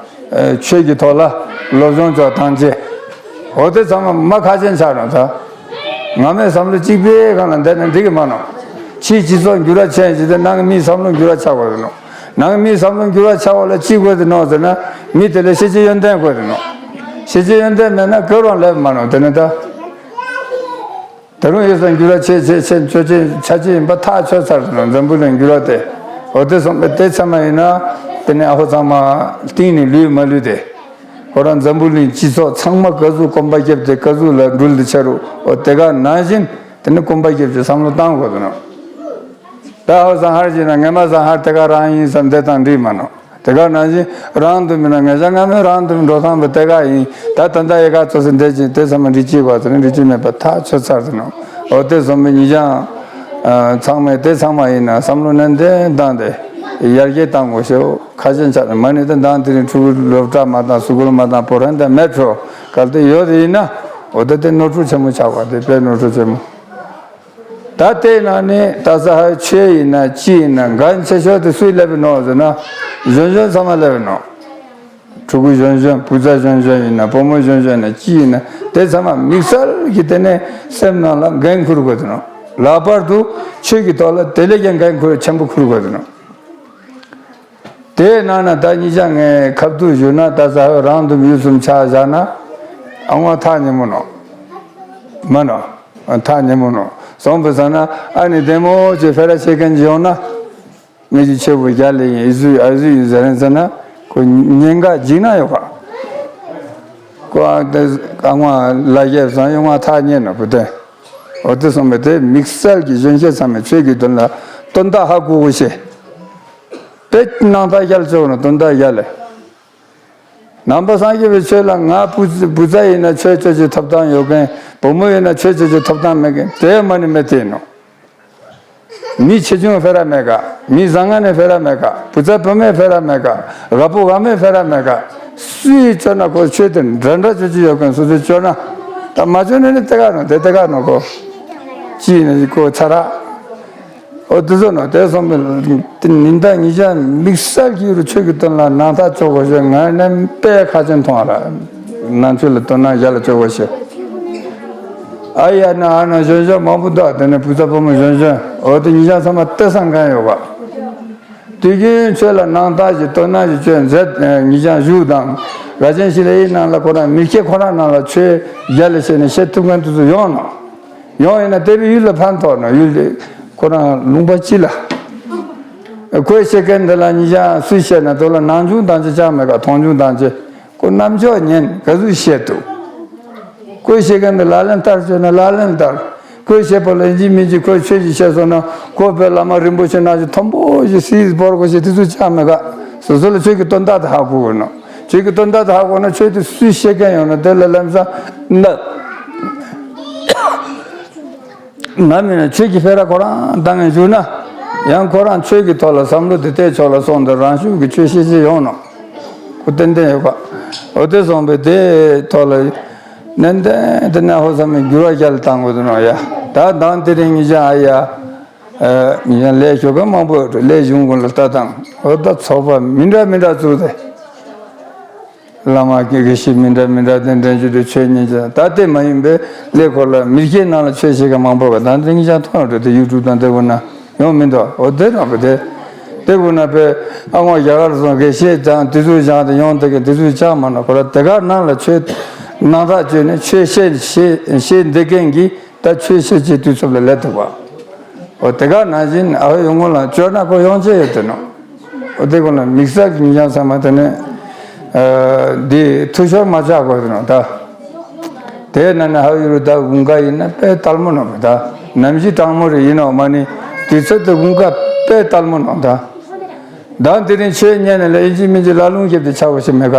ཆོས་ཀྱི་ཐོག་ལ་སློབ་སྦྱོང་ཅོག་བཏང་རྗེས་འོ་དེ་ཚང་མ་མ་ཁ་ཅན་ཆགས་རུང་ད་ང་མའི་བསམ་བློ་གཅིག་པའི་སྒང་ལ་བསྡད་ན་འགྲིག་གི་མ་ནོ། ཕྱིའི་སྤྱི་ཚོགས་འགྱུར་བ་ཕྱིན་ཞིག་དེ་ནང་གི་མིའི་བསམ་བློ་འགྱུར་བ་ཆགས་དགོས་རེད་ནོ། ནང་གི་མིའི་བསམ་བློ་འགྱུར་བ་ཆགས་པ་ལ་ཅི་དགོས་དེ་ནོ་ཟེར་ན་མི་དེ་ལ་ཤེས་བྱའི་ཡོན་ཏན་དགོས་དེ་ནོ། ཤེས་བྱའི་ཡོན་ཏན་མེད་ན་གོ་རང་ལེབ་མ་ནོ་དེ་ནི་ད། ད་རུང་ཡོད་ས་འགྱུར་བ་ཆེ་ཆེ་ཆེ་ཆོ་ཆེ་ཆ་ཆེ་ཡིན་པ་ཐག་ཆོད་ཚར་དེ་ནོ་འཛམ་བུ་གླིང་འགྱུར་བ་དེ། འོ་དེ་སོང་པས་དེ་ཚང་མ་ཡིན་ན་དེ་ནི་ཨ་ཧོ་ཚང་མ་གཏིང་ནས་ལུས་མ་ལུས་དེ། ཁོ་རང་འཛམ་བུ་གླིང་སྤྱི་ཚོགས་ཚང་མ་ག་ཟུག་གོམ་པ་རྒྱབ་སྟེ་ག་ཟུག་ལ་འགྲུལ་དེ་ཆ་རུ་འོ་དེ་ག་ནང་བཞིན་དེ་ནི་གོམ་པ་རྒྱབ་ཀྱི་བསམ་བློ་བཏང་དགོས་དེ་ནོ། ད་ཧོ་ཟང་ཧར་བྱས་ན་ངས་མ་ཟང་ཧར་དེ་ག་རང་ཡིན་བསམ་བསྡད་དང་འགྲིག་མ་ནོ། དེ་ག་ནང་བཞིན་རང་དུ་མིན་ན་ངས་ཤ་ང་མོས་རང་དུ་མིན་འགྲོ་སྟངས་པ་དེ་ག་ཡིན། ད་ད་ལྟ་ཡི་ག་ཚོ་སེ་འདས་ཀྱིན་དེ་ཚང་མ་འགྲིག་ཅིག་བ་ཚོ་ནི་འགྲིག་ཅིག་མེད་པ་ཐག་ཆོད་ཚར་དེ་ནོ། འོ་དེ་བཟོ་མི་ཉིད་ཀྱང་ཚང་མས་དེ་ཚང་མ་ཡིན་ན་བསམ་བློ་ནན་ཏན་བཏང་སྟེ་ཡར་རྒྱས་བཏང་དགོས་ཤེས་ཁ་ཆེན་ཆགས་ནས་མ་ནི་ད་མདང་དེ་རིང་ཕྲུ་གུ་སློབ་གྲྭ་མ་བཏང་སུ་གུལ་མ་བཏང་པོ་རན་དང་མེད་འགྲོ་གལ་ཏེ་ཡོད་དེ་ཡིན་ན་འོ་ད་དེ་ནོར་འཁྲུལ་ཆེན་མོ་ཆགས་པ་དེ་དཔེ་ནོར་འཁྲུལ་ཆེན་མོ། ད་ལྟའི་ནང་ནས་ད་ས་ཧ་ཆོས་ཡིན་ན་ཅི་ཡིན་ན་འགན་ཆེ་ཤོས་དེ་སུས་སླེབས་ནོ་ཟེར་ན་གཞོན་གཞོན་ཚང་མ་སླེབས་ནོ། ཕྲུ་གུ་གཞོན་གཞོན་བུ་ཚ་གཞོན་གཞོན་ཡིན་ན་བུ་མོ་གཞོན་གཞོན་ཡིན་ན་ཅི་ཡིན་ན་དེ་ཚང་མ་དམིགས་བསལ་གྱི་དེ་ནས་སེམས་ནང་ལ་འགན་འཁུར་དགོས་དེ་ནོ། ལྷག་པར་དུ་ཆོས་ཀྱི་ཐོག་ལ་དེ་ལས་ཀྱང་འགན་འཁུར་ཆེན་པོ་འཁུར་དགོས་དེ་ནོ། དེའི་ནང་ན་ད་ཉིད་ཀྱང་ངས་ཁ་ཐུག་ཞུས་ན་ད་ས་ཧོ་རང་དུ་ཡུལ་གསུམ་ཆ་བཞག་ན་ཨ་ངོ་ཐག་ཉེ་མོ་ནོ། མ་ནོ། ཐག་ཉེ་མོ་ནོ། སོང་པ་ས་ན་ཨ་ནི་བདེ་མོ་ཅེས་ཕེ་ར་ཤེས་མཁན་ཅིག་ཡོང་ན། ངེད་ཀྱི་ཆེ་བོ་རྒྱ་ལས་ཡིན་ཨི་ཟུ་ཨ་ཟུ་ཡིན་ཟེར་རན་ཟེར་ན་ཁོ་ཉེན་ཁ་འཇིགས་ན་ཡོད་པ། ཁོ་ཨ་ཏེ་ཨ་ངོ་ལ་རྒྱབ་སང་ཡོང་ང་ཐག་ཉེ་ནོ་བུ་དེ། འོ་དེ་སོང་པས་དེ་དམིགས་བསལ་གྱི་གཞོན་སྐྱེས་ཚང་མས་ཆོས་ཀྱི་དོན་ལ་དོན་དག་ཧ་གོ་དགོས་ཤེས། དཔེ་སྣང་དག་རྒྱལ་ཆོག་ནོ་དོན་དག་རྒྱལ་ལས། ནང་པ་སངས་རྒྱས་པའི་ཆོས་ལ་ང་བུ་བུ་ཚ་ཡིན་ན་ཆོས་ཆོས་ཀྱི་ཐོབ་ཐང་ཡོད་མཁན་བུ་མོ་ཡིན་ན་ཆོས་ཆོས་ཀྱི་ཐོབ་ཐང་མེད་མཁན་དེ་མ་ནི་མེད་དེ་ནོ། མི་ཆེ་ཆུང་ཕེ་ར་མེད་ག་མི་བཟང་ངན་ནི་ཕེ་ར་མེད་ག་བུ་ཚ་བུ་མོའི་ཕེ་ར་མེད་ག་རྒད་པོ་རྒད་མོའི་ཕེ་ར་མེད་ག་སུས་ཆོས་ན་ཁོ་ཆོས་དེ་འདྲ་འདྲ་ཆོས་ཀྱི་ཡོད་མཁན་སོ་སོས་ཆོས་ན་ད་མ་ཆོས་ནི་ནི་དེ་ག་ནོ་དེ་དེ་ག་ནོ་ཁོ་ཅི་ནི་ཁོ་ཚ་ར། ཨོ་དེ་ཚོ་ནོ་དེ་སོང་པའི་ཉིན་ད་ཉིན་ཞག་དམིགས་བསལ་གྱི་རུ་ཆོས་ཀྱི་དོན་ལ་ནང་ཐག་ཆོད་དགོས་ཞེས་ང་ནས་དཔེ་ཁ་ཆེན་མཐོང་བ་ར། ནང་ཆོས་ལ་དོ་སྣང་ཡར་ལ་གཅོག་དགོས་ཞེས། ཨ་ཡ་ན་ཨ་ན་གཞོན་གཞོན་མང་པོ་འདུག་དེ་ནས་བུ་ཚ་བུ་མོ་གཞོན་གཞོན་འོ་དེ་ཉིན་ཞག་ཚང་མ་ལྟས་སང་གང་ཡོད་པ། དུས་རྒྱུན་ཆོས་ལ་སྣང་དག་ཞིག་དོ་སྣང་ཞིག་ཆོས་མཛད་ཉིན་ཞག་བཞུགས་དང་ར་ཆེན་ཞིག་ལ་ཡིན་ནང་ལ་ཁོ་རང་མི་སྐྱེ་ཁོ་རང་ནང་ལ་ཆོས་རྒྱ་ལ་བཤད་ནས་བཤད་ཐུབ་མཁན་དེ་ཚོ་ཡོང་ནོ། ཡོང་ཡིན་ན་དེ་བས་ཡུལ་ལ་ཕན་ཐོགས་ན་ཡུལ་ལ་ཁོ་རང་ལུང་པ་ཅི་ལ། ཁོས་བཤད་མཁན་འདི་ལ་ཉིན་ཞག་སུས་བཤད་ན་དོ་ལ་ནང་ཆུང་དང་ཅི་ཅང་མེད་ག་མཐོང་ཆུང་དང་ཅི་ཁོ་རྣམ་ཅོག་ཉན་ག་ཟུག་བཤད་འདུག་ཁོས་བཤད་མཁན་འདི་ལག་ལེན་བསྟར་བྱས་ན་ལག་ལེན་བསྟར། ཁོས་བཤད་པ་ལ་ཡིན་གཅིག་མིན་གཅིག་ཁོས་ཆོས་ཅིག་བཤད་སོང་ན་ཁོ་བོད་བླ་མ་རིན་པོ་ཆེ་ནང་ཅི་མཐོན་པོ་ཞིག་སྲིད་འབོར་དགོས་ཞེས་དེ་ཚོ་ཅང་མེད་ག་སོ་སོ་ལ་ཆོས་ཀྱི་དོན་དག་དེ་ཧ་གོ་དགོས་ནོ། ཆོས་ཀྱི་དོན་དག་དེ་ཧ་གོ་ན་ཆོས་དེ་སུས་བཤད་མཁན་ཡོང་ན་དེ་ལ་ལམ་སང་ན། ང་མིན་ན་ཆོས་ཀྱི་ཕེ་ར་ཁོ་རང་བཏང་ངས་བཞུགས་ན། ཡང་ཁོ་རང་ཆོས་ཀྱི་ཐོག་ལ་བསམ་བློ་དེ་གཏད་ཆོག་ལ་སོང་དུ་རང་ཤུགས་ཀྱི་ཆོས་ཤེས་ཤེས་ཡོང་ནོ། ཁོ་ཏན་ཏན་ཡོད་པ། འོ་དེ་སོང་པས་དེ་ཐོག་ལ། ནན་ཏན་དེ་ནས་ཧོ་བསམ་མི་འགྱུར་བ་རྒྱ་ལ་བཏང་དགོས་དུ་ནོ་ཡ། ད་མདང་དེ་རིང་ཉིན་ཞག་ཨ་ཡ། ཉིན་ཞག་ལས་ཞོགས་ཀ་མང་པོ་ཡོད་ལས་གཞུང་ཀུན་ལ་ལྟ་སྟངས་འོ་ད་ཚོགས་པ་མི་འདྲ་མི་འདྲ་བཙུགས་ཏེ། བླ་མ་དགེ་བཤེས་མི་འདྲ་མི་འདྲ་དེ་འདྲ་ཞུ་དུས་ཆོས་ཉན་ཅིང་ད་ལྟའི་མ་ཡིན་པའི་ཀླད་ཀོར་ལ་མི་སྐྱའི་ནང་ལ་ཆོས་བཤད་མཁན་མང་པོ་བ་དང་དེང་ཅང་མཐོང་ཡོད་དེ་ཡུ་ཊུབ་དང་དེ་བོ་ན་ཡོང་མི་འདུག་འོ་དེ་རང་བ་དེ་དེ་བོ་ན་པའི་ཨ་ངོ་རྒྱ་གར་སོང་དགེ་བཤེས་དང་དེ་ཚོ་སྦྱངས་ཏེ་ཡོང་དེ་གི་དེ་ཚོ་ཅང་མ་ན་ཁོ་ར་དེ་ག་ནང་ལ་ཆོས་ནང་ཐག་བཅད་ནས་ཆོས་བཤད་བཤད་བཤད་འདེད་མཁན་གྱི་ད་ཆོས་བཤད་ཀྱི་དུས་ཚོད་ལ་སླེབས་ཐུབ་པ། འོ་དེ་ག་ནང་བཞིན་ཨ་ཧོ་ཡོང་ངོ་ལ་བཅོས་ན་ཁོ་ཡོང་ཆེ་ཡོད་དེ་ནོ། འོ་དེ་ཀུན་ལ་དམིགས་བསལ་གྱི་ཉམས་ཚང་མ་དེ་ནི་འདི་འཐུས་ཤོར་མ་ཆགས་དགོས་དེ་ནོ་ད། དེ་ན་ནི་ཧ་ཡུ་རུ་ད་དགུན་ཁ་ཡིན་ན་དཔེ་དལ་མོ་ནོ་མི་ད། ནམ་གཞི་གྲང་མོ་རེ་ཡིན་ནོ་མ་ནི་དུས་ཚོད་དུ་དགུན་ཁ་དཔེ་དལ་མོ་ནོ་ད། ད་དེ་རིང་ཆོས་ཉན་ནས་ལ་ཡིན་གཅིག་མིན་གཅིག་ལ་ལུང་བརྒྱབ་སྟེ་ཆགས་པ་ཞིག་མེད་ག་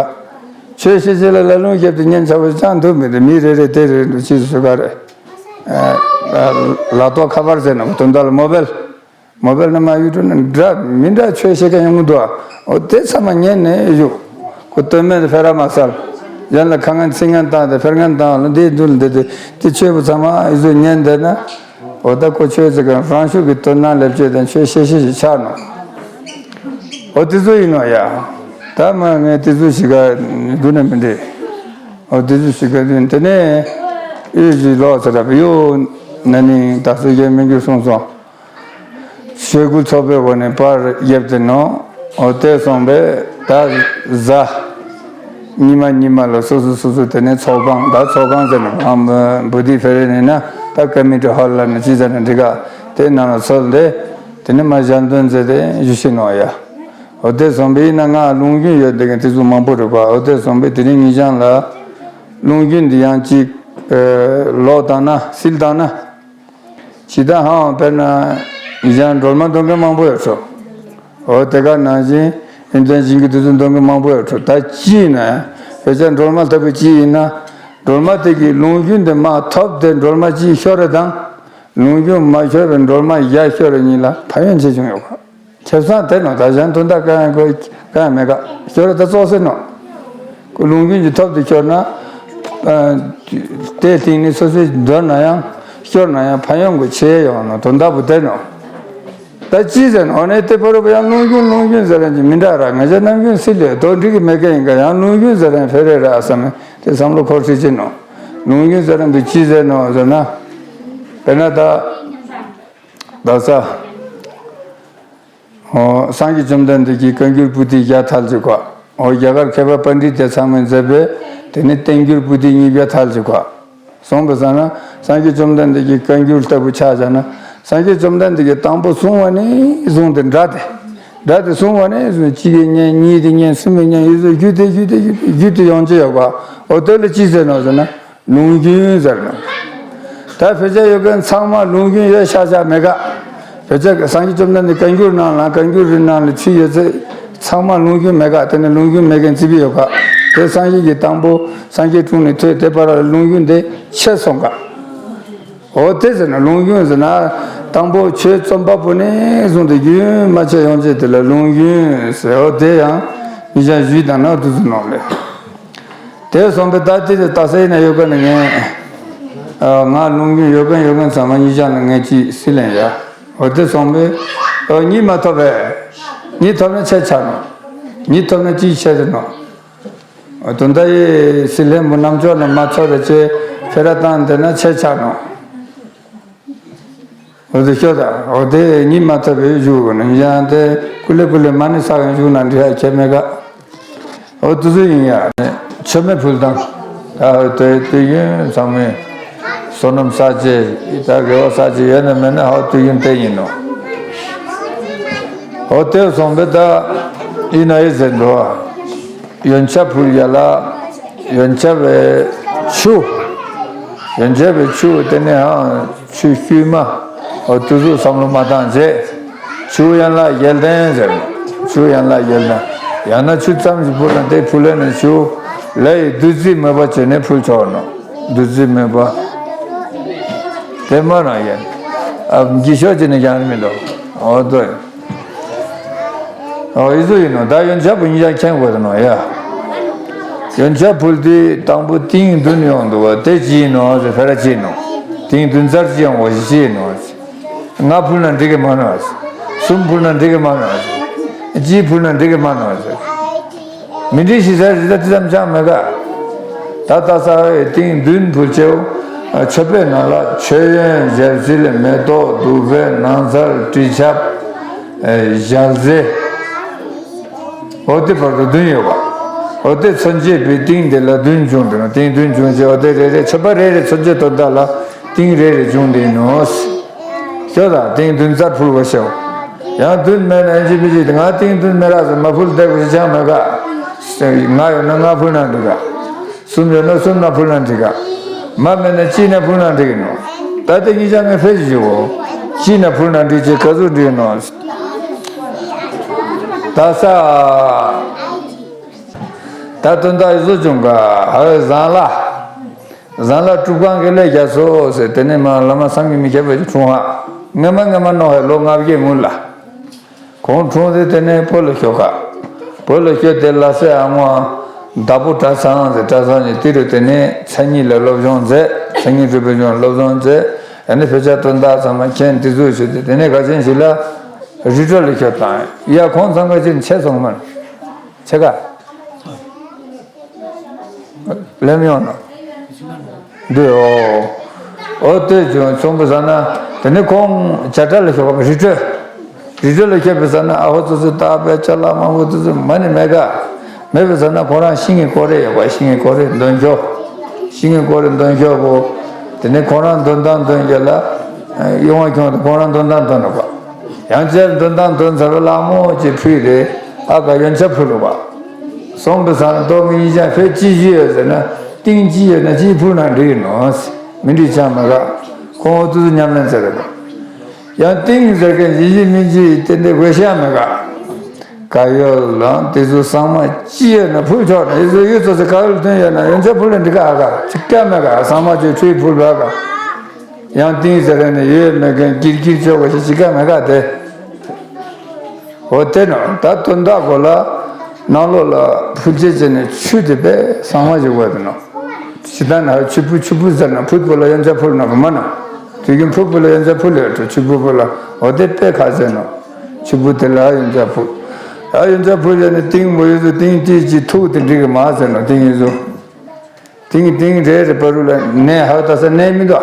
ཆོས་ཤེས་ཤེས་ལ་ལ་ལུང་བརྒྱབ་སྟེ་ཉན་ཆགས་པ་ཞིག་ཅང་འདུག་མི་འདུག་མི་རེ་རེ་དེ་རེ་འདུག་ཅི་ཞུ་ག་རེད། ལ་ཏོག་ཁ་པར་ཟེར་ན་དོན་དག་ལ་མོ་བེལ། མོ་བེལ་ནི་མ་ཡུ་ཊུབ་ནི་འདྲ་མི་འདྲ་ཆོས་བཤད་མཁན་ཡོང་གི་འདུག་འོ་དེ་ཚང་མ་ཉན་ནས་ཡོད། ཁོ་སྟོད་སྨད་དུ་ཕེ་ར་མ་སལ། གཞན་ལ་ཁ་ངན་ཚིག་ངན་བཏང་སྟེ་ཕེར་ངན་བཏང་ལ་འདི་འདུལ་འདི་དེ་དེ་ཆོས་པོ་ཚང་མ་ཨི་ཟོ་ཉན་བསྡད་ན། འོ་ད་ཁོ་ཆོས་ཟེར་གང་རང་ཤུགས་ཀྱི་དོན་སྣང་ལེབ་ཆོས་དང་ཆོས་ཤེས་ཤེས་ཤིག་ཆགས་ནོ། འོ་དེ་ཚོ་ཡིན་ནོ་ཡ། ད་མ་ངས་དེ་ཚོ་ཞིག་ག་འདུག་ན་མི་འདྲེ། འོ་དེ་ཚོ་ཞིག་ག་འདུག་དེ་ནས་ཨི་ཟི་ལོག་ཟེར་ར་བི་ཡོ་ན་ནིང་ད་སོ་ཡོད་མི་འགྱུར་གསུངས་སོང་། ཆོས་སྐུ་ཚོགས་པའི་འོག་ནས་པར་ཡབ་དེ་ནོ། འོ་དེ་སོང་པས་ད་གཟའ། ཉི་མ་ཉི་མ་ལ་སོ་སོ་སོ་སོ་དེ་ནས་ཚོགས་ཁང་ད་ཚོགས་ཁང་ཟེར་ན་ཨམ་བུ་དི་ཕེ་རེ་ནས་ན་ད་ཀ་མི་ཊི་ཧོལ་ལ་ནི་ཅི་ཟེར་ན་འགྲིག་ག་དེ་ནང་ལ་ཚོལ་ཏེ་དེ་ནས་མ་ཞལ་འདོན་མཛད་དེ་བཞུགས་ཤིག་ནོ་ཡ། འོ་དེ་སོང་པས་ཡིན་ན་ང་ལུང་རྒྱུན་ཡོད་དེ་ག་དེ་ཚོ་མང་པོ་རེད་པ། འོ་དེ་སོང་པས་དེ་རིང་ཉི་ཞང་ལ་ལུང་རྒྱུན་འདི་ཡང་ཅིག་ལོག་བཏང་ན་སིལ་བཏང་ན། ཇི་ལྟར་ཧང་དཔེར་ན་ཡང་སྒྲོལ་མ་འདོན་མཁན་མང་པོ་ཡོད་ཚོ། འོ་དེ་ག་ནང་བཞིན་ཡོན་ཏན་སྦྱིན་གྱི་དུས་སུ་འདོན་མཁན་མང་པོ་ཡོད་ཚོ། ད་ཅི་ན་བོད་ཆ་སྒྲོལ་མ་ལྟ་བུ་ཅི་ཡིན་ན། སྒྲོལ་མ་དེ་གི་ལུང་རྒྱུན་དེ་མ་ཐོབ་སྟེ་སྒྲོལ་མ་ཅི་ཤོར་རེ་དང་། ལུང་རྒྱུན་མ་ཤོར་བའི་སྒྲོལ་མ་ཡ་ཤོར་རེ་གཉིས་ལ་ཕན་ཡོན་ཆེ་ཆུང་ཡོད་ག་ཁེ་བཟང་དེ་ནོ་ད་གཞན་དོན་དག་གང་ཡང་གོ་གང་ཡང་མེད་ག་ཤོར་རེ་ད་ཙོག་སེ་ནོ། ལུང་རྒྱུན་གྱི་ཐོབ་ཏུ་ཤོར་ན། ཨ། དེ་སྟེང་ནས་སོ་སོའི་འདོར་ན་ཡང་ཤོར་ན་ཡང་ཕན་ཡོན་གྱི་ཆེ་ཡོང་ནོ་དོན་དག་པོ་དེ་ནོ། ད་ཅི་ཟེར་ན་འོ་ནས་དེ་བར་བ་ཡང་ལུང་རྒྱུན་ལུང་རྒྱུན་ཟེར་རན་གྱི་མི་འདྲ་ར་ང་ཅག་ནམ་རྒྱུན་སྲིད་ལས་དོ་འགྲིག་གི་མེད་མཁན་ཡིན་ག་ཡང་ལུང་རྒྱུན་ཟེར་རན་ཕེ་རེ་ར་བསམ་ནས་དེ་བསམ་བློ་འཁོར་སྲིད་ཅི་ནོ། ལུང་རྒྱུན་ཟེར་རན་པའི་ཅི་ཟེར་ནོ་ཟེར་ན། དཔེར་ན་ད། ད་ས། ཨོ། སངས་རྒྱས་བཅོམ་ལྡན་འདས་ཀྱི་བཀའ་འགྱུར་པོ་ཏི་བརྒྱ་ཐལ་གཅིག་གོ། ཨོ། རྒྱ་གར་མཁས་པ་པཎྜི་ཏ་ཚང་མས་མཛད་པའི་དེ་ནི་བསྟན་འགྱུར་པོ་ཏི་ཉིས་བརྒྱ་ཐལ་གཅིག་གོ། གསུངས་པ་སང་ན་སངས་རྒྱས་བཅོམ་ལྡན་འདས་ཀྱི་བཀའ་འགྱུར་ལྟ་བུ་ཆ་བཞག་ན་སངས་རྒྱས་བཅོམ་ལྡན་འདས་ཀྱིས་དང་པོ་གསུང་བ་ནས་བཟུང་སྟེ་འདྲ་སྟེ། འདྲ་སྟེ་གསུང་བ་ནས་བཟུང་གཅིག་གིས་ཉན་གཉིས་དེ་ཉན་གསུམ་གྱིས་ཉན་ཡོད་ཚད་བརྒྱུད་དེ་བརྒྱུད་དེ་བརྒྱུད་དེ་ཡོང་གི་ཡོད་གོ། ཨོ་དེ་ལ་ཅི་ཟེར་ནོ་ཟེར་ན། ལུང་རྒྱུན་ཟེར་ནོ། ད་བོད་ཆ་ཡོད་མཁན་ཚང་མ་ལུང་རྒྱུན་ཡོད་ཤག་ཤག་མེད་ག་བོད་ཆ་སངས་རྒྱས་བཅོམ་ལྡན་འདས་བཀའ་འགྱུར་ནང་ལ་བཀའ་འགྱུར་རི་ནང་ལ་ཚུད་ཡོད་ཚད་ཚང་མ་ལུང་རྒྱུན་མེད་ག་དེ་ནས་ལུང་རྒྱུན་མེད་མཁན་ཙི་པི་ཡོད་ག་དེ་སངས་རྒྱས་ཀྱི་དང་པོ་སངས་རྒྱས་དྲུང་ནས་ཐོས་དེ་བར་ལ་ལུང་རྒྱུན་དེ་ཆད་སོང་ག་འོ་དེ་ཟེར་ན་ལུང་རྒྱུན་ཟེར་ན་དང་པོ་ཆོས་རྩོམ་པ་པོ་ནས་བཟུང་སྟེ་རྒྱུན་མ་ཆད་ཡོང་ཆེད་དེ་ལ་ལུང་རྒྱུན་ཟེར། འོ་དེ་ཡང་ཉི་ཞག་བཞུགས་དང་ན་དུས་སུ་ནོ་ལེ། དེ་སོང་པས་ད་དེ་དེ་ལྟ་ས་ཡིན་ན་ཡོད་ག་ནི་ངས། ང་ལུང་རྒྱུན་ཡོད་ག་ཡོད་ག་ཚང་མ་ཉི་ཞག་ན་ངས་ཅིག་སྲིད་ལེན་ཡ། འོ་དེ་སོང་པས། འོ་གཉིད་མ་ཐོབ་པས། གཉིད་ཐོབ་ན་ཆད་ཆགས་ནོ། གཉིད་ཐོབ་ན་ཅིག་ཆད་ཟེར་ནོ། འོ་དོན་དག་ཡི་སྲིད་ལེན་པོ་རྣམ་ཅོག་ན་མ་ཚོར་རེ་ཅེ་ཕེ་ར་བཏང་དེ་ན་ཆད་ཆགས་ནོ། འོ་དེ་ཤོད་དང་འོ་དེ་གཉིད་མ་ཐོབ་པའི་བཞུགས་དགོས་ན་ཡང་དེ་ཀུ་ལེ་ཀུ་ལེ་མ་ཎི་བསགས་ཡང་བཞུགས་ན་འགྲིག་ཡ་ཁྱད་མེད་ག་འོ་དུ་སུ་ཡིན་ཡ། མཆོད་མེ་ཕུལ་དང་། ད་འོ་དེ་དུས་ཡུན་ཚང་མས་བསོད་ནམས་བསགས་ཀྱི་ད་དགེ་བ་བསགས་ཀྱི་ཡོད་ན་མེད་ན་འོ་དུས་ཡུན་དེ་ཡིན་ནོ། འོ་དེ་སོང་པས་ད་ཡིན་ན་ཡི་ཟེར་འགྲོ་བ། ཡོན་ཆབ་ཕུལ་ཡ་ལ། ཡོན་ཆབ་པའི་ཆུ། ཡོན་ཆབ་པའི་ཆུ་དེ་ནས་ཧང་ཆུ་ཤུལ་མ། འོ་དུ་ཟུག་བསམ་བློ་མ་བཏང་རྗེས། ཆུ་ཡན་ལག་བརྒྱད་ལྡན་ཟེར། ཆུ་ཡན་ལག་བརྒྱད་ལྡན། ཡང་ན་ཆུ་ཙམ་ཞིག་ཕུལ་ན་དེ་ཕུལ་ལེ་ནས་ཆུ། ལས་ཡི་བདུད་རྩི་མོས་པ་བྱས་ནས་ཕུལ་ཆོག་ནོ། བདུད་རྩི་མོས་པ། དེ་མ་རང་ཡིན། ཨ་འགྱིག་ཤོག་ཅིག་ནས་ཀྱང་མི་འདུག་འོ་དོ། ཨོ་ཨི་ཟུ་ཡིན་ནོ། ད་ཡོན་ཆབ་ཕུལ་ཉིན་ཀྱང་མཁྱེན་དགོས་ནོ་ཡ། ཡོན་ཆབ་ཕུལ་དུས་དང་པོ་ཏིང་བདུན་ཡོང་འདུག་བ་དེ་ཅི་ཡིན་ནོ་ཟེར་ཕེ་ར་ཅི་ཡིན་ནོ། ཏིང་བདུན་ཚར་ཅི་ཡོང་བ་ཞིག་ཅི་ཡིན་ནོ། ལྔ་ཕུལ་ན་འགྲིག་གི་མ་ནོ། གསུམ་ཕུལ་ན་འགྲིག་གི་མ་ནོ། གཅིག་ཕུལ་ན་འགྲིག་གི་མ་ནོ། མི་འགྲིག་ཞིག་ཟེར་རི་ད་དེ་ཙམ་ཅང་མེད་ག་ད་ལྟ་ས་བའི་ཏིང་བདུན་ཕུལ་ཆེའོ། མཆོད་པའི་ནང་ལ་མཆོད་ཡོན་ཞལ་བསིལ་མེ་ཏོག་བདུག་སྤོས་ནང་ཚལ་དྲི་ཆབ། ཨེ་ཞལ་ཟས། འོ་དེ་བར་དུ་བདུན་ཡོད་པ། འོ་དེ་མཚོན་བྱེད་པའི་ཏིང་དེ་ལ་བདུན་བྱུང་དེ་ནོ། ཏིང་བདུན་བྱུང་ཞེས་འོ་དེ་རེ་རེ་མཆོད་པ་རེ་རེ་མཚོན་བྱེད་དོན་དག་ལ་ཏིང་རེ་རེ་བྱུང་དེ་ནོ། ཤོད་དང་ཏིང་བདུན་ཚར་ཕུལ་བ་ཤོག་ཡང་བདུན་མེད་ན་ཨིན་ཅི་མི་ཅི་ང་ཏིང་བདུན་མེད་རག་ཟེར་མ་ཕུལ་བསྡད་དགོས་ཞེས་ཅང་མེད་ག་ང་ཡོད་ན་ལྔ་ཕུལ་ན་འགྲིག་ག་གསུམ་ཡོད་ན་གསུམ་ན་ཕུལ་ན་འགྲིག་ག་མ་མེད་ན་གཅིག་ན་ཕུལ་ན་འགྲིག་གི་ནོ། ད་ལྟ་ཉིན་ཞག་ངས་ཕེབས་ཞུ་བོ། གཅིག་ན་ཕུལ་ན་འགྲིག་ཅེས་ག་ཚོད་འགྲིག་ནོ། ད་ས། ད་དོན་དག་བཟོ་བྱུང་ག་ཧ་བའི་བཟང་ལ། བཟང་ལ་སྒྲུབ་ཁང་གི་ལས་རྒྱ་སོ་ཟེར་དེ་ནས་མ་བླ་མ་བསམ་གྱིས་མི་ཁྱབ་པ་ཞིག་འཁྲུངས་ཧ། སྔ་མ་སྔ་མ་ནོ་ཧའི་ལོ་ལྔ་བརྒྱའི་སྔོན་ལ། ཁོང་འཁྲུངས་ཏེ་དེ་ནས་བོད་ལ་ཤོག་ཁ། བོད་ལ་ཤོག་དེ་ལ་སེ་ཨ་མོ། དྭགས་པོ་གྲྭ་ཚང་ཟེར། གྲྭ་ཚང་ནས་དེ་རུ་དེ་ནས་མཚན་ཉིད་ལ་སློབ་སྦྱོང་མཛད། མཚན་ཉིད་གྲུབ་པའི་སྦྱོང་སློབ་སྦྱོང་མཛད། ཨ་ནི་དཔེ་ཆ་དོན་དག་ཚང་མ་མཁྱེན། དེ་ཚོ་བྱས་ཏེ་དེ་ནས་ག་ཅན་ཞིག་ལ་རི་ཁྲོད་ལ་ཁྱོད་དང་ཡ་ཁོང་ཚང་ག་ཅན་ཆེ་སོང་མ་ཆེ་ག་ལེམ་ཡོང་ན། འདི་འོ། འོ་དེ་བྱུང་སོང་བ་ཟེར་ན། དེ་ནི་ཁོང་བྱ་བྲལ་ལ་ཤོག་པ་རི་ཁྲོད། རི་ཁྲོད་ལ་ཤོག་པ་ཟེར་ན་ཨ་ཧོ་ཙི་ཙི་ད་དཔེ་ཆ་ལ་མང་པོ་ཙི་ཙི་མ་ནི་མེད་ག་མེད་པ་ཟེར་ན་ཁོ་རང་ཤིང་གི་ཀོ་རེ་ཡོད་པ། ཤིང་གི་ཀོ་རེ་འདོན་ཤོག་ཤིང་གི་ཀོ་རེ་འདོན་ཤོག་གོ། དེ་ནི་ཁོ་རང་འདོན་སྟངས་འདོན་རྒྱུ་ལ་ཡོང་བ་ཁྱོང་དུ་ཁོ་རང་འདོན་སྟངས་འདོན་ནོ་ག་ཡང་བསྐྱར་འདོན་སྟངས་འདོན་ཚར་བ་ལ་མོ་ཅིག་ཕུལ་རེ། ཨ་ཀ་ཡོན་ཆབ་ཕུལ་ལོ་བ། སོང་པའི་སང་ཏོག་གི་གཉིས་ཀྱང་ཕེ་ཅི་ཞིག་ཡོད་ཟེར་ན། ཏིང་ཅི་ཡོད་ན་ཅི་ཕུལ་ན་འགྲིག་ནོ། མི་འགྲིག་ཆ་མ་ག་ཁོང་འོ་ཏུ་ཏུ་ཉམས་ལེན་ཟེར་རེ་བ། ཡང་ཏིང་ཟེར་མཁན་ཡིན་གཅིག་མིན་གཅིག་ཏན་ཏན་དགོས་ཤ་མེད་ག་ག་ཡོད་ལ་དེ་ཚོ་ཚང་མ་ཅི་ཡོད་ན་ཕུལ་ཆོག་ན། ཡི་ཚོ་ཡོད་ཚོ་ཚོ་ག་ཡོད་ལ་དོན་ཡོད་ན་ཡོན་ཆབ་ཕུལ་ལ་འགྲིག་ག་ཨ་ག་ཅི་ཀ་མེད་ག་ཚང་མ་ཅོས་ཁྲུས་ཕུལ་བ་ག་ཡང་ཏིང་ཟེར་ནས་ཡོད་མེད་མཁན་ཀིར་ཀིར་ཆོག་ག་ཞིག་ཅི་ཀ་མེད་ག་དེ། འོ་དེ་ནོ། ད་དོན་དག་གོ་ལ་ནང་ལོགས་ལ་ཕུལ་ཆེ་བྱས་ནས་ཆུ་དེ་པས་ཚང་མ་ཞིག་བ་དེ་ནོ། ཇི་ལྟར་ན་ཆུ་ཕུ་ཆུ་ཕུ་ཟེར་ན་ཕུད་པོ་ལ་ཡོན་ཆབ་ཕུལ་ན་བུ་མ་ན། དུས་རྒྱུན་ཕུད་པོ་ལ་ཡོན་ཆབ་ཕུལ་ལས་འགྲོ་ཆུ་ཕུ་པོ་ལ། འོ་དེ་པས་ཁ་ཟེར་ནོ། ཆུ་ཕུ་དེ་ལ་ཡོན་ཆབ་ཕུལ། ད་ཡོན་ཆབ་ཕུལ་ཡོད་ནི་ཏིང་མོ་ཡོད་དུ་ཏིང་ཏི་ཅི་ཐུག་དེ་འགྲིག་གི་མ་ཟེར་ནོ་ཏིང་ཡོད་དུ། ཏིང་ཏིང་རེ་རེ་བར་རུ་ལ་ནས་ཧ་ད་ས་ནས་མི་འདུག་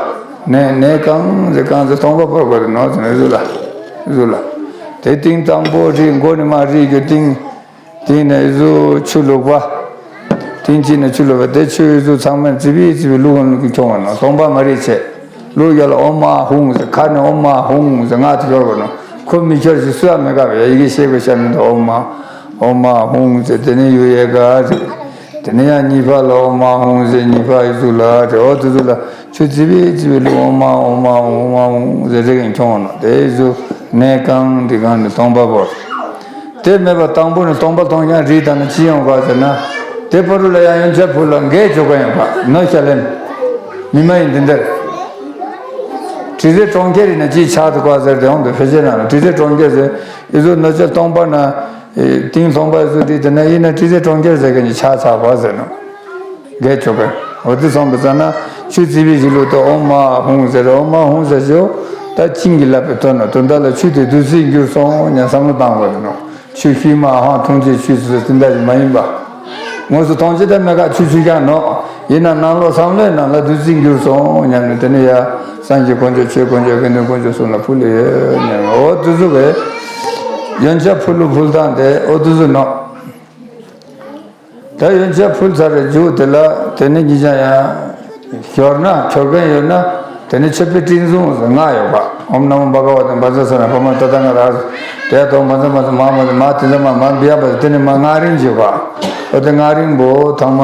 ནས་ནས་གང་ཟེ་གང་ཟེ་སྟོང་པ་བོར་བར་ནོ་ཟེ་ནས་ཟུ་ལ་ཟུ་ལ། དེ་ཏིང་དང་པོ་རི་མགོ་ནས་མ་རི་རྒྱུ་ཏིང་། ཏིང་ནས་ཟུ་ཆུ་ལུག་པ། ཏིང་ཅི་ནས་ཆུ་ལུག་པ་དེ་ཆུ་ཟུ་ཚང་མ་ཙི་བི་ཙི་བི་ལུག་ཁྱོང་བ་ནོ་སྟོང་པ་མ་རི་ཆེ། ལུག་ཡ་ལ་ཨོ་མ་ཧུང་ཟེ་ཁ་ནས་ཨོ་མ་ཧུང་ཟེ་ང་ཐི་ཁྱོར་བ་ནོ་ཁོ་མི་ཁྱོར་ཞིག་སུ་ཡ་མེ་ག་བ་ཡ་ཡི་གེ་ཤེས་དགོས་ཤ་མི་འདུག་ཨོ་མ་ཨོ་མ་ཧུང་ཟེ་དེ་ནས་ཡུ་ཡེ་ག་རེད། དེ་ནས་ཡང་གཉིས་པ་ལ་ཨོ་མ་ཧུང་ཟེར་གཉིས་པ་ཡི་ཟུག་ལ་དེ་འོ་དེ་ཟུག་ལ་ཆུ་ཙི་བི་ཙི་བི་ལུག་ཨོ་མ་ཨོ་མ་ཨོ་མ་ཧུང་ཟེར་རེ་གིན་ཁྱོང་ནོ་དེ་ཟུག་ནས་གང་དེ་གང་ནས་སྟོང་པ་བོར། དེ་མེད་པ་དང་པོ་ནས་སྟོང་པ་མཐོང་ཀྱང་རིགས་དང་ནི་ཅི་ཡོང་ག་ཟེར་ན། དེ་པ་རུ་ལ་ཡང་ཡོན་ཆབ་ཕུལ་ལ་འགལ་བཅུག་ག་ཡོང་ག་ནོ་ཤ་ལེན། མི་མ་ཡིན་འདི་འདིར། དྲི་ཟའི་གྲོང་ཁྱེར་ཡིན་ན་ཅིའི་ཆག་ཏུ་བཀག་ཟེར་དེ་འོང་དུ་ཕལ་ཆེར་ན་དྲི་ཟའི་གྲོང་ཁྱེར་ཟེར། ཨི་ཟུ་ནོ་ཅ་སྟོང་པ་ན། ཏིང་སྟོང་པ་ཨི་ཟུ་དྲི་དེ་ན་ཡིན་ན་དྲི་ཟའི་གྲོང་ཁྱེར་ཟེར་ག་ནི་ཆག་ཚ་བ་ཟེར་ནོ། འགལ་ཆོག་གི་འོ་དེ་སོང་པ་ཙ་ན་ཆུ་ཙི་བི་ཞིག་ལུ་ཏོ་ཨོ་མ་ཧུང་ཟེར་ཨོ་མ་ཧུང་ཟེར་ཞོ། ད་ཅིང་གི་ལབ་པའི་དོན་ནོ་དོན་དག་ལ་ཆུ་དེ་བདུད་རྩིར་གྱུར་སོང་ཉན་བསམ་བློ་བཏང་བ་རེད་ནོ། ཆུ་ཤུལ་མ་ཧང་ཐུང་ཅེས་ཆུ་ཟེར་དེ་འདྲ་ཞིག་མ་ཡིན་པ། དངོས་སུ་མཐོང་ཅི་ལྟ་མེད་ཁ་ཆུ་ཆུ་ཀྱང་ནོག་ཡིན་ན་ནང་ལོགས་བསམ་བློའི་ནང་ལ་བདུད་རྩིར་གྱུར་སོང་སྙམ་ནས་དེ་ནས་ཡ་སངས་རྒྱས་དཀོན་མཆོག་ཆོས་དཀོན་མཆོག་དགེ་འདུན་དཀོན་མཆོག་གསུམ་ལ་ཕུལ་ལེ་ཡོད་སྙམ་ནས་འོ་དུ་ཟུག་གི་ཡོན་ཆབ་ཕུལ་ལུ་ཕུལ་སྟངས་དེ་འོ་དུ་ཟུག་ནོག་ད་ཡོན་ཆབ་ཕུལ་ཚར་རེ་མཇུག་དེ་ལ་དེ་ནས་ཉིན་ཞག་ཡང་ཤོར་ན་ཁྱོར་མཁན་ཡོད་ན་དེ་ནས་མཆོད་པའི་སྤྲིན་ཟུང་ལྔ་ཡོད་པ། ཨོཾ་ན་མོ་བྷ་ག་ཝ་ཏེ་བཛྲ་ས་ན་པདྨ་ཏ་ཐཱ་ག་ར། དེ་དང་བཛྲ་མ་ཏ་མ་མ་ཏ་མ་དེ་ཚ་མ་མ་བི་ཡ་པ་དེ་ནས་མ་ལྔ་རིང་བྱེད་པ། འོ་དེ་ལྔ་རིང་པོ་ཐང་མ་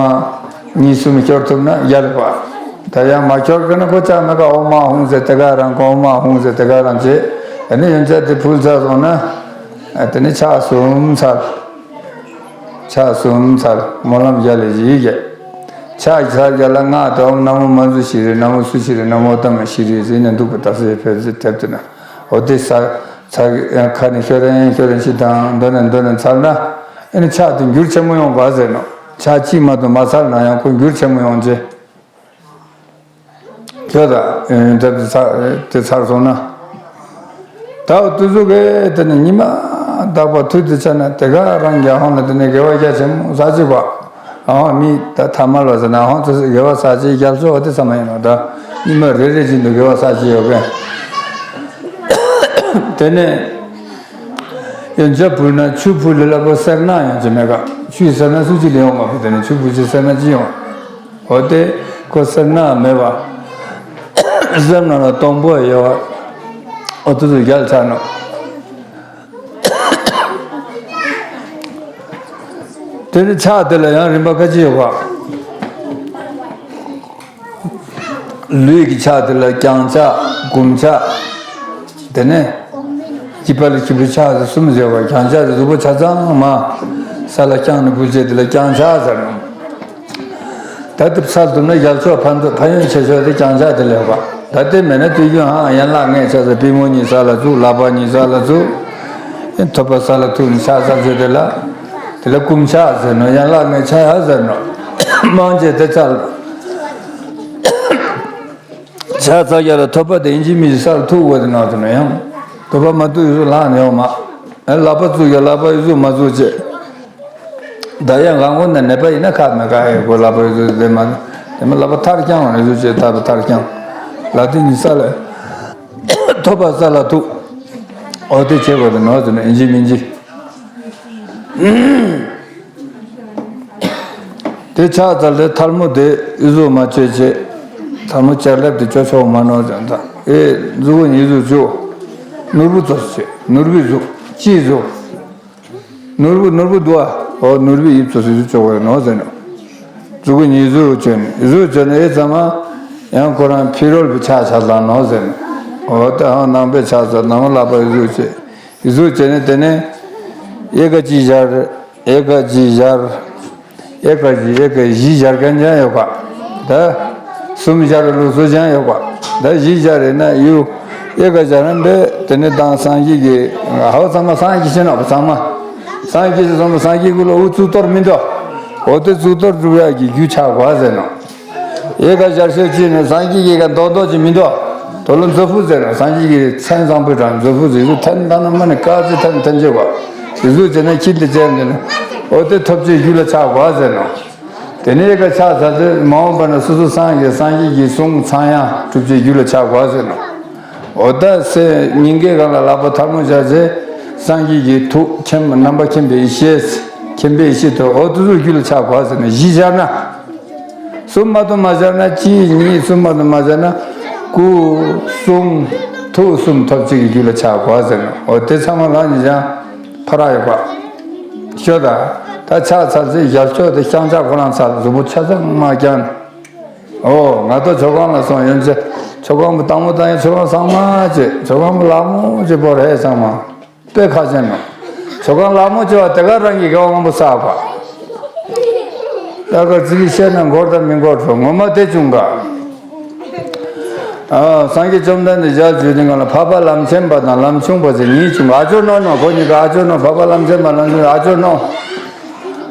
གཉིས་གསུམ་ཤོར་ཐུབ་ན་ཡར་པ། ད་ཡང་མ་ཤོར་མཁན་ན་ཁོ་ཅག་མེད་ཀ་ཨོཾ་ཨཱཿཧཱུྃ་ཟེར་དེ་ག་རང་གོ་ཨོཾ་ཨཱཿཧཱུྃ་ཟེར་དེ་ག་རང་བྱེད། དེ་ནས་ཡོན་ཆབ་དེ་ཕུལ་ཚར་སོང་ན། དེ་ནས་ཕྱག་གསུམ་འཚལ། ཕྱག་གསུམ་འཚལ། སྨོན་ལམ་བརྒྱ་ལས་བཞི་བརྒྱབ། ཕྱག་འཚལ་རྒྱ་ལ་སྔགས་དང་ཨོཾ་ན་མོ་མཉྫུ་ཤྲཱི་ན་མོ་སུ་ཤྲཱི་ན་མོ་ཏ་མ་ཤྲཱི་ཟེར་ནས་འདུག་པ་ད་སེ་ཕེབས་ཟེར་དེབ་དེ་ན། འོ་དེ་ས་ཚ་ཁ་ནས་ཤོ་རན་ཤོ་རན་ཞིག་དང་མདོ་ནས་མདོ་ནས་འཚལ་ན། ཨེ་ནི་ཕྱག་དེ་འགྱུར་ཆེན་མོ་ཡོང་བ་ཟེར་ནོ། ཕྱག་གཅིག་མ་གཏོགས་མ་འཚལ་ན་ཡང་ཁོ་འགྱུར་ཆེན་མོ་ཡོང་ཅེས། ཁྱོད་དང་ཡོན་ཆབ་དེ་ཚར་དེ་ཚར་སོང་ན། ད་དུ་ཟུག་གི་དེ་ནི་ཉི་མ་དག་པ་དུས་དེ་ཆ་ན་དེ་ག་རང་རྒྱ་ཧོང་ལ་དེ་ནི་དགེ་བ་རྒྱ་ཆེན་མོ་ས་གཅིག་པ། ཨ་མི་ད་ཐ་མལ་བ་ཟེར་ན་ཧོང་དུ་དགེ་བ་ས་གཅིག་རྒྱབ་སོ་བ་དེ་ཚང་མ་ཡིན་ནོ། ད་ཉི་མ་རེ་རེ་བཞིན་དུ་དགེ་བ་ས་གཅིག་ཡོད་གི། དེ་ནས་ཡོན་ཆབ་ཕུལ་ན་ཆུ་ཕུལ་ལ་ལ་པོ་སེར་སྣ་ཡོང་ཅི་མེད་ག་ཆུའི་སེར་སྣ་སུ་གཅིག་ལ་ཡོང་མ་ཕུལ་དེ་ནི་ཆུ་ཕུལ་ཅི་སེར་སྣ་ཅི་ཡོང་། འོ་དེ་ཁོ་སེར་སྣ་མེད་པ། སེམས་ནང་ལ་སྟོང་པོ་ཡོད་པ། འོ་དེ་ཚོ་རྒྱལ་ཚར་ནོ། དེ་ནི་ཕྱག་དེ་ལ་ཡང་རིམ་པ་ཁ་ཅིག་ཡོད་པ། ལུས་ཀྱི་ཕྱག་དེ་ལ་བརྐྱང་ཕྱག་བསྐུམ་ཕྱག་དེ་ནས་སྐྱིད་པ་ལ་སྐྱིད་པོའི་ཕྱག་ཟེར་གསུམ་ཟེར་བ། བརྐྱང་ཕྱག་ཟེར་གཟུགས་པོ་ཆ་ཚང་མ་ས་ལ་བརྐྱངས་ནས་འབུལ་བྱེད་དེ་ལ་བརྐྱང་ཕྱག་ཟེར་ནོ། ད་དེ་ཚར་ཐུབ་ན་རྒྱལ་མཆོག་ཕན་ཐོགས་ཕན་ཡོན་ཆེ་ཤོས་དེ་བརྐྱང་ཕྱག་དེ་ལས་བ། ད་དེ་མེད་ན་དུས་རྒྱུན་ཧང་ཡན་ལག་ལྔའི་ཆ་ཚང་པུས་མོ་གཉིས་ས་ལ་བཙུགས། ལག་པ་གཉིས་ས་ལ་བཙུགས། ཐོད་པ་ས་ལ་ཐུག་ནས་ཕྱག་འཚལ་བྱེད་དེ་ལ། ལ་སྐུམ་ཕྱག་ཟེར་ནོ། ཡང་ལག་ནས་ཕྱག་ཡ་ཟེར་ནོ། མང་ཆེ་དེ་ཚར། ཕྱག་འཚལ་རྒྱ་ལ་ཐོད་པ་དེ་ཡིན་གཅིག་མིན་གཅིག་ས་ལ་ཐུག་དགོས་དེ་ནང་དུ་ནོ། ཡང་ཐོད་པ་མ་ཐུག་ཡོད་ལག་ནས་ཡོང་མ། ལག་པ་བཙུགས་ཀྱང་ལག་པ་ཡོད་བཟོ་མ་བཟོ་བྱེད། ད་ཡང་གང་གོ་ན་ནད་པ་ཡིན་ན་ཁ་མེད་ཀ་ཡོད་གོ། ལག་པ་ཡོད་བཟོ་དེ་མ་དེ་མ་ལག་པ་ཐར་རྐྱང་ཡོད་བཟོ་བྱེད། ཐར་པ་ཐར་རྐྱང་། ལག་དེ་གཉིས་ས་ལ། ཐོད་པ་ས་ལ་ཐུག་འོ་དེ་བྱེད་དགོས་དེ་ནོ་དེ་ནོ་ཡིན་གཅིག་མིན་གཅིག་དེ་ཕྱག་འཚལ་ཏེ་ཐལ་མོ་དེ་ཨི་ཟུག་མ་བཅོས་བྱེད། ཐལ་མོ་ལྕགས་ལེབ་དེ་བཅོ་ཆོག་མ་ནོར་ཙང་ད་ཨེ་མཛུ་གུ་གཉིས་ཟུག་བཅོ། ནོར་བུ་ཚོ་བྱེད། ནོར་བུའི་གཟུགས་སྤྱིའི་གཟུགས། ནོར་བུ་ནོར་བུ་འདུག་ཨ། འོ་ནོར་བུའི་དབྱིབས་ཚོ་ཟུག་བཅོ་དགོས་ནོ་ཟེར་ནོ། མཛུ་གུ་གཉིས་ཟུག་བཅོས་ནས་ཨི་ཟུག་བཅོས་ནས་ཨེ་ཚང་མ་ཡང་ཁོ་རང་ཕི་རོལ་པའི་ཕྱག་ཕྱག་ལ་ནོ་ཟེར་ནོ། འོ་ད་ཧང་ནང་པའི་ཕྱག་ཚོ་ནང་ལག་པ་ཨི་ཟུག་བཅོས། ཨི་ཟུག་བཅོས་ནས་དེ་ནས་ཨེ་ཀ་གཅིག་བཞག་ཨེ་ཀ་གཅིག་བཞག་ཨེ་ཀ་གཅིག་ཨེ་ཀ་བཞི་བཞག་མཁན་ཅང་ཡོད་ག་ད་གསུམ་བཞག་ལུགས་སྲོལ་ཅང་ཡོད་ག་ད་བཞི་བཞག་རེད་ན་ཡུ་ཨེ་ཀ་བཞག་ན་འདི་དེ་ནི་དང་སངས་རྒྱས་ཀྱི་ཧའོ་ཚང་མ་སངས་རྒྱས་ཤེས་ན་ཚང་མ་སངས་རྒྱས་ཤེས་ཚང་མ་སངས་རྒྱས་ཀུན་ལ་འུ་གཙུག་ཏོར་མི་འདུག་འོ་དེ་གཙུག་ཏོར་སྒྲུབ་ཡག་གི་རྒྱུ་ཆགས་དགོས་ཟེར་ནོ། ཨེ་ཀ་བཞག་ཤོས་གཅིག་ནི་སངས་རྒྱས་ཀྱི་ཀ་མདོག་མདོག་ཅིག་མི་འདུག་དོ་ལོ་མཛོ་ཕུ་ཟེར་ན་སངས་རྒྱས་ཀྱི་མཚན་བཟང་པོའི་གྲངས་མཛོ་ཕུ་ཟེར་ཚུལ་ཐན་ཐན་མ་ནི་དཀའ་ཚེ་ཐན་ཐན་ཆེ་བ་ཟེར་ཚུལ་བྱས་ན་ཁྱི་འདི་བྱས་ནས་ནི་འོ་དེ་ཐོབ་བྱའི་རྒྱུ་ལ་ཆགས་དགོས་ཟེར་ནོ། དེ་ནས་ཨེ་ཀ་ཕྱག་འཚལ་ཏེ་མ་འོངས་པ་ན་སོ་སོ་སངས་རྒྱས་སངས་རྒྱས་ཀྱི་གསུང་ཚངས་དབྱངས་གྲུབ་བྱའི་རྒྱུ་ལ་ཆགས་དགོས་ཟེར་ནོ། འོ་ད་སེ་སྙིང་གའི་སྒང་ལ་ལག་པ་ཐལ་མོ་བཞག་ཚེ་སངས་རྒྱས་ཀྱི་ཐུགས་མཁྱེན་རྣམ་པ་མཁྱེན་པའི་ཡེ་ཤེས་མཁྱེན་པའི་ཡེ་ཤེས་དུ་འོ་དེ་ཚོ་རྒྱུ་ལ་ཆགས་དགོས་ཟེར་ནོ། བཞི་བཞག་ན། གསུམ་མ་གཏོགས་མ་བཞག་ན་གཅིག་གཉིས་གསུམ་མ་གཏོགས་མ་བཞག་ན་སྐུ་གསུང་ཐུགས་གསུམ་ཐོབ་བྱེད་ཀྱི་རྒྱུ་ལ་ཆགས་དགོས་ཟེར་ནོ། འོ་དེ་ཚང་མ་ལ་ནི་ཅང་ཕ་རག་ཡོད་པ་ཤོད་ད། ད་ཕྱག་འཚལ་ཚེ་ཞབས་ཕྱོགས་དེ་བརྐྱང་ཕྱག་ཁོ་རང་འཚལ་གཟུགས་པོ་ཆ་ཚང་མ་བརྐྱང་། འོ་ང་ཚོ་མཆོད་ཁང་ལ་སོང་ཡོན་ཚད་མཆོད་ཁང་པོ་དང་པོ་དང་ཡང་མཆོད་ཁང་ཚང་མ་བྱེད་མཆོད་ཁང་པོ་ལག་མོ་བྱེད་པོ་རེད་ཚང་མ། དཔེ་ཁག་ཅན་ནོ། མཆོད་ཁང་ལག་མོ་བྱེད་པ་དེ་ག་རང་གི་དགེ་བ་མང་པོ་བསགས་པ། ད་ག་ཙི་གི་བཤད་ན་འགོར་དང་མི་འགོར་བྲོ་ངོ་མ་དེ་བྱུང་ག་ཨ། སངས་རྒྱས་བཅོམ་ལྡན་འདས་ཞལ་བཞུགས་དེ་ག་ལ་འཕགས་པ་ལམ་ཆེན་པ་དང་ལམ་ཆུང་པ་ཟེར་གཉིས་བྱུང་ག་ཨ་ཅོ་ནོ་ནོ་ཁོ་གཉིས་ཀ་ཨ་ཅོ་ནོ་འཕགས་པ་ལམ་ཆེན་པ་ལམ་ཆུང་ཨ་ཅོ་ནོ།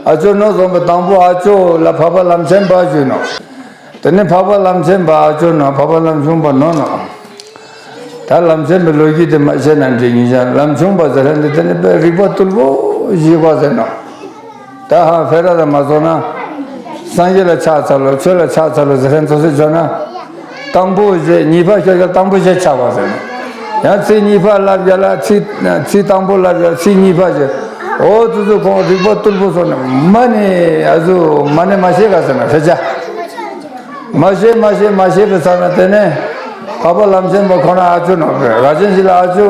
ཨ་ཅོ་ནོ་གསུངས་པའི་དང་པོ་ཨ་ཅོ་ལ་འཕགས་པ་ལམ་ཆེན་པ་ཞུས་ནོ། དེ་ནས་འཕགས་པ་ལམ་ཆེན་པ་ཨ་ཅོ་ནོ་འཕགས་པ་ལམ་ཆུང་པ་ནོ་ནོ། ད་ལམ་ཆེན་པའི་ལོ་རྒྱུས་དེ་མ་བཤད་ན་འགྲིག་ཉིན་ཞག་ལམ་ཆུང་པ་ཟེར་མཁན་དེ་དེ་ནི་དཔེ་རིག་པ་རྟུལ་པོ་ཞིག་པ་ཟེར་ནོ། ད་ཧ་ཕེ་ར་དང་མ་སོང་ན། སངས་རྒྱས་ལ་ཕྱག་འཚལ་ལོ་ཆོས་ལ་ཕྱག་འཚལ་ལོ་ཟེར་མཁན་ཚོ་སུ་བྱོན་ན། དང་པོ་བཞེས་གཉིས་པ་ཤོད་ཀྱང་དང་པོ་བཞེས་ཆགས་པ་ཟེར་ནོ། ཡང་ཚིག་གཉིས་པ་ལབ་ཡ་ལ་ཚིག་ཚིག་དང་པོ་ལབ་ཡ་ཚིག་གཉིས་པ་བཞེས། འོ་ཙུ་ཙུ་ཁོང་རིག་པ་རྟུལ་པོ་སོང་ནས་མ་ནི་ཨ་ཟུ་མ་ནི་མ་ཤེས་ག་ཟེར་ན་ཕེ་ཆ། མ་ཤེས་མ་ཤེས་མ་ཤེས་པའི་ས་ན་དེ་ནས་འཕགས་པ་ལམ་ཆེན་པ་ཁོ་རང་ཨ་ཅོ་ནོ་ར་ཅན་ཞིག་ལ་ཨ་ཅོ་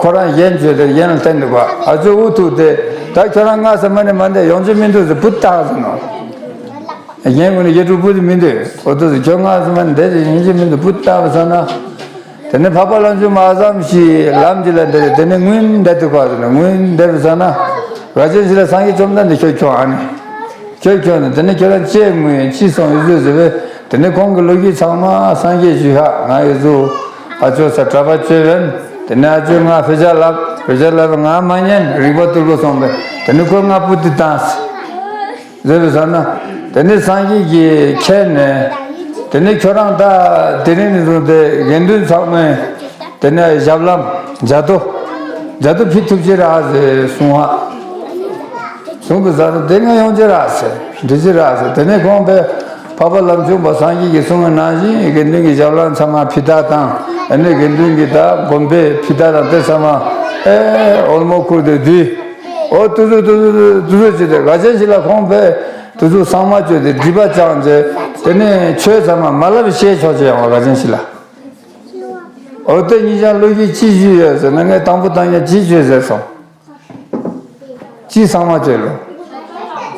ཁོ་རང་གཞན་བརྗོད་དེ་གཞན་ལ་བསྟན་འདུག་པ་ཨ་ཅོ་འུ་ཐུག་སྟེ་ད་ཁྱོད་རང་ང་ས་མ་ནས་མ་འདས་ཡོང་རྒྱུ་མི་འདུག་ཟེར་བུ་བཏང་ཟེར་ནོ། གཞན་ཀུན་ནས་ཡེ་ཕྲུག་བུ་དེ་མི་འདུག་འོ་ཐུག་ཟེར་ཁྱོད་ང་ས་མ་ནས་འདས་ཏེ་ཡོང་རྒྱུ་མི་འདུག་བུ་བཏང་ས་ན། དེ་ནས་འཕགས་པ་ལམ་ཆེན་པ་ཨ་ཙམ་ཞིག་ལམ་གྱི་ལ་འདས་དེ་ནས་སྔོན་འདས་འདུག་པ་ཟེར་ནོ་སྔོན་འདས་པའི་ས་ན། ར་ཅན་ཞིག་ལ་སངས་རྒྱས་བཅོམ་ལྡན་འདས་ཁྱོད་ཁྱོད་ཨ་ནི། ཁྱོད་ཁྱོད་ནི་དེ་ནས་ཁྱོད་རང་ཅེས་ངུས་ཅི་སོང་ཡོད་ཟོས་ཟེར་བས་དེ་ནས་ཁོང་གི་ལོ་རྒྱུས་ཚང་མ་སངས་རྒྱས་ཞུས་ཧ་ང་ཡོད་ཟོ། ཨ་ཅོ་ས་གྲྭ་པ་བཅོས་བས་དེ་ནས་ཨ་ཅོ་ང་ཕེ་ཆ་ལབ་ཕེ་ཆ་ལབ་ང་མ་ཉན་རིག་པ་རྟུལ་པོ་སོང་བས་དེ་ནས་ཁོ་ང་སྤུ་ཏི་བཏང་ཟེར་བས་ཟེར་ན་དེ་ནས་སངས་རྒྱས་ཀྱིས་མཁྱེན་ནས་དེ་ནས་ཁྱོད་རང་ད་དེ་རིང་ནས་བཟུང་སྟེ་དགེ་འདུན་ཚང་མས། དེ་ནས་ཞབས་ལམ་ཇ་དོ། ཇ་དོ་ཕི་ཐུབ་ཅི་ར་ཟེར་གསུང་བ། གསུང་གི་ཟ་རུ་དེ་ང་ཡོང་ཅི་ར་ཟེར་འདྲི་ཅི་ར་ཟེར་དེ་ནས་ཁོང་པས་འཕགས་པ་ལམ་ཆུང་པ་སངས་རྒྱས་ཀྱིས་གསུང་བའི་ནང་བཞིན་དགེ་འདུན་གྱི་ཞབས་ལམ་ཚང་མ་ཕི་ད་དང་ཨ་ནི་དགེ་འདུན་གྱི་ད་དགོན་པའི་ཕི་ད་དང་དེ་ཚང་མ་ཨེ་འོལ་མོ་ཁུར་ཏེ་བསྡུས། འོ་དུ་ཟུ་དུ་ཟུ་དུ་ཟུ་ཅི་དེ་ག་ཅན་ཞིག་ལ་ཁོང་པས་དུ་ཟུ་ཚང་མ་བཅོས་ཏེ་སྒྲིབ་པ་བཅངས་ཏེ་དེ་ནས་ཆོས་ཚང་མ་མ་ལབ་བཤད་ཆོག་ཅེས་ཡོང་བ་ག་ཅན་ཞིག་ལ། འོ་དེ་གཉིས་ཀྱང་བློ་ཡིད་གཅིག་ཞུས་ཡོད་ཟེར་ན་ངས་དང་པོ་དང་ཡང་གཅིག་བརྗོད་ཟེར་སོང་། གཅིག་ཚང་མ་བརྗོད་ལོ།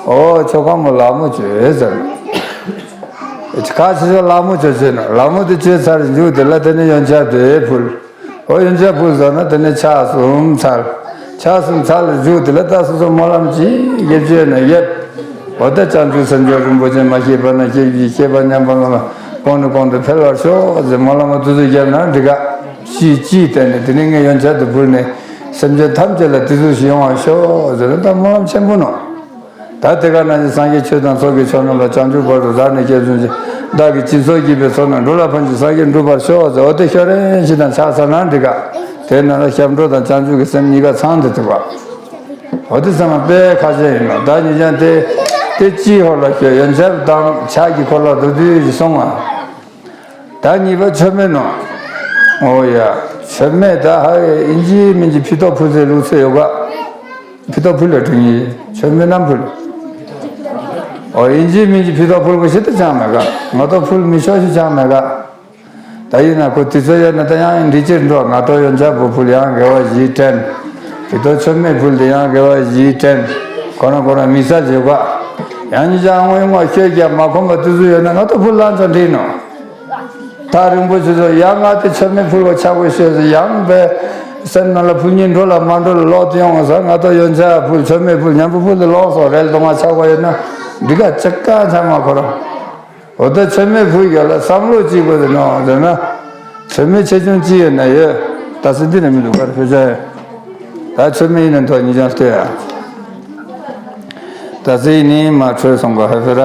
འོ་ཆོ་ག་མོ་ལག་མོ་བརྗོད་ཟེར། ཁ་ཆེ་ཆོ་ལག་མོ་བརྗོད་ཟེར་ན་ལག་མོ་དེ་བརྗོད་ཚར་མཇུག་དེ་ལ་དེ་ནས་ཡོན་ཆབ་དེ་ཕུལ། འོ་ཡོན་ཆབ་ཕུལ་ཟེར་ན་དེ་ནས་ཕྱག་གསུམ་འཚལ། ཕྱག་གསུམ་འཚལ་ལ་མཇུག་དེ་ལ་ད་སོ་སོ་སྨོན་ལམ་གཅིག་ཡེབ་བརྗོད་ན་ཡེབ། འོ་ད་བྱང་ཆུབ་སེམས་མཆོག་རིན་པོ་ཆེ་མ་སྐྱེས་པ་ན་སྐྱེས་ཀྱི་སྐྱེས་པ་མཉམ་པ་ལ་གོང་ནས་གོང་དུ་འཕེལ་བར་ཤོག་ཟེར་སྨོན་ལམ་དུ་ཚུར་བརྒྱབ་ན་འགྲིག་ག་ཤིས་ཅི་བསྟན་ནས་དེ་ནས་ངས་ཡོན་ཆབ་དུ་ཕུལ་ནས་སེམས་ཅན་ཐམས་ཅད་ལ་དེ་ཚོ་ཞིག་ཡོང་བར་ཤོག་ཟེར་ན་ད་སྨོན་ལམ་ཆེན་པོ་ནོ། ད་དེ་ག་ནང་བཞིན་སངས་རྒྱས་ཆོས་དང་ཚོགས་ཀྱི་མཆོག་རྣམས་ལ། བྱང་ཆུབ་བར་དུ་བདག་ནི་སྐྱབས་སུ་མཆི། བདག་གིས་སྦྱིན་སོགས་བགྱིས་པའི་ཚོགས་རྣམས། འགྲོ་ལ་ཕན་ཕྱིར་སངས་རྒྱས་འགྲུབ་པར་ཤོག་ཟེར། འོ་དེ་ཤོད་རན་ཞིག་དང་ཕྱག་འཚལ་ན་འགྲིག་ག་དེ་ནང་ལ་སྐྱབས་འགྲོ་དང་བྱང་ཆུབ་ཀྱི་སེམས་གཉིས་ཀ་ཚང་དུ་ཐུག་པ། འོ་དེ་ཚང་མ་དཔེ་ཁ་ཤས་ཡིན་ནོ། ད་ཉིད་ཀྱང་དེ་དེ་ཅིའི་ཧོར་ལ་ཤོད། ཡོན་ཆབ་དང་ཕྱག་གི་འཁོར་ལོ་བསྡུ་བསྡུ་ཞིག་སོང་བ། ད་གཉིས་པ་མཆོད་མེ་ནོ། ཨོ་ཡ། མཆོད་མེ་ད་ཧ་ཡེ་ཨིན་ཇི་མིན་ཇི་ཕི་ཏོག་ཕུལ་ཚེ་ལུགས་སྲོལ་ཡོད་ག་ཕི་ཏོག་ཕུལ་ལ་དྲིན་ཡིན། མཆོད་མེ་ནམ་ཕུལ། ཨོ་ཨིན་ཇི་མིན་ཇི་ཕི་ཏོག་ཕུལ་གོ་ཤི་ད་ཅང་མེད་ག་སྔ་ཏོག་ཕུལ་མི་ཤོག་ཤི་ཅང་མེད་ག་ད་ཡིན་ན་ཁོ་དུས་ཚོད་ཡོད་ན་ད་ཡང་འདི་ཕྱིར་འགྲོ། སྔ་ཏོག་ཡོན་ཆབ་བུ་ཕུལ། ཡང་དགེ་བ་བཞི་དྲན། ཕི་ཏོག་མཆོད་མེ་ཕུལ་དེ་ཡང་དགེ་བ་བཞི་དྲན། ཁོ་རང་ཁོ་རང་མི་ས་བྱེད་ག་ཡང་ཉིད་ཀྱང་དངོས་མ་ཤོད་ཀྱང་མ་ཁོམ་པ་དུས་ཚོད་ཡོད་ན་སྔ་ཏོག་ཕུལ་ལ་ཚོ་འདྲི་ནོ། ཐག་རིང་པོ་ཆུ་ཚོད་ཡང་ང་དེ་མཆོད་མེ་ཕུལ་བ་ཆག་པའི་ཤོད་ཟེར། ཡང་བས་སེམས་ནང་ལ་ཕུལ་ཉིན་འགྲོ་ལ་མ་འགྲོ་ལ་ལོག་སྟེ་ཡོང་ཟེར། ང་ཏོག་ཡོན་ཆབ་ཕུལ་མཆོད་མེ་ཕུལ་མཉམ་པོ་ཕུལ་ཏེ་ལོག་སོང་རེལ་གཏོང་བ་ཆག་པ་ཡོད་ན་འདི་ག་ཅི་ག་ཚང་མ་ཁོ་རང་། འོ་ད་མཆོད་མེ་ཕུལ་རྒྱ་ལ་བསམ་བློ་གཅིག་པོ་དེ་ནོ་ཟེར་ན། མཆོད་མེ་ཆེ་ཆུང་གཅིག་ཡོད་ན་ཡོད། ད་སྲིད་འདི་ནས་མི་འདུག་གར་ཕེ་ཆ་ཡོད། ད་མཆོད་མེ་ཡིན་ན་ཐོག་ཉིད་ཀྱང་ལྟོས་ཡ། ད་སྲིད་ནི་མ་འཕྲོད་སོང་ག་ཧ་ཧེ་ར།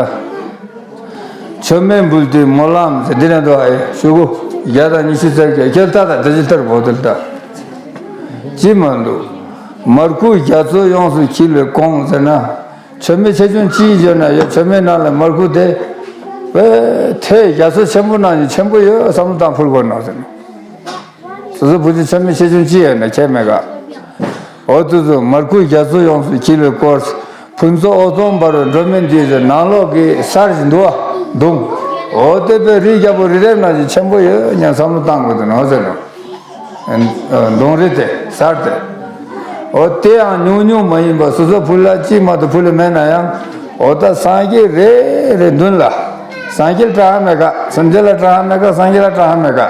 མཆོད་མེ་འབུལ་དུས་སྨོན་ལམ་ཟེར་འདི་ནས་འདུག་ཨ་ཡེ་ཤུ་གུ་བརྒྱ་དང་ཉི་ཤུ་རྩ་བརྒྱད་ཁྱེད་ལྟ་ད་དེ་ཅི་ལྟར་བོ་དེ་ལྟ། ཅི་མ་འདུག་མར་ཁུ་རྒྱ་མཚོ་ཡོངས་སུ་འཁྱིལ་བའི་གོང་ཟེར་ན། མཆོད་མེ་ཆེ་ཆུང་ཅི་ཡོད་ན་ཡོད། མཆོད་མེ་ནང་ལ་མར་ཁུ་དེ་བས་ཐེ་རྒྱ་མཚོ་ཆེན་པོ་ནང་བཞིན་ཆེན་པོ་ཡོད་བསམ་བློ་བཏང་ཕུལ་དགོས་ནོ་ཟེར་ན། སོ་སོ་བུ་ཆུ་མཆོད་མེ་ཆེ་ཆུང་ཅི་ཡོད་ན་ཁྱད་མེད་ག་འོ་དུ་ཚོ་མར་ཁུ་རྒྱ་མཚོ་ཡོངས་སུ་འཁྱིལ་བའི་སྐོར། ཕུན་ཚོགས་འོད་སྟོང་འབར་བའི་སྒྲོན་མེ་འདི་ཟེར་ནང་ལོགས་ཀྱི་གསར་ཞིག་འདུག་བ་གདུང་། འོ་དེ་པའི་རི་རྒྱལ་པོ་རི་རབ་ནང་བཞིན་ཆེན་པོ་ཡོད་སྙམ་བསམ་བློ་བཏང་དགོས་འདུག་ནོ་ཟེར་ནོ། གདུང་རི་དེ་གསར་དེ། འོ་དེ་ཡང་ཉུང་ཉུང་མ་ཡིན་པ་སོ་སོ་ཕུལ་ལ་གཅིག་མ་གཏོགས་ཕུལ་ལ་མེད་ན་ཡང་། འོ་ད་སངས་རྒྱས་རེ་རེ་མདུན་ལ། སངས་རྒྱས་ལ་སྐྲག་ཧ་མེད་ག་སེམས་ཅན་ལ་སྐྲག་ཧ་མེད་ག་སངས་རྒྱས་ལ་སྐྲག་ཧ་མེད་ག་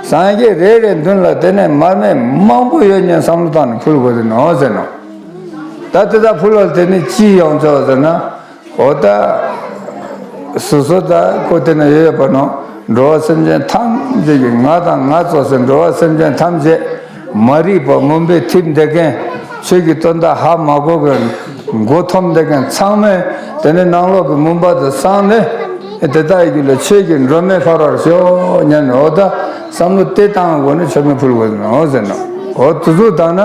སངས་རྒྱས་རེ་རེ་མདུན་ལ་དེ་ནས་མར་མེ་མང་པོ་ཡོད་ཉན་བསམ་བློ་བཏང་ནས་ཕུལ་དགོས་ཟེར་ནོ་ཟེར་ནོ། ད་དེ་དག་ཕུལ་བ་དེ་ནི་ཅི་ཡོང་ཆོག་ཟེར་ན། འོ་ད། སོ་སོ་ད་ཁོ་དེ་ན་ཡོད་ཡོད་པ་ནོ། འགྲོ་བ་སེམས་ཅན་ཐམས་ཅད་ཀྱི་ང་དང་ང་ཚོ་ཟེར་འགྲོ་བ་སེམས་ཅན་ཐམས་ཅད་མ་རིག་པ་མུན་པའི་ཐིབས་འདེད་མཁན། ཆོས་ཀྱི་དོན་དག་ཧ་མ་གོ་མཁན། མགོ་འཐོམ་བསྡད་མཁན་ཚང་མས་དེ་ནས་ནང་ལོགས་ཀྱི་མུན་པ་དེ་སངས་ནས། དེ་དག་གི་རྒྱུད་ལ་ཆོས་ཀྱི་སྒྲོན་མེ་འཕར་བར་ཤོག་སྙམ་ནས་འོ་ད་བསམ་བློ་དེ་བཏང་དགོས་ནས་མཆོད་མེ་ཕུལ་དགོས་ནོ་ཟེར་ནོ། འོ་དེ་ཚོ་བཏང་ན་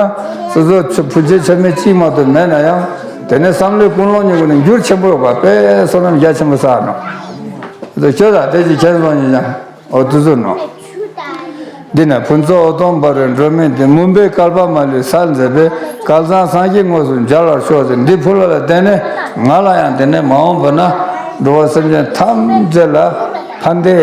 སོ་སོ་ཕུལ་ཆེད་མཆོད་མེ་གཅིག་མ་གཏོགས་མེད་ན་ཡང་། དེ་ནས་བསམ་བློའི་ཀུན་སློང་གཉིས་ཀྱི་ནི་འགྱུར་ཆེན་པོ་ཡོད་པ་དཔེ་བསོད་ནམས་རྒྱ་ཆེན་པོ་བསགས་ནོ། དེ་ཁྱོད་ལ་དེ་ཅི་ཁྱེད་སོང་ཉིན་ཀྱང་འོ་དུ་ཟུར་ནོ། འདི་ན་ཕུན་ཚོགས་འོད་སྟོང་འབར་བའི་སྒྲོན་མེ་འདི། མུན་པའི་བསྐལ་པ་མ་ལུས་གསལ་མཛད་པའི། སྐལ་བཟང་སངས་རྒྱས་དངོས་སུ་མཇལ་བར་ཤོག་ཟེར་འདི་ཕུལ་བ་ལ་བརྟེན་ནས་ང་ལ་ཡང་དེ་ནས་མ་འོངས་པ་ན་འགྲོ་བ་སེམས་ཅན་ཐམས་ཅད་ལ་ཕན་བདེ་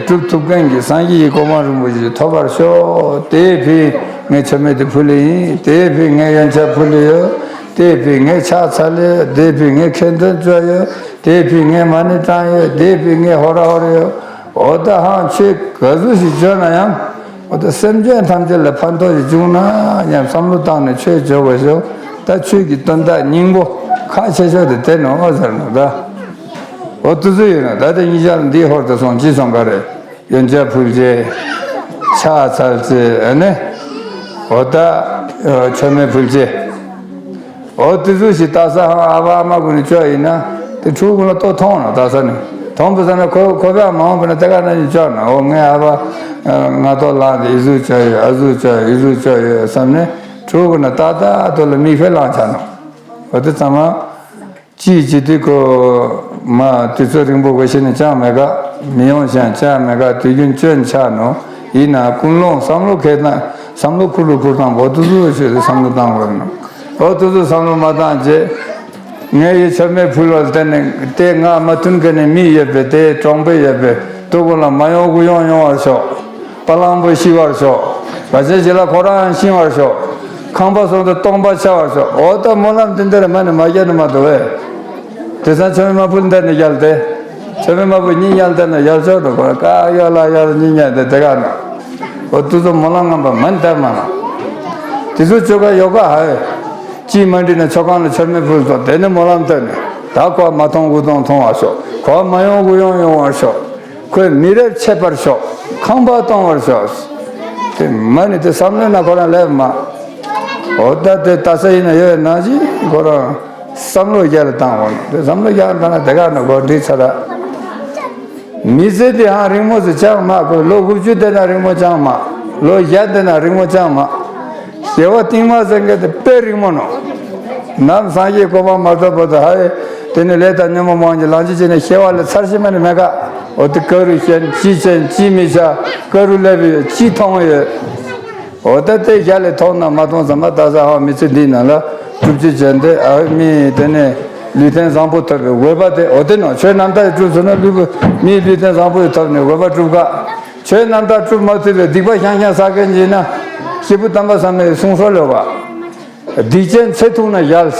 སྒྲུབ་ཐུབ་མཁན་གྱི་སངས་རྒྱས་ཀྱི་གོ་འཕང་རིན་པོ་ཆེ་ཐོབ་པར་ཤོག་དེའི་ཕྱིར་ངས་མཆོད་མེ་འདི་ཕུལ་ལེ་ཡིན། དེའི་ཕྱིར་ངས་ཡོན་ཆབ་ཕུལ་ལེ་ཡོད། དེའི་ཕྱིར་ངས་ཕྱག་འཚལ་ལེ་ཡོད། དེའི་ཕྱིར་ངས་ཁ་འདོན་བཅོ་ཡོད། དེའི་ཕྱིར་ངས་མ་ཎི་བགྲང་ཡོད། དེའི་ཕྱིར་ངས་ཧོ་ར་ཧོ་ར་ཡོད། འོ་ད་ཧང་ཆོས་ག་ཟུག་ཞིག་བཅོ་ན་ཡང་། འོ་ད་སེམས་ཅན་ཐམས་ཅད་ལ་ཕན་ཐོགས་ཤིག་བྱུང་ན་སྙམ་བསམ་བློ་བཏང་ནས་ཆོས་བཅོ་དགོས་ཤོག་ད་ཆོས་ཀྱི་དོན་དག་སྙིང་པོ་ཁག་ཆེ་ཤོས་དེ་དེ་ནོ་ཟེར་ནོ་ད། འོ་དུ་ཟུ་ཡོད་ན་ད་དེ་གཉིས་ཆར་འདི་ཧོར་དུ་སོང་ཅི་སོང་ག་རེད། ཡོན་ཆབ་ཕུལ་རྗེས། ཕྱག་འཚལ་རྗེས་ཨ་ནི། འོ་ད། མཆོད་མེ་ཕུལ་རྗེས། འོ་དེ་ཚོ་ཞིག་ལྟ་ས་ཧང་ཨ་བ་ཨ་མ་ཀུན་ནས་བཅོ་ཡིན་ན། དེ་ཕྲུ་གུ་ལ་ལྟོ་མཐོང་ན་ལྟ་ས་ནི། མཐོང་བུ་ས་ན་ཁོ་ཁོ་བ་མ་འོངས་པ་ན་དེ་ག་ན་ཡིན་བཅོ་ན་འོ་ངའི་ཨ་བ། ང་ལྟོ་ལངས་ཏེ་ཨི་ཟུག་བཅོ་ཡོད་ཨ་ཟུག་བཅོ་ཡོད་ཨི་ཟུག་བཅོ་ཡོད་བསམ་ནས་ཕྲུ་གུ་ན་ཏག་ཏག་ཏོ་ལ་མིག་དཔེ་ལངས་ཆ་ནོ། འོ་དེ་ཚང་མ། ཅིའི་ཅི་དུས་ཁོ་མ་དུས་ཚོད་རིང་པོ་གོ་ཤེས་ནས་ཅང་མེད་ག་མི་ཡོང་ཞིང་ཅང་མེད་ག་དུས་རྒྱུན་སྐྱོན་ཆགས་ནོ། ཡིན་ན་ཀུན་སློང་བསམ་བློ་ཁེ་དང་བསམ་བློ་ཁུར་རུ་ཁུར་དང་འོ་དུ་ཟུ་ཞེས་བསམ་བློ་བཏང་དགོས་ནོ། འོ་དུ་ཟུ་བསམ་བློ་མ་བཏང་རྗེས། ངས་ཡི་མཆོད་མེ་ཕུལ་བར་བརྟེན་ནས་དེ་ང་མ་མཐུན་མཁན་ནས་མི་ཡོད་པས་དེ་གྲོང་པའི་ཡོད་པས་དུ་ཀུན་ལ་མ་ཡོང་དགུ་ཡོང་ཡོང་བར་ཤོག་པ་ལང་པོ་ཤི་བར་ཤོག་བ་ཆེན་ཞིག་ལ་ཁོ་རང་ཡང་ཤི་བར་ཤོག་ཁང་པ་སོང་སྟེ་སྟོང་པ་ཆགས་པར་ཤོག་འོ་ད་སྨོན་ལམ་དེ་འདིར་མ་ནི་མ་རྒྱག་ནི་མ་འདུག་བས། དེ་སང་མཆོད་མེ་མ་ཕུལ་འདིར་ནི་རྒྱལ་ཏེ། མཆོད་མེ་མ་ཕུལ་གཉིད་ཉལ་འདིར་ནི་རྒྱལ་ཆོག་འགྲོ་གོ་ཀ་ཡོ་ལ་ཡོ་ལ་གཉིད་ཉལ་ཏེ་དེ་ག་ན། འོ་དུ་ཚོ་སྨོན་ལམ་ངན་པ་མ་ནི་དེར་མ་ན། དེ་ཚོ་ཆོ་ག་ཡོ་ག་ཧ་ཡོད། ཅིས་མ་འདྲི་ན་མཆོད་ཁང་ལ་མཆོད་མེ་ཕུལ་སོང་དེ་ནི་སྨོན་ལམ་བཏབ་ནས་ད་ཁོ་མ་མཐོང་དགུ་མཐོང་མཐོང་བར་ཤོག་ཁོ་མ་ཡོང་དགུ་ཡོང་ཡོང་བར་ཤོག་ཁོས་མི་རབས་ཆད་པར་ཤོག་ཁང་པ་གཏོང་བར་ཤོག་དེ་མ་ནི་དེ་བསམ་བློ་ན་ཁོ་རང་སླེབས་མ། འོ་ད་དེ་ལྟ་ས་ཡིན་ན་ཡོད་ན་ཅི་ཁོ་རང་ བསམ་བློ་རྒྱ་ལ་བཏང་བ་ནོ། དེ་བསམ་བློ་རྒྱ་ལ་བཏང་ན་དེ་ག་ན་གོ་འདྲི་ཚ་ད། མི་ཚེ་དེ་ཧང་རིང་མོ་ཟེར་ཅང་མ་གོ། ལོ་དགུ་བཅུ་དེ་ན་རིང་མོ་ཅང་མ། ལོ་བརྒྱ་དེ་ན་རིང་མོ་ཅང་མ། སྐྱེ་བ་རྟིང་མ་ཟེར་མཁན་དེ་དཔེ་རིང་མོ་ནོ། ནམ་སངས་རྒྱས་གོ་འཕང་མ་ཐོབ་བར་དུ་ཧ་ཡེ་དེ་ནི་ལས་དང་ཉོན་མོངས་མང་གི་ལང་ཅི་བྱས་ནས་སྐྱེ་བ་ལ་ཚར་ཞིག་མ་ནི་མེད་ཀ། འོ་དེ་ག་རུ་ཤེས་ཅི་བྱས་ཅི་མི་བྱ། ག་རུ་སླེབས་ཡོད་ཅི་མཐོང་ཡོད། འོ་ད་དེ་རྒྱ་ལས་མཐོང་ན་མ་མཐོང་ཙམ་མ་ད་ས་ཧ་མི་ཚེ་འདིའི་ནང་ལ་སྒྲུབ་བྱེད་ཅན་དེ་ཨ་མི་དེ་ནས་ལུས་རྟེན་བཟང་པོ་ཐོབ་པའི་འོས་པ་དེ། འོ་དེ་ནང་ཆོས་རྣམ་དག་སྒྲུབ་ཟེར་ན་ལུས་པོ་མིའི་ལུས་རྟེན་བཟང་པོ་ཐོབ་ནས་འོས་པ་སྒྲུབ་ག། ཆོས་རྣམ་དག་སྒྲུབ་མ་ཐུབ་པའི་སྡིག་པ་ཤང་ཤང་བསགས་མཁན་ཡིན་ན་སྐྱེས་བུ་དམ་པ་བསམ་མེད་གསུང་སྲོལ་ཡོད་པ། སྡིག་ཅན་ཚེ་ཐུང་ན་ཡལ།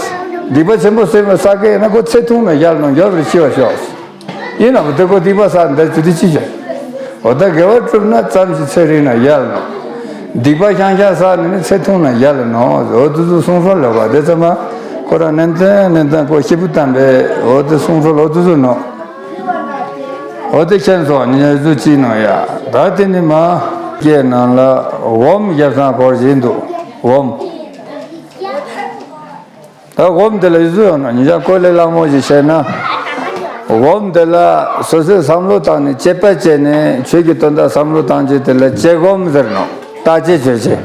སྡིག་པ་ཆེན་པོ་སེམས་ལ་བསགས་མཁན་ཡིན་ན་ཁོ་ཚེ་ཐུང་ན་ཡལ་ནང་འགྱོ་བར་ཤི་བ་ཤོག། ཡིན་ནའང་དེ་ཁོ་སྡིག་པ་བསགས་འདི་ཚུལ་དེ་ཅི་བྱ། འོ་ད་དགེ་བ་བསྒྲུབ་ན་ཙམ་ཞིག་ཚེ་རིང་ན་ཡལ་ནོ། སྡིག་པ་ཤང་ཤང་བསགས་ནས་ནི་ཚེ་ཐུང་ན་ཡལ་ནོ། འོ་དེ་ཚོ་གསུང་སྲོལ་ལ་བ་དེ་ཚང་མ་ཁོ་རང་ནན་ཏན་ནན་ཏན་ཁོ་སྐྱེས་བུ་དམ་པའི་འོ་དེ་གསུང་སྲོལ་འོ་དེ་ཚོ་ནོ། འོ་དེ་མཁྱེན་སོང་ནི་ཚོ་ཅི་ནོ་ཡ། ད་དེ་ནི་མ་སྐྱེས་ནང་ལ་འོམ་རྒྱབ་སང་སྐོར་བཞིན་འདུག་འོམ། ད་འོམ་དེ་ལ་ཡི་ཟུ་ཡོང་ན་ཉིན་ཞག་ཀོ་ལེ་གླང་མོ་ཞིག་བྱས་ན། འོམ་དེ་ལ་སོ་སོའི་བསམ་བློ་བཏང་ནས་དཔྱད་པ་བྱས་ནས་ཆོས་ཀྱི་དོན་དག་བསམ་བློ་བཏང་བྱས་དེ་ལ་དཔྱད་སྒོམ་ཟེར་ནོ། བརྟག་དཔྱད་བྱས་བྱས།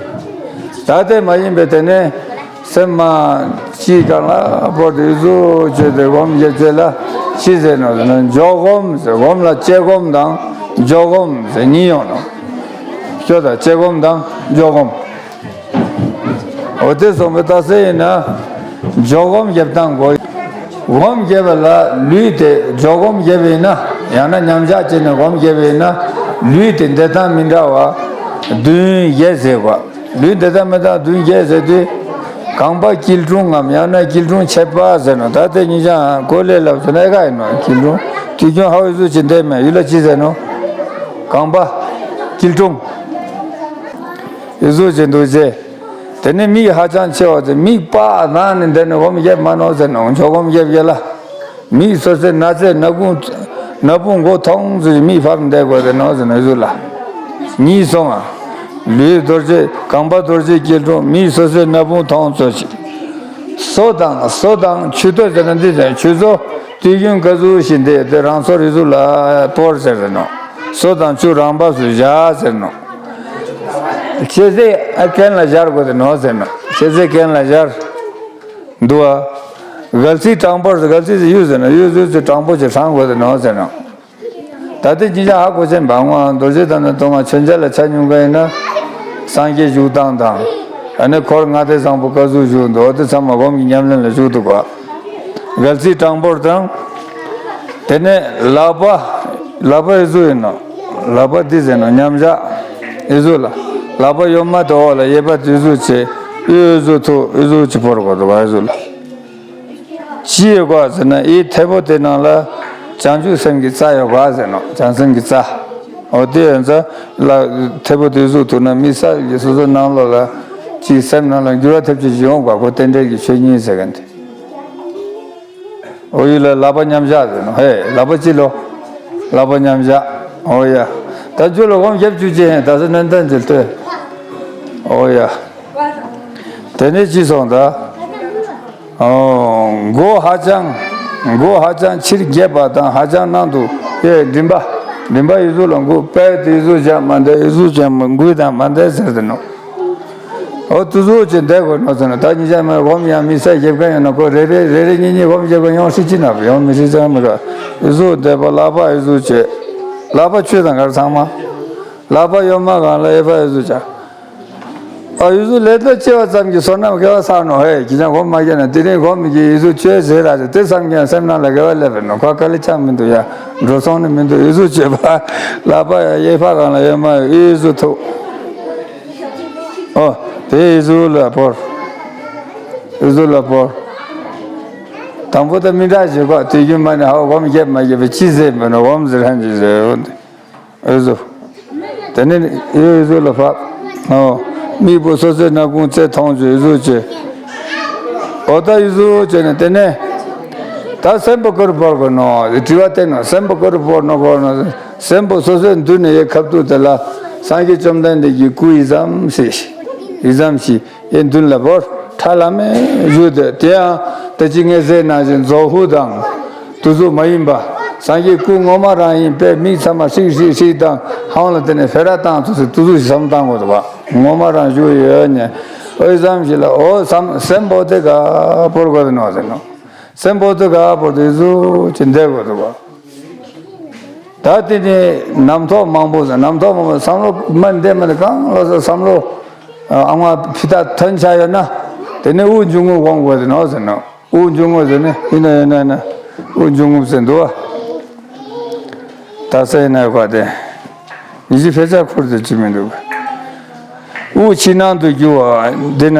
ད་དེ་མ་ཡིན་པའི་དེ་ནས་སེམས་མ་ཅིའི་སྒང་ལ་བོར་ཏེ་ཡི་ཟུ་བྱས་ཏེ་སྒོམ་རྒྱབ་བྱས་ལ་ཅི་ཟེར་ནོ་ཟེར་ན་འཇོག་སྒོམ་ཟེར། སྒོམ་ལ་དཔྱད་སྒོམ་དང་འཇོག་སྒོམ་ཟེར་གཉིས་ཡོང་ནོ། ཤོད་ད་དཔྱད་སྒོམ་དང་འཇོག་སྒོམ། འོ་དེ་སོང་བའི་རྟགས་གསལ་ཡིན་ན། འཇོག་སྒོམ་རྒྱབ་སྟངས་གོ། སྒོམ་རྒྱབ་པ་ལ་ལུས་དེ་འཇོག་སྒོམ་རྒྱབ་པ་ཡིན་ན་ཡང་ན་མཉམ་བཞག་བྱས་ནས་སྒོམ་རྒྱབ་པ་ཡིན་ན་ལུས་དེ་འདེད་སྟངས་མི་འདྲ་བ་བདུན་བརྒྱད་ཟེར་བ། ལུས་འདེད་སྟངས་མི་འདྲ་བ་བདུན་བརྒྱད་ཟེར་དུས། རྐང་པ་སྐྱིལ་ཀྲུང་ངམ་ཡང་ན་སྐྱིལ་ཀྲུང་ཆད་པ་ཟེར་ནོ། ད་དེ་གཉིས་ཀྱང་གོ་ལས་ལབ་ཟེར་ན་ཨེ་ག་ཡིན་ནོ། སྐྱིལ་ཀྲུང་དུས་རྒྱུན་ཧ་བའི་གཟུགས་ཅན་དེ་མེད་ཡུལ་ལ་ཅི་ཟེར་ནོ། རྐང་པ་སྐྱིལ་ཀྲུང་ཡི་གཟུགས་ཅན་འདུག་ཅེས། དེ་ནས་མིག་ཧ་ཅང་ཆེ་བ་དེ་མིག་པ་ནང་ནས་འདི་ནས་སྒོམ་རྒྱབ་མ་ནོ་ཟེར་ནོ། འཇོག་སྒོམ་རྒྱབ་རྒྱབ་ལ། མིག་སོ་སོའི་སྣ་རྩེ་སྣ་ཁུང་སྣ་བུག་མགོ་མཐོང་ཚོ་ཞིག་མིག་ཕབ་འདེགས་དགོས་དེ་ནོ་ཟེར་ནོ་གཟུགས་ལ། གཉིས་སོང་ང་། ལུས་རྡོ་རྗེ་རྐང་པ་རྡོ་རྗེ་སྐྱིལ་ཀྲུང་མིག་སོ་སོའི་སྣ་བུག་མཐོང་ཚོ་ཞིག། སོ་དང་སོ་དང་མཆུ་ཏོ་ཟེར་ན་འདི་ཟེར་མཆུ་སོ་དུས་རྒྱུན་ག་ཟུག་བཞིན་དེ་དེ་རང་སོར་རི་གཟུགས་ལ་སྤོར་ཟེར་ནོ། སོ་དང་མཆུ་རང་བབས་སུ་བཞག་ཟེར་ནོ། ཤེས་ཚད་ཨ་གན་ལ་སྦྱར་དགོས་དེ་ནོ་ཟེར་ནོ། ཤེས་ཚད་གན་ལ་སྦྱར། འདུག་ཨ། སྒལ་ཚིགས་དྲང་པོར་སྒལ་ཚིགས་གཡུག་ཟེར་ན་གཡུག་གཡུག་ཚིགས་དྲང་པོ་ཅིག་བསྲང་དགོས་དེ་ནོ་ཟེར་ནོ། ད་ལྟའི་ཉིན་ཞག་ཧ་གོ་ཆེན་པ་ངོ་རྡོ་རྗེ་དང་ནི་དུང་ང་མཆོད་མཇལ་ལ་ཆ་མྱོང་ག་ཡིན་ན། སངས་རྒྱས་བཞུགས་སྟངས་དང་། ཨ་ནི་འཁོར་ལྔ་སྡེ་བཟང་པོ་བཀའ་ཟུར་བཞུགས་འདུག་དེ་ཚང་མ་སྒོམ་གྱི་ཉམས་ལེན་ལ་བཞུགས་འདུག་གོ། སྒལ་ཚིགས་དྲང་པོར་དང་། དེ་ནས་ལག་པ། ལག་པ་ཡི་གཟུགས་ཡིན་ནོ། ལག་པ་འདི་ཟེར་ནོ་མཉམ་བཞག་ཡི་གཟུགས་ལ། ལག་པ་གཡོན་མ་དེ་འོག་ལ་གཡས་པ་དེ་ཡི་གཟུགས་བྱས། གཡོན་ཡི་གཟུགས་ཐུག་ཡི་གཟུགས་ཀྱི་ཕོར་གོ་འདུག་ག་ཡི་གཟུགས་ལ། ཅི་ཡོད་གོ་ཟེར་ན་ཨི་མཐེ་བོ་དེ་ནང་ལ་བྱང་ཆུབ་སེམས་ཀྱི་རྩ་ཡོད་གོ་ཟེར་ནོ། བྱང་སེམས་ཀྱི་རྩ། འོ་དེ་ཡོད་ཙང་ལ་མཐེ་བོ་དེ་གཟུགས་ཐུག་ན་མི་ས་ཀྱི་སོ་སོ་ནང་ལོགས་ལ་ཅིག་སེམས་ནང་ལ་འགྱུར་བ་ཐེབས་ཅིག་ཡོང་གོ་གོ་རྟེན་འབྲེལ་གྱི་ཆོས་ཉིད་ཟེར་གན་དེ། འོ་ཡུལ་ལ་ལག་པ་མཉམ་བཞག་ཟེར་ནོ། ཧེ་ལག་པ་ཅི་ལོ། ལག་པ་མཉམ་བཞག་འོ་ཡ། ད་རྒྱུ་ལ་སྒོམ་རྒྱབ་བཅུག་ཅེས་ད་ས་ནན་ཏན་ཅིག་ལྟོས། འོ་ཡ། དེ་ནས་ཅི་སོང་ད། ཨོ། མགོ་ཧ་ཅང་། མགོ་ཧ་ཅང་ཕྱིར་རྒྱབ་པ་དང་ཧ་ཅང་ནང་དུ་ཡེ་མགྲིན་པ། མགྲིན་པ་ཡི་གཟུགས་ལ་མགོ་པད་དེ་ཡི་གཟུགས་ཀྱང་མ་འདེད་ཡི་གཟུགས་ཀྱང་མ་འགུལ་དང་མ་འདེད་ཟེར་དེ་ནོ། འོ་དུ་གཟུགས་ཀྱི་འདེད་དགོས་ནོ་ཟེར་ན་ད་ཉིན་ཞག་མ་སྒོམ་ཡང་མི་ས་རྒྱབ་མཁན་ཡོད་ན་ཁོ་རེ་རེ་རེ་རེ་གཉིས་གཉིས་སྒོམ་རྒྱབ་མཁན་ཡོང་སྲིད་ཅི་ན་ཡོང་མི་སྲིད་ཙང་མི་ར། ཡི་གཟུགས་འདེད་པ་ལག་པ་ཡི་གཟུགས་བྱེད། ལག་པ་ཆོས་དང་གར་ཚང་མ། ལག་པ་གཡོན་མ་གང་ལ་གཡས་པ་ཡི་གཟུགས་བྱ། ཨ་ཡུལ་གཟུགས་ལས་དོན་བྱེད་པ་ཙམ་གྱིས་བསོད་ནམས་དགེ་བ་བསགས་ནོ། ཧེ་ཁྱེད་ཅག་སྒོམ་མ་རྒྱབ་ན་དེ་རིང་སྒོམ་མི་གི་ཡུལ་གཟུགས་ཆོས་ཟེར་ར་རེད་དེ་བསམ་ཀྱང་སེམས་ནང་ལ་དགེ་བ་སླེབས་པས་ནོ། ཁ་དཀའ་ལས་ཆགས་མི་འདུག་ཡ། འགྲོ་སོང་ནི་མི་འདུག་ཡུལ་གཟུགས་བྱེད་པ། ལག་པ་ཡ་གཡས་ཕ་གང་ལ་གཡོན་མ་ཡི་ཡུལ་གཟུགས་ཐུག་ཨོ། དེ་ཡུལ་གཟུགས་ལ་བོར། ཡུལ་གཟུགས་ལ་བོར། དང་པོ་ད་མི་འདྲ་ཞིག་གོ་དུས་རྒྱུན་མ་ནི་ཧ་སྒོམ་རྒྱབ་མ་རྒྱབ་པ་ཅི་ཟེར་མི་ནོ་སྒོམ་ཟེར་ཧན་ཅི་ཟེར། འོ་དེ། འོ་ཟོ། དེ་ནས་འོ་ཟོ་ལ་ཕབ། ཨོ། མིག་པོ་སོ་སོའི་སྣ་ཁུང་རྩེ་མཐོང་བྱས་འོ་ཟོ་བྱས། འོ་ད་འོ་ཟོ་བྱས་ནས་དེ་ནས། ད་སེམས་པ་ག་རུ་བོར་དགོས་ནོ། དྲི་བ་བསྟན་ནོ་སེམས་པ་ག་རུ་བོར་ནོ་གོ་ནོ། སེམས་པ་སོ་སོའི་མདུན་ནས་ཡེ་ཁབ་ཏུ་དེ་ལ་སངས་རྒྱས་བཅོམ་ལྡན་འདས་ཀྱི་སྐུ་ཡི་ཙམ་ཞིག་ཡི་ཙམ་ཞིག་ཡེ་མདུན་ལ་བོར་ཁྲ་ལམ་མེ་བཞུགས་ཏེ་དེ་ཡང་། ད་ཅི་ངས་ཟེར་ནང་བཞིན་རྫོགས་ཧུ་དང་། དུ་ཟུག་མ་ཡིན་པ། སངས་རྒྱས་སྐུ་ངོ་མ་རང་ཡིན་པས་མིག་ཚང་མ་ཧྲིག་ཧྲིག་ཧྲིག་དང་ཧང་ལ་དེ་ནས་ཕེ་ར་བཏང་ཐུག་སེ་དུ་ཟུག་ཞིག་བསམ་བཏང་དགོས་འདུག་བ། ངོ་མ་རང་བཞུགས་ཡོད་ཉེ། ཨོ་ཙམ་ཞིག་ལ་ཨོ་བསམ་སེམས་པོ་དེ་ག་བོར་དགོས་ནོ་ཟེར་ནོ། སེམས་པོ་དེ་ག་བོར་དུ་ཟུག་ཅིག་འདེགས་དགོས་འདུག་བ། ད་དེ་ནི་ནམ་ཐོག་མང་པོ་ཟེར་ནམ་ཐོག་མང་པོ་བསམ་བློ་མ་འདས་མ་འདས་གང་ལ་སོགས་བསམ་བློ་ཨ་ང་ཕི་ད་ཐོན་ཆ་ཡོད་ན་དེ་ནི་དབུགས་འབྱུང་རྔུབ་འོང་དགོས་ཟེར་ནོ་ཟེར་ནོ། དབུགས་འབྱུང་རྔུབ་ཟེར་ནི་ཡིན་ན་ཡིན་ན་ཡིན་ན་དབུགས་འབྱུང་རྔུབ་ཟེར་འདུག་བ། ད་ས་ཡིན་ན་ཡོད་པ་དེ་ཉི་ཤུ་ཕལ་ཆེར་འཁོར་དུ་ཅི་མི་འདུག་དབུགས་ཕྱི་ནང་དུ་རྒྱུ་བ་འདི་ན་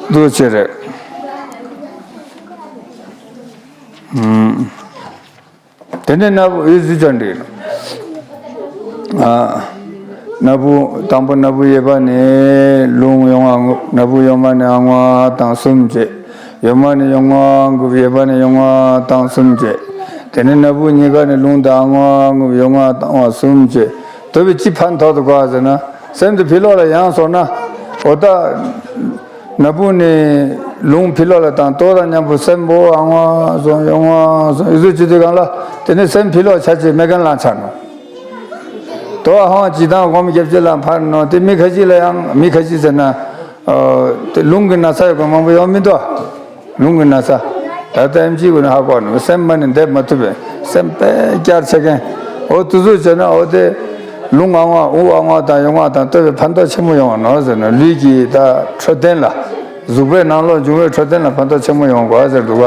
འདུག་ཅེས་རེད། དེ་ནས་སྣ་བུག་ཡོད་ཟེར་ཀྱང་འགྲིག་ནོ། ཨ། སྣ་བུག་དང་པོ་སྣ་བུག་གཡས་པ་ནས་རླུང་ཡོང་བ་རྔུབ། སྣ་བུག་གཡོན་མ་ནས་ཨ་ང་དང་གསུམ་བྱེད། གཡོན་མ་ནས་གཡོན་མ་རྔུབ། གཡས་པ་ནས་གཡོན་མ་དང་གསུམ་བྱེད། དེ་ནས་སྣ་བུག་གཉིས་ཀ་ནས་རླུང་དང་ཨ་ང་རྔུབ། གཡོན་མ་དང་ཨ་ང་གསུམ་བྱེད། དོ་བའི་ཅི་ཕན་ཐོགས་དུ་གོ་བ་ཟེར་ན་སེམས་དེ་ཕྱི་ལོགས་ལ་ཡང་སོང་ན་འོ་ད། སྣ་བུག་ནས་རླུང་ཕྱི་ལོགས་ལ་བཏང་དོ་དང་མཉམ་པོ་སེམས་པོ་ཨ་ང་སོང་གཡོན་མ་སོང་ཡོད་ཚུལ་བྱེད་དུས་གང་ལ་དེ་ནས་སེམས་ཕྱི་ལོགས་ཆ་ཆེ་མེ་གན་ལང་ཆ་ནོ། དོ་ཨ་ཧོང་ཅི་དང་སྒོམ་རྒྱབ་ཅེ་ལ་འཕར་ནོ། དེ་མི་ཁ་ཅིག་ལ་ཡང་མི་ཁ་ཅིག་ཟེར་ན་དེ་རླུང་གི་ན་ཚ་ཡོད་པ་མང་པོ་ཡོང་མི་འདུག་རླུང་གི་ན་ཚ། ད་ལྟ་ཨེམ་ཆི་གུ་ནས་ཧ་གོ་ནོ། སེམས་མ་ནི་འདེབས་མ་ཐུབ་པས་སེམས་དཔེ་བསྐྱར་ཆེ་མཁན། འོ་དུ་ཟུག་བྱས་ན་འོ་དེ་རླུང་ཨ་ང་དབུགས་ཨ་ང་དང་གཡོན་མ་དང་ལྟོས་པའི་ཕན་ཐོགས་ཆེན་པོ་ཡོང་བ་ནོ་ཟེར་ནོ། ལུས་ཀྱི་ད་འཕྲོད་བསྟེན་ལ་གཟུགས་པོའི་ནང་ལོགས་འབྱུང་བའི་འཕྲོད་བསྟེན་ལ་ཕན་ཐོགས་ཆེན་པོ་ཡོང་དགོས་ཟེར་འདུག་ག་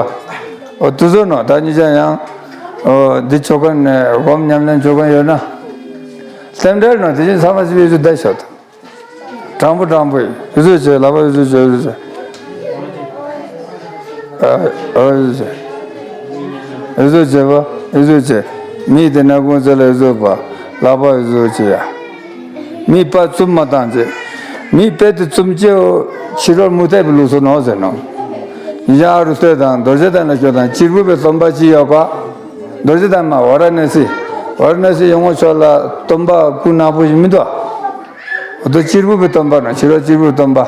འོ་དུ་ཟུག་ནོ། ད་ཉིད་ཅང་ཡང་འོ་འདི་ཆོ་ག་ནས་སྒོམ་ཉམས་ལེན་ཆོ་ག་ཡོད་ན། སེམས་ཁྲལ་ནོ་དེ་བཞིན་ཚང་མ་ཅི་བས་སུ་བསྡད་ཤོག་ད། དྲང་པོ་དྲང་པོ་ཡིན། ཨུ་ཚུགས་བྱེད། ལག་པ་ཨུ་ཚུགས་བྱེད། ཨུ་ཚུགས་བྱེད། ཨ་ཨུ་ཚུགས་བྱེད། ཨུ་ཚུགས་བྱེད་པ། ཨུ་ཚུགས་བྱེད། མིག་དེ་སྣ་ཁུང་རྩེ་ལ་ཨུ་ཚུགས་པ། ལག་པ་ཨུ་ཚུགས་བྱེད་ཡ། མིག་པ་བཙུམ་མ་བཏང་བྱེད། མིག་དཔེ་དེ་བཙུམ་བྱེད། ཕྱི་རོལ་མུ་སྟེགས་པའི་ལུགས་སུ་ནོ་ཟེར་ནོ། ཡ་རུ་སྟོད་དང་རྡོ་རྗེ་གདན་ལ་སྐྱོད་དང་གཅེར་བུ་པའི་སྟོན་པ་ཅི་ཡོད་ག་རྡོ་རྗེ་གདན་མ་ཝཱ་ར་ཎ་སི། ཝཱ་ར་ཎ་སི་ཡོང་ངོ་ཕྱོགས་ལ་སྟོན་པ་སྐུ་ནག་པོ་ཞིག་མི་འདུག་འོ་དོ་གཅེར་བུ་པའི་སྟོན་པ་ན་ཕྱི་རོལ་གཅེར་བུ་སྟོན་པ།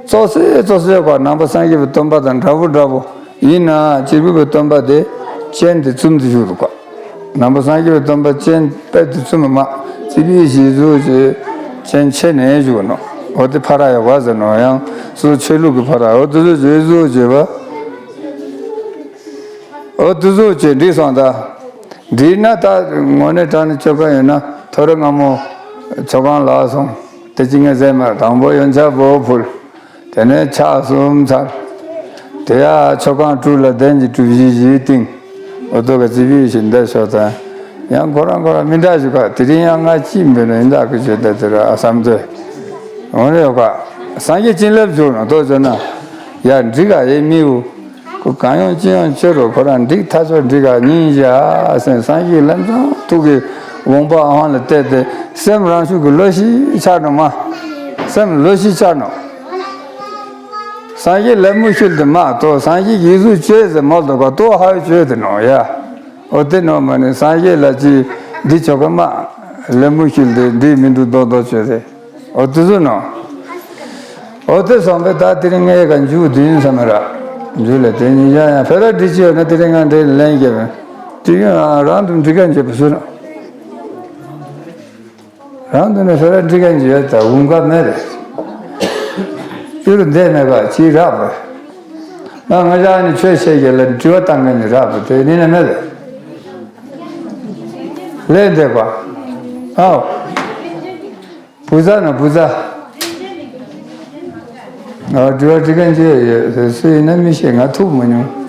ཙོག་སེ་ཙོག་སེ་ཡོད་པ་ནང་པ་སངས་རྒྱས་པའི་སྟོན་པ་དང་འདྲ་བོ་འདྲ་བོ་ཡིན་ན་གཅེར་བུ་པའི་སྟོན་པ་དེ་སྤྱན་དེ་བཙུམ་དུ་བཞུགས་འདུག་ག་ནང་པ་སངས་རྒྱས་པའི་སྟོན་པ་སྤྱན་དཔེ་དེ་བཙུམ་མ་ཙི་པིག་ཞིག་བཟོ་བྱས་སྤྱན་ཕྱེ་ནས་བཞུགས་ནོ། འོ་དེ་ཕ་ར་ཡོད་པ་ཟེར་ནོ། ཡང་སོ་ཆོས་ལུགས་ཀྱི་ཕ་ར་འོ་དེ་ཚོ་བཟོས་བཟོ་བྱས་པ། འོ་དེ་ཚོ་བྱས་འགྲིག་སོང་ད། འགྲིག་ན་ད་དངོས་གནས་དྲང་ནས་ཆོ་ག་ཡོད་ན་ཐོ་རེ་སྔ་མོ་ཆོ་ག་ལ་སོང་། དེ་ཅི་ངས་ཟེར་མ་དང་པོ་ཡོན་ཆབ་བོ་ཕུལ། དེ་ནས་ཕྱག་གསུམ་འཚལ། དེ་ཡང་ཆོ་ག་དྲུག་ལ་གདན་གྱི་གྲུ་བཞི་བཞིའི་སྟེང་། འོ་དོ་ག་ཙི་པིག་ཞིག་འདེབས་ཤོག་དང་། ཡང་ཁོ་རང་ཁོ་རང་མི་འདྲ་ཞིག་ག་དེ་རིང་ཡང་ང་ཅི་འབད་ན་ཡིན་ད་གི་བརྗོད་བསྡད་དེ་ར་བསམ་དོད། འོ་རེ་ཡོད་ག་སངས་རྒྱས་བྱིན་རླབས་འཇུག་ནོ་དོ་བརྗོད་ན། ཡ་འགྲིག་ག་ཡེ་མི་བུ། ཁོ་གང་ཡོང་ཅི་ཡོང་ཆོས་རོ་ཁོ་རང་འགྲིག་ཐག་ཆོད་འགྲིག་ག་ཉིན་ཞག་སེམས་སངས་རྒྱས་ལམ་སང་ཐུག་གི་དགོངས་པ་ཨང་ལ་གཏད་དེ་སེམས་རང་ཤུགས་ཀྱི་ལོ་ཤི་ཆགས་ནོ་མ། སེམས་ལོ་ཤི་ཆགས་ནོ། སངས་རྒྱས་ལ་མུ་ཤུལ་དུ་མ་གཏོགས་སངས་རྒྱས་ཀྱི་ཡིག་གཟུགས་བཅོས་ཟེར་མོལ་དུ་ག་གཏོགས་ཧ་ཡོད་བཅོས་དེ་ནོ་ཡ། འོ་དེ་ནོ་མ་ནི་སངས་རྒྱས་ལ་ཅི་འདི་ཆོ་ག་མ། ལ་མུ་ཤུལ་དེ་འདི་མི་འདུག་རྡོག་རྡོག་བཅོས་དེ། འོ་དེ་ཚོ་ནོ། འོ་དེ་སོང་པས་ད་དེ་རིང་ངའི་ག་མཇུག་བདུན་ཙམ་ར། མཇུག་ལ་དེ་ཉིན་ཡང་ཡང་ཕེ་ར་འདི་ཅི་ཡོད་ན་དེ་རིང་ང་འདྲེ་ལན་རྒྱབ། དེ་ཡང་རང་དུ་འགྲིག་མཁན་བྱེད་པ་སུ་ན། རང་དུ་ནི་ཕེ་ར་འགྲིག་མཁན་གྱི་ཡོད་ད་འུང་ག་མེད་རེད། གཡུར་འདས་མེད་པ་ཅི་རག་པས། ང་ང་ཅག་ནི་ཆོས་བཤད་རྒྱུ་ལ་དྲི་བ་བཏང་མཁན་ནི་རག་པ་དེ་ནི་ནི་མེད་རེད། ལས་འདས་པ། ཨའོ། བུ་ཚ་ན་བུ་ཚ། ཨ་དྲི་བ་དྲི་མཁན་ཅི་ཡོད་སུ་ཡིན་ན་མི་ཤེས་ང་ཐུག་མ་མྱོང་།